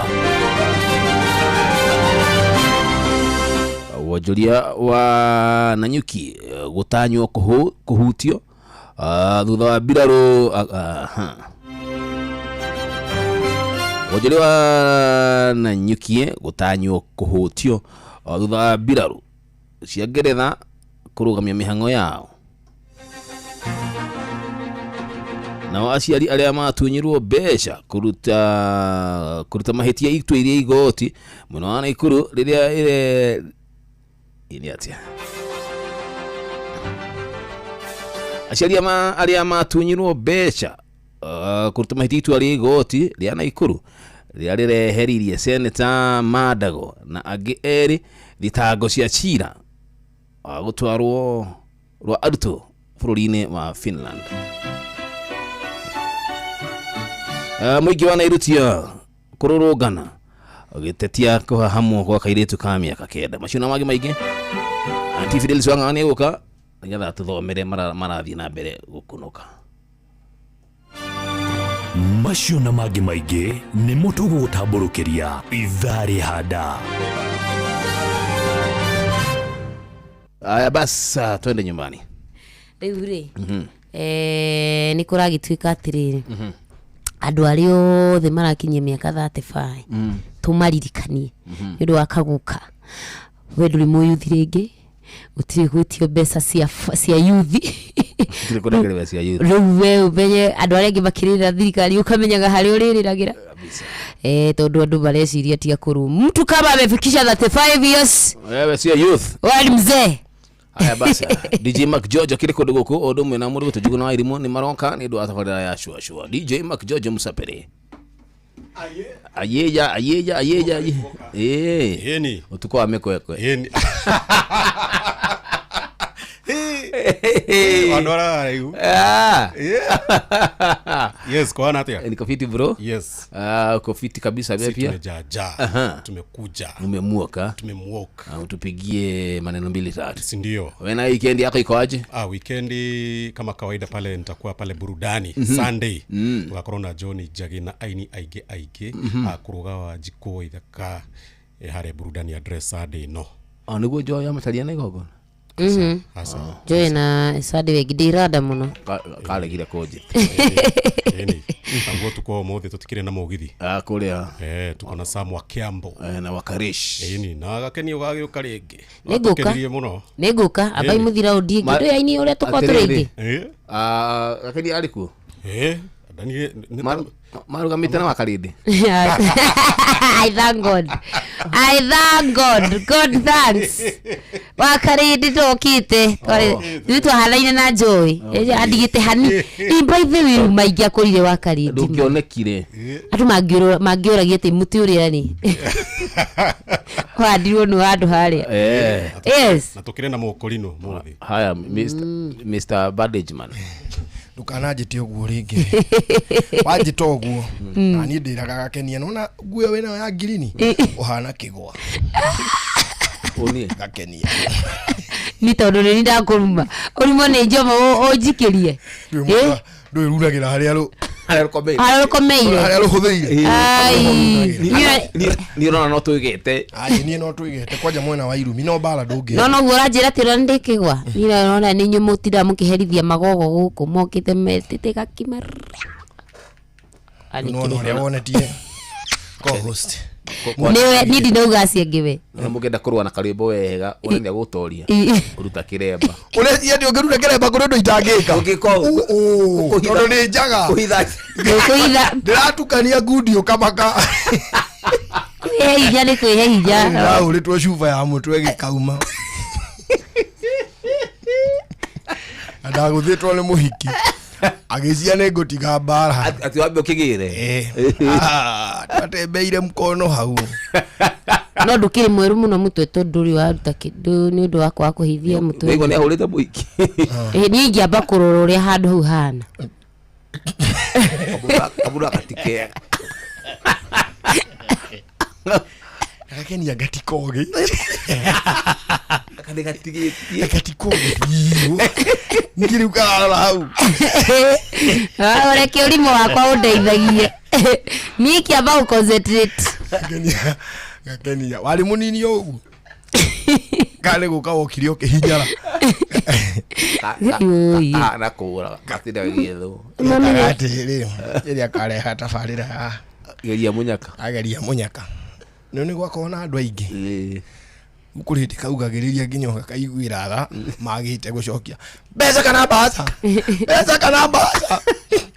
Wonjoria wa Nanyuki gũtanywo kũhutio thutha wa mbirarũ, ha. Wonjoria wa Nanyuki gũtanywo kũhutio thutha wa mbirarũ cia Ngeretha kũrũgamia mĩhang'o yao. Nao aciari arĩa matunyirwo mbeca kũruta mahĩtia itua iria igoti mwena wa Naikuru rĩrĩa ĩre nĩ atĩa? Aciari arĩa matunyirwo mbeca kũruta mahĩtia itua rĩa igoti rĩa Naikuru rĩrĩa rĩreheririe Seneta Mandago na angĩ erĩ thitango cia cira wa gũtwarwo rwa arutwo bũrũri-inĩ wa Finland. Mũingĩ wa Nairutia kũrũrũngana ũgĩtetia kũhahamwo gwa kairĩtu ka mĩaka 9. Macio na mangĩ maingĩ. Auntie Fidelis Wang'ang'a nĩ egũka nĩgetha tũthomere marathiĩ na mbere gũkunũka. Macio na mangĩ maingĩ nĩmo tũgũgũtambũrũkĩria ithaa rĩhanda. Aya bas, twende nyumbani. Rĩu rĩ, nĩ kũragĩtuĩka atĩrĩrĩ, andũ arĩa othe marakinyia mĩaka 35, tũmaririkanie nĩ ũndũ wa kaguka. We ndũrĩ mũyuthi rĩngĩ, gũtirĩ gwĩtio mbeca cia yuthi. Gũtirĩ kũnengerwo cia youth. Rĩu we ũmenye andũ arĩa angĩ makĩrĩra thirikari, ũkamenyaga harĩa ũrĩrĩragĩra. Tondũ andũ mareciria ti akũrũ, mtu kama amefikisha 35 years, Wewe sio youth. Wewe ni mzee. Haya basi, DJ Mark George akĩrĩ kũndũ gũkũ o ũndũ ũmwe na mũndũ gwĩtwo Njuguna wa Irimũ nĩ maroka nĩ ũndũ wa tabarĩra ya shua shua. DJ Mark George Musapere. Ayeya ayeya ayeya aye. Yeni. Ũtukũ wa mĩkwekwe. Yeni. Wandwara raihu. Yes, kwana atia? Niko fiti bro. Yes. Uko fiti kabisa Si wewe pia. tumejaja. Tumekuja. Umemuoka. Tumemuoka. Utupigie maneno mbili tatu. Si ndio? Wewe na weekend yako iko aje? Weekendi kama kawaida pale nitakuwa pale burudani Sunday. Tugakorwo na John Njagi na aini aingĩ aingĩ a kũrũga wa njikũ ithaka, harĩa burudani address Sunday no. Nĩguo Joy amacaria na igongona. Asa. Joy na Sadi wengi ndiranda mũno. Karegire kũnjĩ. Ĩni. Naguo tuko ũmũthĩ tũtikĩrĩ na mũgithi. Kũrĩa. Tuko na Sam wa Kiambo. Na Wakarish. Ĩni, na gakenio gagĩũka rĩngĩ. Nĩngũka. Watũkenirie mũno. Nĩngũka ambai Ĩni. mũthira ũndie ngĩ ndũĩ aini ũrĩa tũkorwo tũrĩ aingĩ. Gakeni arĩ kuo? Marugamĩte na Wakarĩndĩ. I thank God. I thank God. God thanks. Wakarĩndĩ ndokĩte. Ithuĩ twahanaine na Joy. Andigĩte hani. By the way, maingĩ akũrire Wakarĩndĩ. Ndũngĩonekire. Andũ mangĩũragia atĩ mũtĩ ũrĩa rĩ. Wahandirwo nĩ handũ harĩa. Yes. Na tũkĩrĩ na mũkũrinũ mũthĩ. Haya, Mr. Bandage Man. Ndukananjĩte ũguo rĩngĩ, wanjĩta ũguo na niĩ ndĩraga gakenia nona nguo ĩyo wĩnayo ya ngirini ũhana kĩgwa. Ũnie. Gakenia. Ni tondũ nĩ ndakũruma. Ũrimũ nĩ njoma ũnjikĩrie. Ndwĩruragĩra harĩa rũ harĩa rũkomeire. Harĩa rũkomeire. Harĩa rũhũthĩire. Ai. Niĩ ũrona no twĩgĩte. Ai, niĩ no twĩgĩte kwanja mwena wa irumi no mbara ndũngĩ. No noguo ũranjĩra atĩ ũrĩa ndĩkĩgwa. Niĩ ndĩrona nĩ inyuĩ mũtindaga mũkĩherithia magogo gũkũ mokĩte metĩte gakima. Nĩwona ũrĩa wonetie co-host. Nĩwe niĩ ndinauga acio angĩ we. Na mũngĩenda kũrũa na karwĩmbo wega, ũrĩa nĩ agũtoria. Ũruta kĩremba. Ũreciria atĩ ũngĩruta kĩremba kũrĩ ũndũ itangĩka? Tondũ nĩ njaga. Kũhitha. Ndĩratukania ngundi ũkamaka. Kwĩhe hinya nĩ kwĩhe hinya. Ndahũrĩtwo cuba ya mũtwe gĩkauma. Na ndagũthĩtwo nĩ mũhiki. Agĩcia nĩ ngũtiga mbara. Atĩ wambe ũkĩgĩre. Twatembeire mkono hau. No ndũkĩrĩ mwerũ mũno mũtwe tondũ ndũrĩ waruta kĩndũ nĩ ũndũ wa kwaga kũhithia mũtwe. Ndaigua nĩ ahũrĩte mũhiki. Niĩ ingĩamba kũrora ũrĩa handũ hau hana. Kabura gatikega. Gakenia gatikogĩ. Gaka nĩ gatigĩtie. Gatikogĩ biũ. Ningĩ rĩu kararora hau. Ũreke ũrimũ wakwa ũndeithagie. Niĩ ingĩamba gũ concentrate. Gakenia. Gakenia. Warĩ mũnini o ũguo. Kana nĩ gũka wokire ũkĩhinyara. Na kũra gatinda gĩgĩethwo. Atĩrĩ, rĩrĩa kareha tabarĩra ya Geria mũnyaka. Ageria mũnyaka. Nĩ nĩ gwakorwo na andũ aingĩ. Kũrĩ hĩndĩ kaugagĩrĩria nginya ũgakaiguĩra tha magĩte gũcokia mbeca kana mbaca, mbeca kana mbaca,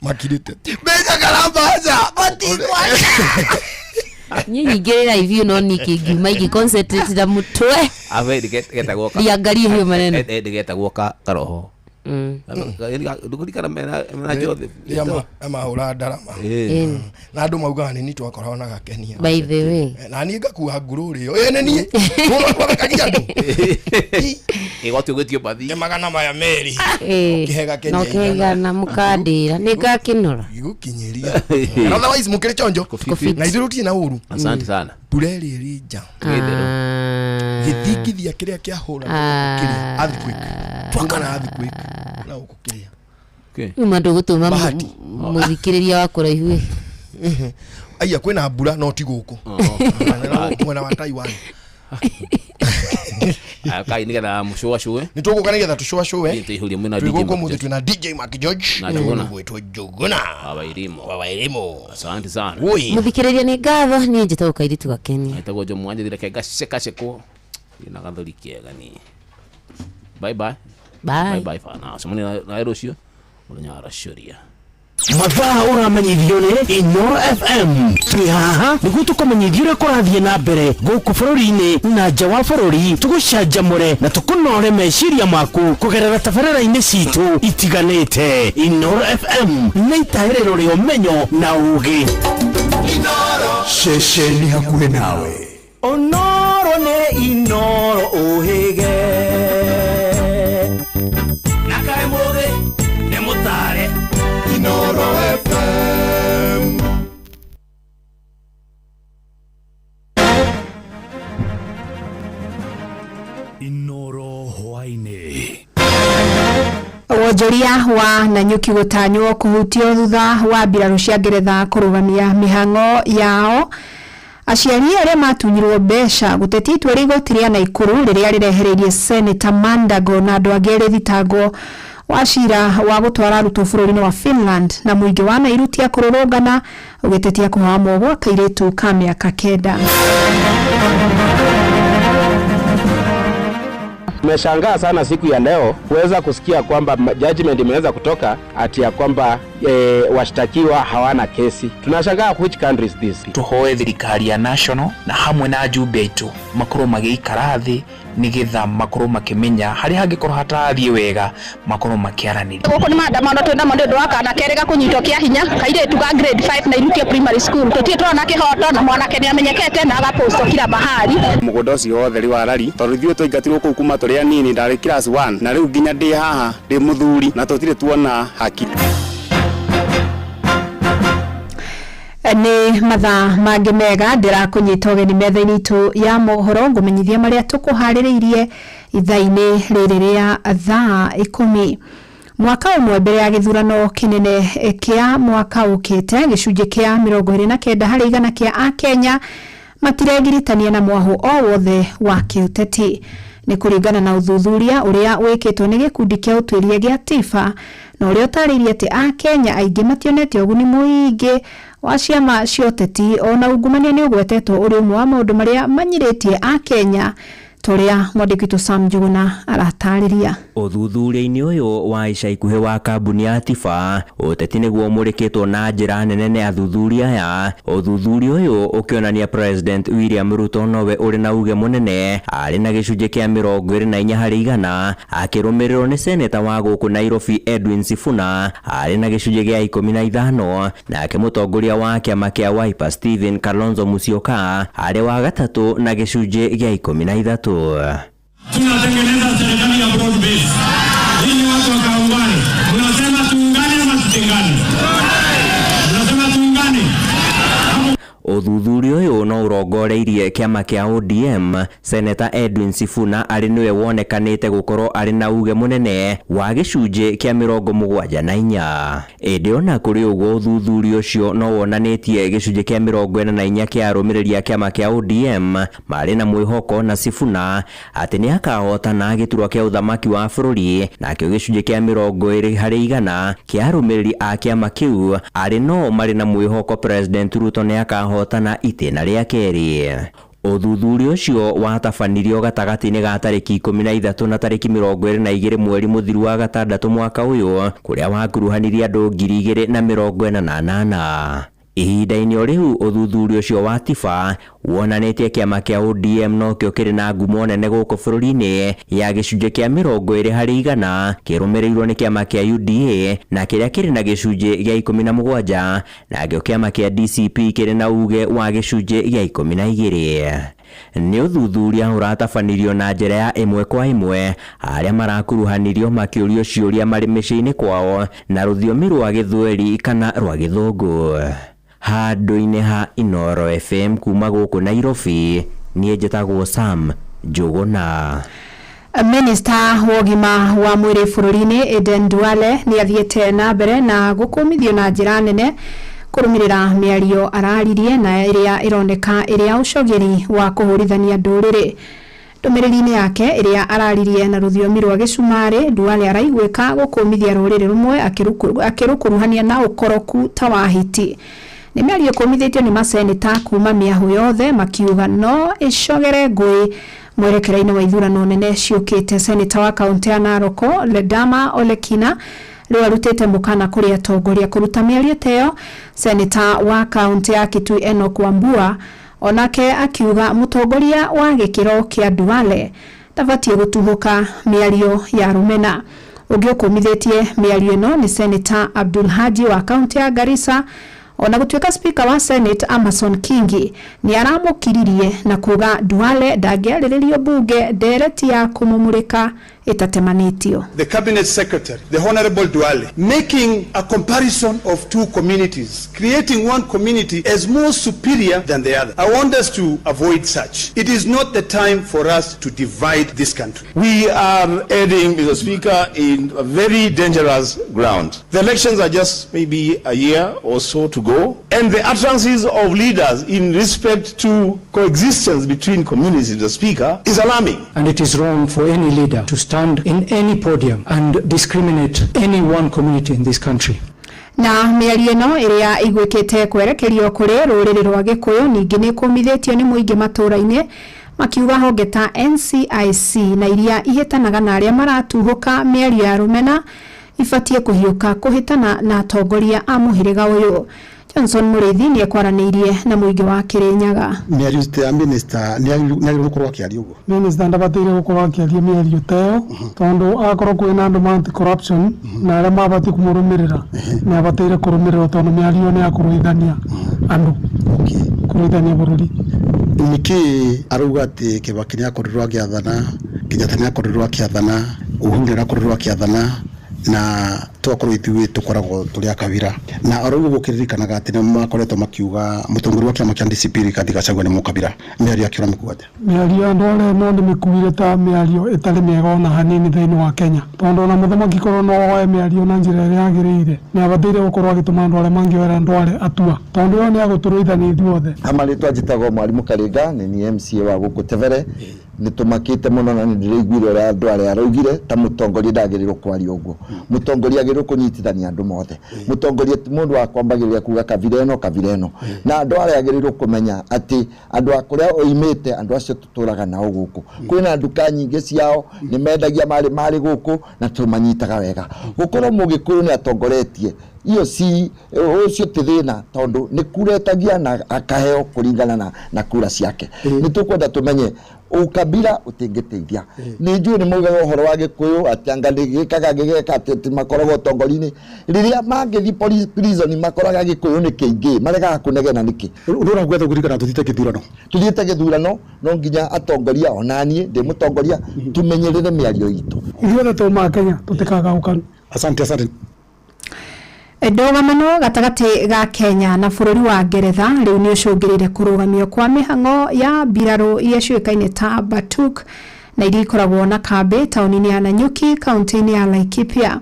makirĩte mbeca kana mbaca. Niĩ nyingĩrĩra review no niĩ kĩngiuma ingĩ concentrate na mũtwe. Abe ndĩgetagwo ka. Ndiangarie hiyo maneno. Ndĩgetagwo ka karoho. Ndũkũririkana mena Joseph. Rĩrĩa mahũra ndarama. Na andũ maugaga nĩ niĩ twakoragwo na gakenia. By the way. Na niĩ ngakua ngurũ rĩo. Ĩ nĩ niĩ. Mũno twabekagia andũ. Igoti ũgĩtio mbathi. Nĩ magana maya merĩ. Ũkĩhe gakenia Na ũkĩhe igana mũkandĩra. Nĩ ngakĩnora. Gĩgũkinyĩria. And otherwise mũkĩrĩ chonjo. Kũbiti. Na ithuĩ tũtirĩ na ũru. Asante sana. Mbura ĩrĩa ĩrĩ nja. Gĩthingithia kĩrĩa kĩahũra kĩrĩa earthquake. Twakana earthquake. Na gũkũ kĩrĩa. Rĩu ndũgũtũma Bahati. mũthikĩrĩria wa kũraihu ĩ. Aya kwĩna mbura no ti gũkũ. Mwena wa Taiwan. Kai nĩgetha mũcũacũe. Nĩ tũgũka nĩgetha tũcũacũe. Tũihũrie mwĩna Twĩ DJ gũkũ Mark mũthĩ George. twĩna DJ Mark George. Na Njuguna. Gwĩtwo Njuguna. Wawairimu. Wawairimu. Asante sana. Mũthikĩrĩria nĩ ngatho niĩ njĩtagwo kairĩtu gakenia. Etagwo Jomo Wanjĩthire ke gacekacekwo. Na gathuri kega ni. Bye bye. Bye. Bye bye for now. Cemania nawe rũciũ mũthenya wa racũria. Mathaa ũramenyithio nĩ Inoro FM. Twĩ haha nĩguo tũkũmenyithia ũrĩa kũrathiĩ na mbere gũkũ bũrũri-inĩ na nja wa bũrũri, tũgũcanjamũre na tũkũnore meciria maku kũgerera tabarĩra-inĩ citũ itiganĩte. Inoro FM nĩ itaĩrĩro rĩa ũmenyo na ũgĩ. Ceceni hakuhĩ nawe. Onoro nĩ Inoro ũhĩge na kaĩ mũthĩ nĩ mũtare. Inoro FM. Inoro hwaĩ-inĩ. Wonjoria wa Nanyuki gũtanywo kũhutio thutha wa mbirarũ cia Ngeretha kũrũgamia mĩhang'o yao. Aciari arĩa matunyirwo mbeca gũtetia itua rĩa igoti rĩa Naikuru rĩrĩa rĩrehereirie Seneta Mandago na andũ angĩ erĩ thitango wa cira wa gũtwara arutwo bũrũri-inĩ wa Finland, na mũingĩ wa Nairutia kũrũrũngana ũgĩtetia kũhamwo gwa kairĩtu ka mĩaka 9. Tumeshangaa sana siku ya leo kuweza kusikia kwamba judgment imeweza kutoka ati ya kwamba washtakiwa hawana kesi. Tunashangaa which country is this? Tuhoe thirikari ya national na hamwe na ajumbe aitũ makorwo magĩikara thĩ nĩgetha makorwo makĩmenya harĩa hangĩkorwo hatarathiĩ wega makorwo makĩaranĩria. Gũkũ nĩ maandamano twĩ namo nĩ ũndũ wa kana kerĩ gakũnyitwo kĩa hinya kairĩtu ka grade 5 na Irutia Primary School. Tũtirĩ tũrona kĩhoto na mwanake nĩ amenyekete na agapostwo kila mahali. Mũgũnda ũcio wothe rĩ wa rari tondũ ithuĩ twaingatirwo kũu kuma tũrĩ anini, ndarĩ class 1 na rĩu nginya ndĩ haha ndĩ mũthuri na tũtirĩ tuona haki. Nĩ mathaa mangĩ mega ndĩrakũnyita ũgeni metha-inĩ itũ ya mohoro ngũmenyithia marĩa tũkũharĩrĩirie ithaa-inĩ rĩrĩ rĩa thaa 10. Mwaka ũmwe mbere ya gĩthurano kĩnene kĩa mwaka ũkĩte, gĩcunjĩ kĩa 29 harĩ igana kĩa Akenya matiregiritania na mwahũ o wothe wa kĩũteti. Nĩ kũringana na ũthuthuria ũrĩa wĩkĩtwo nĩ gĩkundi kĩa ũtuĩria gĩa TIFA na ũrĩa ũtarĩirie atĩ Akenya aingĩ mationete ũguni mũingĩ wa ciama cia ũteti, ona ungumania nĩ ũgwetetwo ũrĩ ũmwe wa maũndũ marĩa manyirĩtie Akenya, ta ũrĩa mwandĩki witũ Sam Njuguna aratarĩria. Ũthuthuria-inĩ ũyũ wa ica ikuhĩ wa kambuni ya TIFA, ũteti nĩguo ũmũrĩkĩtwo na njĩra nene nĩ athuthuria aya. Ũthuthuria ũyũ ũkĩonania President William Ruto nowe ũrĩ na uge mũnene, arĩ na gĩcunjĩ kĩa 24 harĩ igana, akĩrũmĩrĩrwo nĩ seneta wa gũkũ Nairobi Edwin Sifuna arĩ na gĩcunjĩ gĩa 15, nake mũtongoria wa kĩama kĩa Wiper Stephen Kalonzo Musyoka arĩ wa gatatũ na gĩcunjĩ gĩa 13. Tunatengeneza serikali ya broad base. Ninyi watu wa Kaungani, mnasema tuungane ama tutengane? Mnasema tuungane? Ũthuthuria ũyũ no ũrongoreirie kĩama kĩa ODM. Seneta Edwin Sifuna arĩ nĩwe wonekanĩte gũkorwo arĩ na uge mũnene wa gĩcunjĩ kĩa 74. Ĩndĩ ona kũrĩ ũguo, ũthuthuria ũcio no wonanĩtie gĩcunjĩ kĩa 44 kĩa arũmĩrĩri a kĩama kĩa ODM marĩ na mwĩhoko na Sifuna atĩ nĩ akahotana gĩturwa kĩa ũthamaki wa bũrũri, nakĩo gĩcunjĩ kĩa 20 harĩ igana kĩa arũmĩrĩri a kĩama kĩu arĩ no marĩ na mwĩhoko President Ruto nĩ akahotana itĩna rĩa kerĩ. Ũthuthuria ũcio watabanirio gatagatĩ-inĩ ga tarĩki 13 na tarĩki 22 mweri mũthiru wa gatandatũ mwaka ũyũ, kũrĩa wakuruhanirie andũ 2048. Ihinda-inĩ o rĩu, ũthuthuria ũcio wa TIFA wonanĩtie kĩama kĩa ODM nokĩo kĩrĩ na ngumo nene gũkũ bũrũri-inĩ ya gĩcunjĩ kĩa 20 harĩ igana, kĩrũmĩrĩirwo nĩ kĩama kĩa UDA na kĩrĩa kĩrĩ na gĩcunjĩ gĩa 17, nakĩo kĩama kĩa DCP kĩrĩ na uge wa gĩcunjĩ gĩa 12. Nĩ ũthuthuria ũratabanirio na njĩra ya ĩmwe kwa ĩmwe, arĩa marakuruhanirio makĩũrio ciũria marĩ mĩciĩ-inĩ kwao na rũthiomi rwa Gĩthweri kana rwa Gĩthũngũ. Handũ-inĩ ha Inoro FM kuma gũkũ Nairobi, niĩ njĩtagwo Sam Njuguna. Minista wa ũgima wa mwĩrĩ bũrũri-inĩ Aden Duale nĩ athiĩte na mbere na gũkũmithio na njĩra nene kũrũmĩrĩra mĩario araririe na ĩrĩa ĩroneka ĩrĩ ya ũcogeri wa kũhũrithania ndũrĩrĩ. Ndũmĩrĩri-inĩ yake ĩrĩa araririe na rũthiomi rwa Gĩcumarĩ, Duale araiguĩka gũkũmithia rũrĩrĩ rũmwe akĩrũkuruhania na ũkoroku ta wa hiti. Nĩ mĩario ĩkũmithĩtio nĩ maseneta kuma mĩahũ yothe makiuga no ĩcogere ngũĩ mwerekera-inĩ wa ithurano nene ciũkĩte. Seneta wa kaũntĩ ya Narok Ledama Olekina rĩu arutĩte mũkana kũrĩ atongoria kũruta mĩario ta ĩyo. Seneta wa kaũntĩ ya Kitui Enoch Wambua onake akiuga mũtongoria wa gĩkĩro kĩa Duale ndabatiĩ gũtuhũka mĩario ya rũmena. Ũngĩ ũkũmithĩtie mĩario ĩno nĩ Seneta Abdul Haji wa kaũntĩ ya Garissa, ona gũtuĩka speaker wa Senate Amason Kingi nĩ aramũkiririe na kuga Duale ndangĩarĩrĩrio bunge ndereti ya kũmũmũrĩka ĩtatemanĩtio. The Cabinet Secretary, the Honorable Duale, making a comparison of two communities, creating one community as more superior than the other. I want us to avoid such. It is not the time for us to divide this country. We are heading, Mr. Speaker, in a very dangerous ground. The elections are just maybe a year or so to go, and the utterances of leaders in respect to coexistence between communities, Mr. Speaker, is alarming. And it is wrong for any leader to stand in any podium and discriminate any one community in this country. Na mĩario ĩno ĩrĩa iguĩkĩte kwerekerio kũrĩ rũrĩrĩ rwa Gĩkũyũ ningĩ nĩ kũmithĩtio nĩ mũingĩ matũũra-inĩ makiuga honge ta NCIC na iria ihĩtanaga na arĩa maratuhũka mĩario ya rũmena ibatiĩ kũhiũka kũhĩtana na atongoria a mũhĩrĩga ũyũ. Johnson Mũrĩithi nĩ ekwaranĩirie na mũingĩ wa Kĩrĩnyaga. Mĩario ya minister nĩ agĩrĩirwo gũkorwo akĩaria ũguo. Minister ndabataire gũkorwo akĩaria mĩario ta ĩyo tondũ akorwo kwĩna andũ ma anti corruption na arĩa mabatiĩ kũmũrũmĩrĩra nĩ abataire kũrũmĩrĩrwo tondũ mĩario nĩ ya kũrũithania andũ, kũrũithania bũrũri. Nĩkĩ arauga atĩ Kibaki nĩ akorirwo agĩathana, Kenyatta nĩ akorirwo akĩathana, Uhuru nĩ arakorirwo akĩathana, na twakorwo ithuĩ tũkoragwo tũrĩ a kabira, na oro ũguo gũkĩririkanaga atĩ nĩ makoretwo makiuga mũtongoria wa kĩama kĩa DCP Rigathi Gachagua nĩ mũkabira. Mĩario yake ũramĩkua atĩa? Mĩario ya andũ arĩa no ndĩmĩkuire ta mĩario ĩtarĩ mĩega ona hanini thĩinĩ wa Kenya, tondũ ona mũthamaki korwo no oe mĩario na njĩra ĩrĩa yagĩrĩire nĩ abataire gũkorwo agĩtũma andũ arĩa mangĩoera andũ arĩa atua, tondũ ĩyo nĩ agũtũrũithania ithuothe. Amarĩtwa njĩtagwo Mwarimũ Karinga, nĩ niĩ MCA wa gũkũ Tebere. Nĩ tũmakĩte mũno na nĩ ndĩraiguire ũrĩa andũ arĩa araugire ta mũtongoria ndagĩrĩirwo kwaria ũguo. Mũtongoria agĩrĩirwo kũnyitithania andũ mothe. Mũtongoria ti mũndũ wa kwambagĩrĩria kuga kabira ĩno kabira ĩno, na andũ arĩa agĩrĩirwo kũmenya atĩ andũ a kũrĩa oimĩte, andũ acio tũtũraga nao gũkũ, kwĩna nduka nyingĩ ciao, nĩ mendagia marĩ gũkũ na tũmanyitaga wega. Gũkorwo mũgĩkũyũ nĩ atongoretie iyo si ũcio ti thĩna, tondũ nĩ kuretagia na akaheo kũringana na kura ciake. Nĩ tũkwenda tũmenye ukabira utingĩteithia. Nĩ njũĩ nĩ maugaga ũhoro wa Gĩkũyũ atĩ anga nĩ gĩkaga gĩgeka atĩ makoragwo ũtongoria-inĩ, rĩrĩa mangĩthiĩ prison makoraga Gĩkũyũ nĩ kĩingĩ, maregaga kũnegena nĩkĩ? Ũndũ ũrĩa ngwenda kũririkana, tũthiĩte gĩthurano, tũthiĩte gĩthurano, no nginya atongoria onaniĩ ndĩ mũtongoria tumenyerere mĩario itũ. Ithuothe tũma Kenya tũtikagaũkana. Asante, asante. Ndũgamano gatagatĩ ga Kenya na bũrũri wa Ngeretha rĩu nĩ ũcũngĩrĩire kũrũgamio kwa mĩhang'o ya mbirarũ iria ciũĩkaine ta Batuk na iria ikoragwo na kambĩ taũni-inĩ ya Nanyuki kaũntĩ-inĩ ya Laikipia.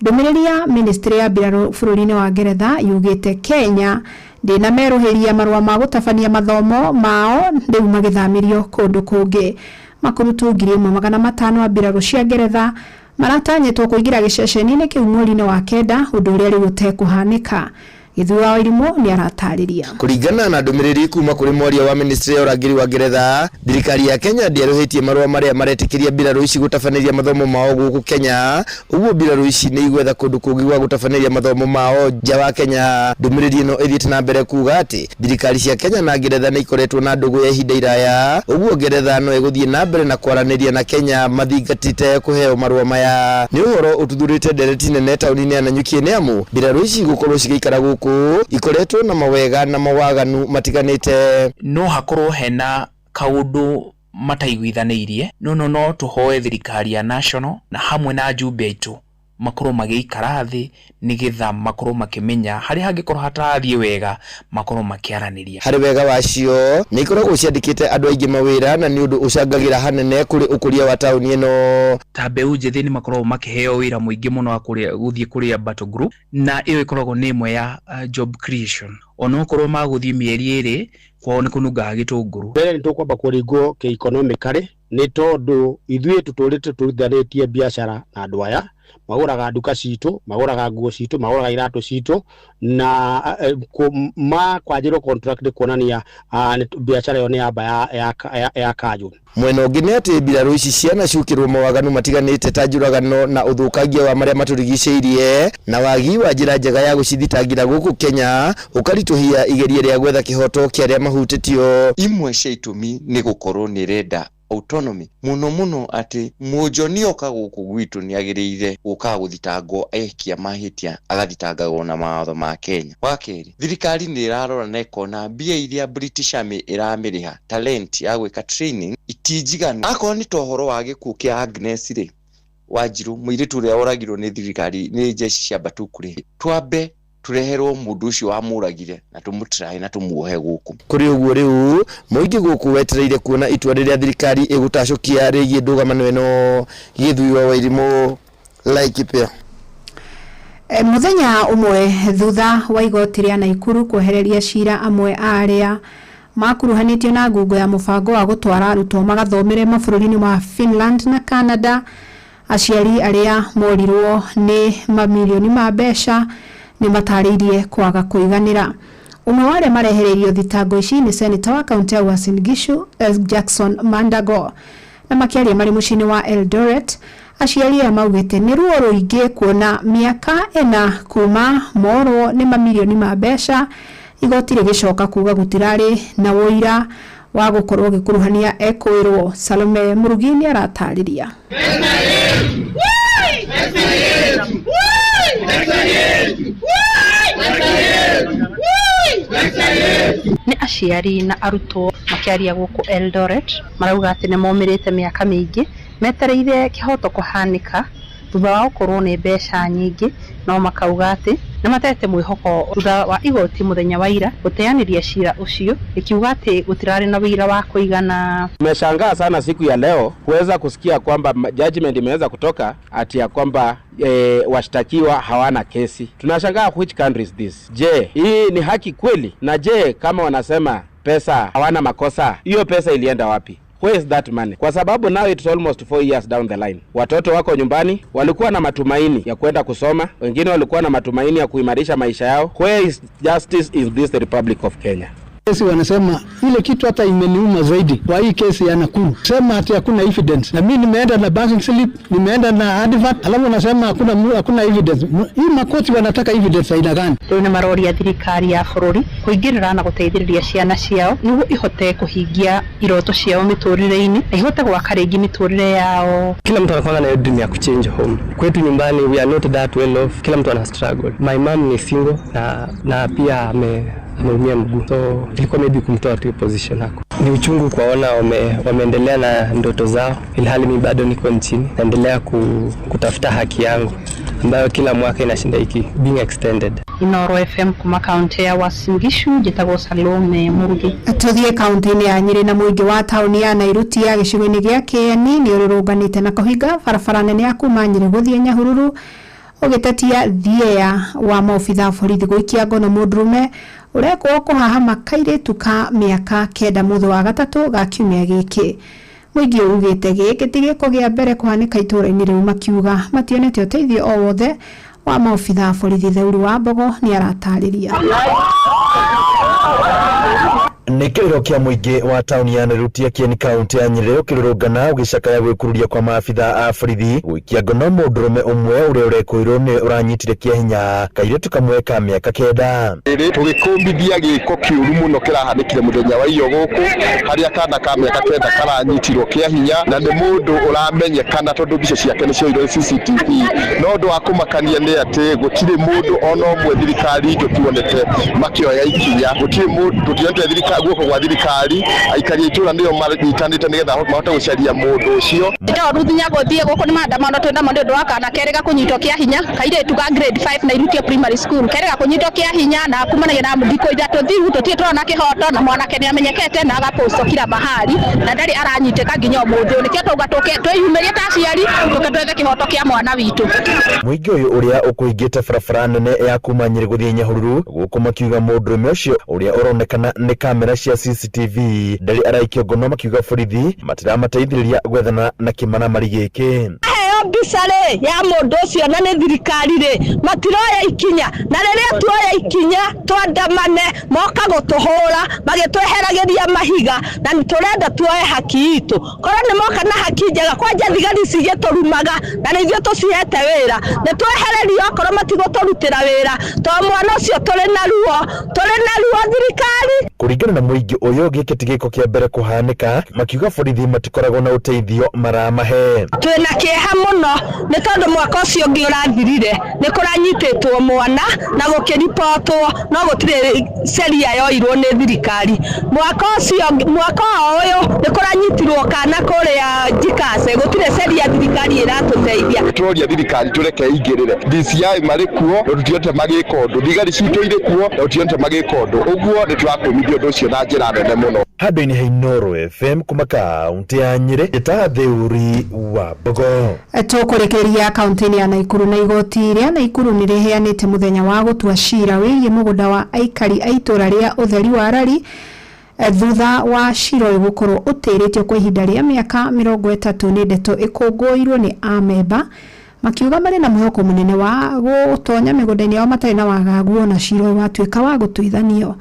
Ndũmĩrĩri ya ministry ya mbirarũ bũrũri-inĩ wa Ngeretha yugĩte Kenya ndĩnamerũhĩria marũa ma gũtabania mathomo mao rĩu magĩthamĩrio kũndũ kũngĩ. Makurutu 1500 a mbirarũ cia Ngeretha maratanyĩtwo kũingĩra gĩceceni-inĩ kĩu mweri-inĩ wa kenda, ũndũ ũrĩa rĩu ũtekũhanĩka. Gĩthua wa Irimũ nĩ aratarĩria. Kũringana na ndũmĩrĩri kuma kũrĩ mwaria wa ministry ya ũrangĩri wa Ngeretha, thirikari ya Kenya ndĩerũhĩtie marũa marĩa maretĩkĩria mbirarũ ici gũtabanĩria mathomo mao gũkũ Kenya. Ũguo mbirarũ ici nĩ igwetha kũndũ kũngĩ gwa gũtabanĩria mathomo mao nja wa Kenya. Ndũmĩrĩri ĩno ĩthiĩte na mbere kuga atĩ thirikari cia Kenya na Ngeretha nĩ ikoretwo na ndũgũ ya ihinda iraya, ũguo Ngeretha no ĩgũthiĩ na mbere na kwaranĩria na Kenya mathingatĩte kũheo marũa maya. Nĩ ũhoro ũtuthũrĩte ndereti nene taũni-inĩ ya Nanyuki nĩ amu mbirarũ ici gũkorwo cigĩikara gũkũ ikoretwo na mawega na mawaganu matiganĩte. No hakorwo hena kaundu mataiguithanĩirie, no no no tũhoe thirikari ya national na hamwe na ajumbe aitũ Makorwo magĩikara thĩ nĩgetha makorwo makĩmenya harĩa hangĩkorwo hatarathiĩ wega makorwo makĩaranĩria. Harĩ wega wacio, nĩ ikoragwo ciandĩkĩte andũ aingĩ mawĩra na nĩ ũndũ ũcangagĩra hanene kũrĩ ũkũria wa taũni ĩno. Ta mbeũ njĩthĩ nĩ makoragwo makĩheo wĩra mũingĩ mũno wa gũthiĩ kũrĩa battle group, na ĩyo ĩkoragwo nĩ ĩmwe ya job creation. Onokorwo magũthiĩ mĩeri 2 kwao nĩ kũnungaga gĩtũngũrũ. Mbere nĩ tũkwamba kũringwo kĩ-economically nĩ tondũ ithuĩ tũtũrĩte tũrutithanĩtie biacara na andũ aya, magũraga nduka citũ, magũraga nguo citũ, magũraga iratũ citũ, na makwanjĩrwo contract nĩ kuonania biacara ĩyo nĩ yamba ya kanjũ. Mwena ũngĩ nĩ atĩ mbirarũ ici cianacukĩrwo mawaganu matiganĩte ta njũragano na ũthũkangia wa marĩa matũrigicĩirie na wagi wa njĩra njega ya gũcithitangira gũkũ Kenya ũkaritũhia igeria rĩa gwetha kĩhoto kĩa arĩa mahutĩtio. Imwe cia itũmi nĩ gũkorwo nĩ ĩrenda autonomy mũno mũno atĩ mũnjoni oka gũkũ gwitũ nĩ agĩrĩire gũkaga gũthitangwo ekia mahĩtia agathitangagwo na mawatho ma Kenya. Wa kerĩ, thirikari nĩ ĩrarora na ĩkona mbia iria British Army ĩramĩrĩha talent ya gwĩka training iti njiganu. Akorwo nĩ ta ũhoro wa gĩkuũ kĩa Agnes rĩ, Wanjiru mũirĩtu ũrĩa oragirwo nĩ thirikari nĩ jeshi cia Batuku rĩ, twambe tureherwo mundu ucio wamuragire na tumutirae na tumuohe guku. Kuri uguo riu muingi guku wetereire kuona itua riria thirikari igutacukia rigie ndugamano ino. Githui wa Wairimu, Laikipia. Muthenya umwe thutha wa igoti ria Naikuru kwehereria cira amwe a aria makuruhanĩtio na ngungo ya mũbango wa gũtwara arutwo magathomere mabũrũri-inĩ ma Finland na Canada, aciari arĩa morirwo nĩ mamirioni ma mbeca nĩ matarĩirie kwaga kũiganĩra. Ũmwe wa arĩa marehereirio thitango ici nĩ seneta wa kaunti ya Uasin Gishu Jackson Mandago, na makĩaria marĩ mũciĩ-inĩ wa Eldoret, aciari aya maugĩte nĩ ruo rũingĩ kuona mĩaka 4 kuma morwo nĩ mamirioni ma mbeca, igoti rĩgĩcoka kuga gũtirarĩ na ũira wa gũkorwo gĩkuruhania ekũĩrwo. Salome Murugi nĩ aratarĩria. Nĩ aciari na arutwo makĩaria gũkũ Eldoret marauga atĩ nĩ momĩrĩte mĩaka mĩingĩ metereire kĩhoto kũhanĩka thutha wa gũkorwo nĩ mbeca nyingĩ, no makauga atĩ nĩ matete mwĩhoko thutha wa igoti mũthenya wa ira gũteanĩria cira ũcio ikiuga atĩ gũtirarĩ na wĩira wa kũigana. Nimeshangaa sana siku ya leo kuweza kusikia kwamba judgment imeweza kutoka ati ya kwamba washtakiwa hawana kesi. Tunashangaa which country is this? Je, hii ni haki kweli? Na je, kama wanasema pesa hawana makosa, hiyo pesa ilienda wapi? Where is that money? Kwa sababu now it's almost 4 years down the line. Watoto wako nyumbani, walikuwa na matumaini ya kwenda kusoma, wengine walikuwa na matumaini ya kuimarisha maisha yao. Where is justice in this Republic of Kenya? Kesi wanasema ile kitu hata imeniuma zaidi kwa hii kesi ya Nakuru, sema ati hakuna evidence, na mimi nimeenda na banking slip, nimeenda na advert, alafu nasema hakuna evidence. Hii makoti wanataka evidence aina gani? Rĩu nĩ maroria thirikari ya bũrũri kũingĩrĩra na gũteithĩrĩria ciana ciao nĩguo ihote kũhingia iroto ciao mĩtũrĩre-inĩ na ihote gwaka rĩngĩ mĩtũrĩre yao. Kila mtu anakuwa na dream ya kuchange home. Kwetu nyumbani we are not that well off. Kila mtu ana struggle. My mom ni single na pia ameumia mguu, so ilikuwa maybe kumtoa tu position yako. Ni uchungu kuwaona wameendelea na ndoto zao, ilhali mimi bado niko nchini naendelea kutafuta haki yangu ambayo kila mwaka inashinda iki being extended. Inoro FM kuma kaunti ya Uasin Gishu, njĩtagwo Salome Murugi. Tuthiĩ kaunti-inĩ ya Nyĩrĩ na mũingĩ wa taũni ya Nairuti ya gĩcigo-inĩ gĩa Kĩeni nĩ ũrũrũnganĩte na kũhinga barabara nene ya kuma Nyĩrĩ gũthiĩ Nyahururu ũgĩtetia thiea wa maobitha a borithi gũikia ngono mũndũrũme ũrekwo kũhahama kairĩtu ka mĩaka 9 mũthĩ wa gatatũ ga kiumia gĩkĩ. Mũingĩ ugĩte gĩkĩ ti gĩko kĩa mbere kũhanĩka itũũra-inĩ rĩu, makiuga mationete ũteithio o wothe wa maobitha a borithi. Theuri wa Mbogo nĩ aratarĩria. Nĩ kĩrĩro kĩa mũingĩ wa taũni ya Nairuti ya Kieni kaunti ya Nyĩrĩ ũkĩrũrũngana ũgĩcakaya gwĩkururia kwa maabitha a borithi gũikia ngono mũndũrũme ũmwe ũrĩa ũrekũĩrwo nĩ ũranyitire kĩa hinya kairĩtu kamwe ka mĩaka 9. Tũgĩkũmbithia gĩko kĩũru mũno kĩrahanĩkire mũthenya wa iyo gũkũ harĩa kana ka mĩaka 9 karanyitirwo kĩa hinya na nĩ mũndũ ũramenyekana tondũ mbica ciake nĩ cioirwo CCTV. No ũndũ wa kũmakania nĩ atĩ gũtirĩ mũndũ ona ũmwe thirikari itũ tuonete makĩoya ikinya, gũtirĩ mũndũ tuonete thirikari Guoko gwa thirikari, aikari a itũra nĩo manyitanĩte nĩgetha mahote gũcaria mũndũ ũcio. Njĩtagwo Ruth Nyagothie, gũkũ nĩ maandamano twĩ namo nĩ ũndũ wa kana kerĩ gakũnyitwo kĩa hinya, kairĩtu ka grade 5 na Irutia Primary School. Kerĩ gakũnyitwo kĩa hinya na kumanagia na thikũ 3 thiru tũtirĩ tũrona kĩhoto, na mwanake nĩ amenyekete na agapostwo kila mahali na ndarĩ aranyitĩka nginya ũmũthĩ ũyũ. Nĩkĩo twauga tũke twĩyumĩrie ta aciari tũke twethe kĩhoto kĩa mwana witũ. Mũingĩ ũyũ ũrĩa ũkũhingĩte barabara nene ya kuma Nyĩrĩ gũthiĩ Nyahururu gũkũ makiuga mũndũrũme ũcio ũrĩa ũronekana nĩ kamera cia CCTV ndarĩ araikio ngono, makiuga borithi matiramateithĩrĩria gwethana na kĩmaramari gĩkĩ. Heo mbica rĩ ya mũndũ ũcio na nĩ thirikari rĩ matiroya ikinya, na rĩrĩa tuoya ikinya twandamane moka gũtũhũra magĩtweheragĩria mahiga, na nĩ tũrenda tuoe haki itũ. Korwo nĩ moka na haki njega, kwanja thigari cigĩtũrumaga na nĩ ithuĩ tũcihete wĩra, nĩ twehererio okorwo matigũtũrutĩra wĩra, tondũ mwana ũcio tũrĩ na ruo, tũrĩ na ruo thirikari. Kũringana na mũingĩ ũyũ, gĩkĩ ti gĩko kĩa mbere kũhanĩka, makiuga borithi matikoragwo na ũteithio maramahe. Twĩna kĩeha mũno nĩ tondũ mwaka ũcio ũngĩ ũrathirire nĩ kũranyitĩtwo mwana na gũkĩribotwo, no gũtirĩ sheria yoirwo nĩ thirikari. Mwaka ũcio, mwaka o ũyũ nĩ kũranyitirwo kana kũrĩa Njikace, gũtirĩ sheria thirikari ĩratũteithia. Tũroria thirikari tũreke ĩingĩrĩre. DCI marĩ kuo na tũtionete magĩka ũndũ, thigari citũ irĩ kuo na tũtionete magĩka ũndũ, ũguo nĩ tũrakũmithia ũndũ ũcio na njĩra nene mũno. Handũ-inĩ ha Inooro FM kuma kaunti ya Nyĩrĩ, njĩta Theuri wa Mbogo. Tũkũrĩkĩria kaunti-inĩ ya Naikuru, na igoti rĩa Naikuru nĩ rĩheanĩte mũthenya wa gũtua cira wĩgiĩ mũgũnda wa aikari a itũra rĩa ũtheri wa Rari, thutha wa cira ũyũ gũkorwo ũtĩrĩtio kwa ihinda rĩa mĩaka 30. Nĩ ndeto ĩkũngũĩirwo nĩ amemba, makiuga marĩ na mwĩhoko mũnene wa gũtonya mĩgũnda-inĩ yao matarĩ na wagagu ona cira ũyũ watuĩka wa gũtuithanio.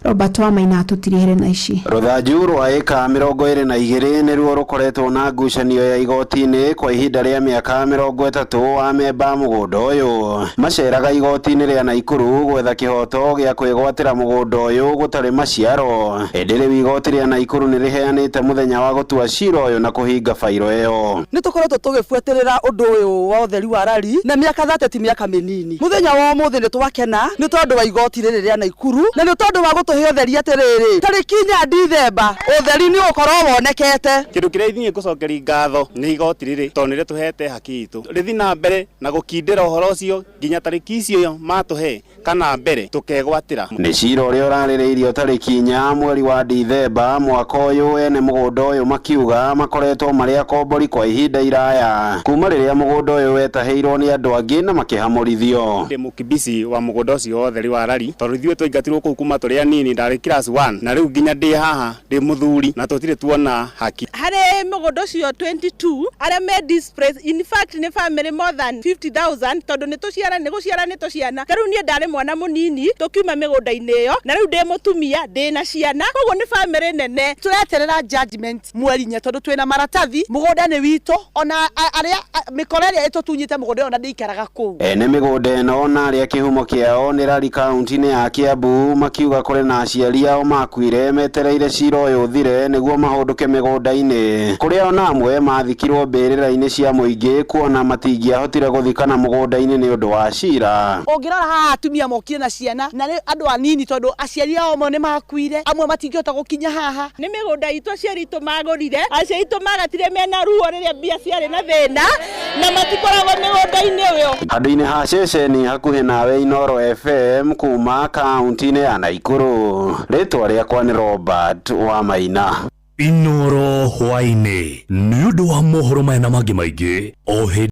Robert Wamaina atũtirĩhere na ici. Rũthanju rwa ĩka 22 nĩruo rũkoretwo na ngucanio ya igoti-inĩ kwa ihinda rĩa mĩaka 30. Wa memba mũgũnda ũyũ maceraga igoti-inĩ rĩa Naikuru gwetha kĩhoto gĩa kwĩgwatĩra mũgũnda ũyũ gũtarĩ maciaro. Ĩndĩ rĩu igoti rĩa Naikuru nĩ rĩheanĩte mũthenya wa gũtua cira ũyũ na kũhinga bairo ĩyo. Nĩ tũkoretwo tũgĩbuatĩrĩra ũndũ ũyũ wa ũtheri wa rari na mĩaka 30 ti mĩaka mĩnini. Mũthenya wa ũmũthĩ nĩ twakena nĩ tondũ wa igoti rĩrĩ rĩa Naikuru na nĩ tondũ wa gũtũhe ũtheri atĩrĩrĩ, tarĩki 4 Dithemba ũtheri nĩ ũgũkorwo wonekete. Kĩndũ kĩrĩa ithuĩ ngũcokeria ngatho nĩ igoti rĩrĩ tondũ nĩ rĩtũhete haki itũ, rĩthi na mbere na gũkindĩra ũhoro ũcio nginya tarĩki icio matũhe kana mbere tũkegwatĩra. Nĩ cira ũrĩa ũrarĩrĩirio tarĩki 4 mweri wa Dithemba mwaka ũyũ, ene mũgũnda ũyũ makiuga makoretwo marĩ akombori kwa ihinda iraya kuma rĩrĩa mũgũnda ũyũ wetahĩirwo nĩ andũ angĩ na makĩhamũrithio. Ndĩ mũkimbici wa mũgũnda ũcio wa ũtheri wa rari tondũ ithuĩ twaingatirwo kũu kuma tũrĩ anini, ndarĩ class 1 na rĩu nginya ndĩ haha ndĩ mũthuri na tũtirĩ tuona haki. Harĩ mũgũnda ũcio 22 arĩa me displaced, in fact nĩ family more than 50,000 tondũ nĩ tũciara nĩ gũciara nĩ tũciana. Ta rĩu niĩ ndarĩ mwana mũnini tũkiuma mĩgũnda-inĩ ĩyo na rĩu ndĩ mũtumia ndĩ na ciana, koguo nĩ family nene. Tũreterera judgment mweri 4 tondũ twĩna maratathi, mũgũnda nĩ witũ, ona arĩa mĩkora ĩrĩa ĩtũtunyĩte mũgũnda ũyũ ona ndĩikaraga kũu. Ene mĩgũnda ĩno na arĩa kĩhumo kĩao nĩ Rari kaunti-inĩ ya Kiambu makiuga kũrĩ na aciari ao makuire metereire cira ũyũ ũthire nĩguo mahũndũke mĩgũnda-inĩ, kũrĩa ona amwe mathikirwo mbĩrĩra-inĩ cia mũingĩ kuona matingĩahotire gũthikana mũgũnda-inĩ nĩ ũndũ wa cira. Ũngĩrora haha atumia mokire na ciana na nĩ andũ anini tondũ aciari ao amwe nĩ makuire, amwe matingĩhota gũkinya haha. Nĩ mĩgũnda itũ aciari aitũ magũrire, aciari aitũ magatire mena ruo rĩrĩa mbia ciarĩ na thĩna na matikoragwo mĩgũnda-inĩ ũyũ. Handũ-inĩ ha ceceni hakuhĩ nawe Inooro FM kuma kaunti-inĩ ya Naikuru, rĩtwa rĩakwa nĩ Robert Wamaina. Inooro hwaĩ-inĩ nĩ ũndũ wa mohoro maya na mangĩ maingĩ o hĩndĩ.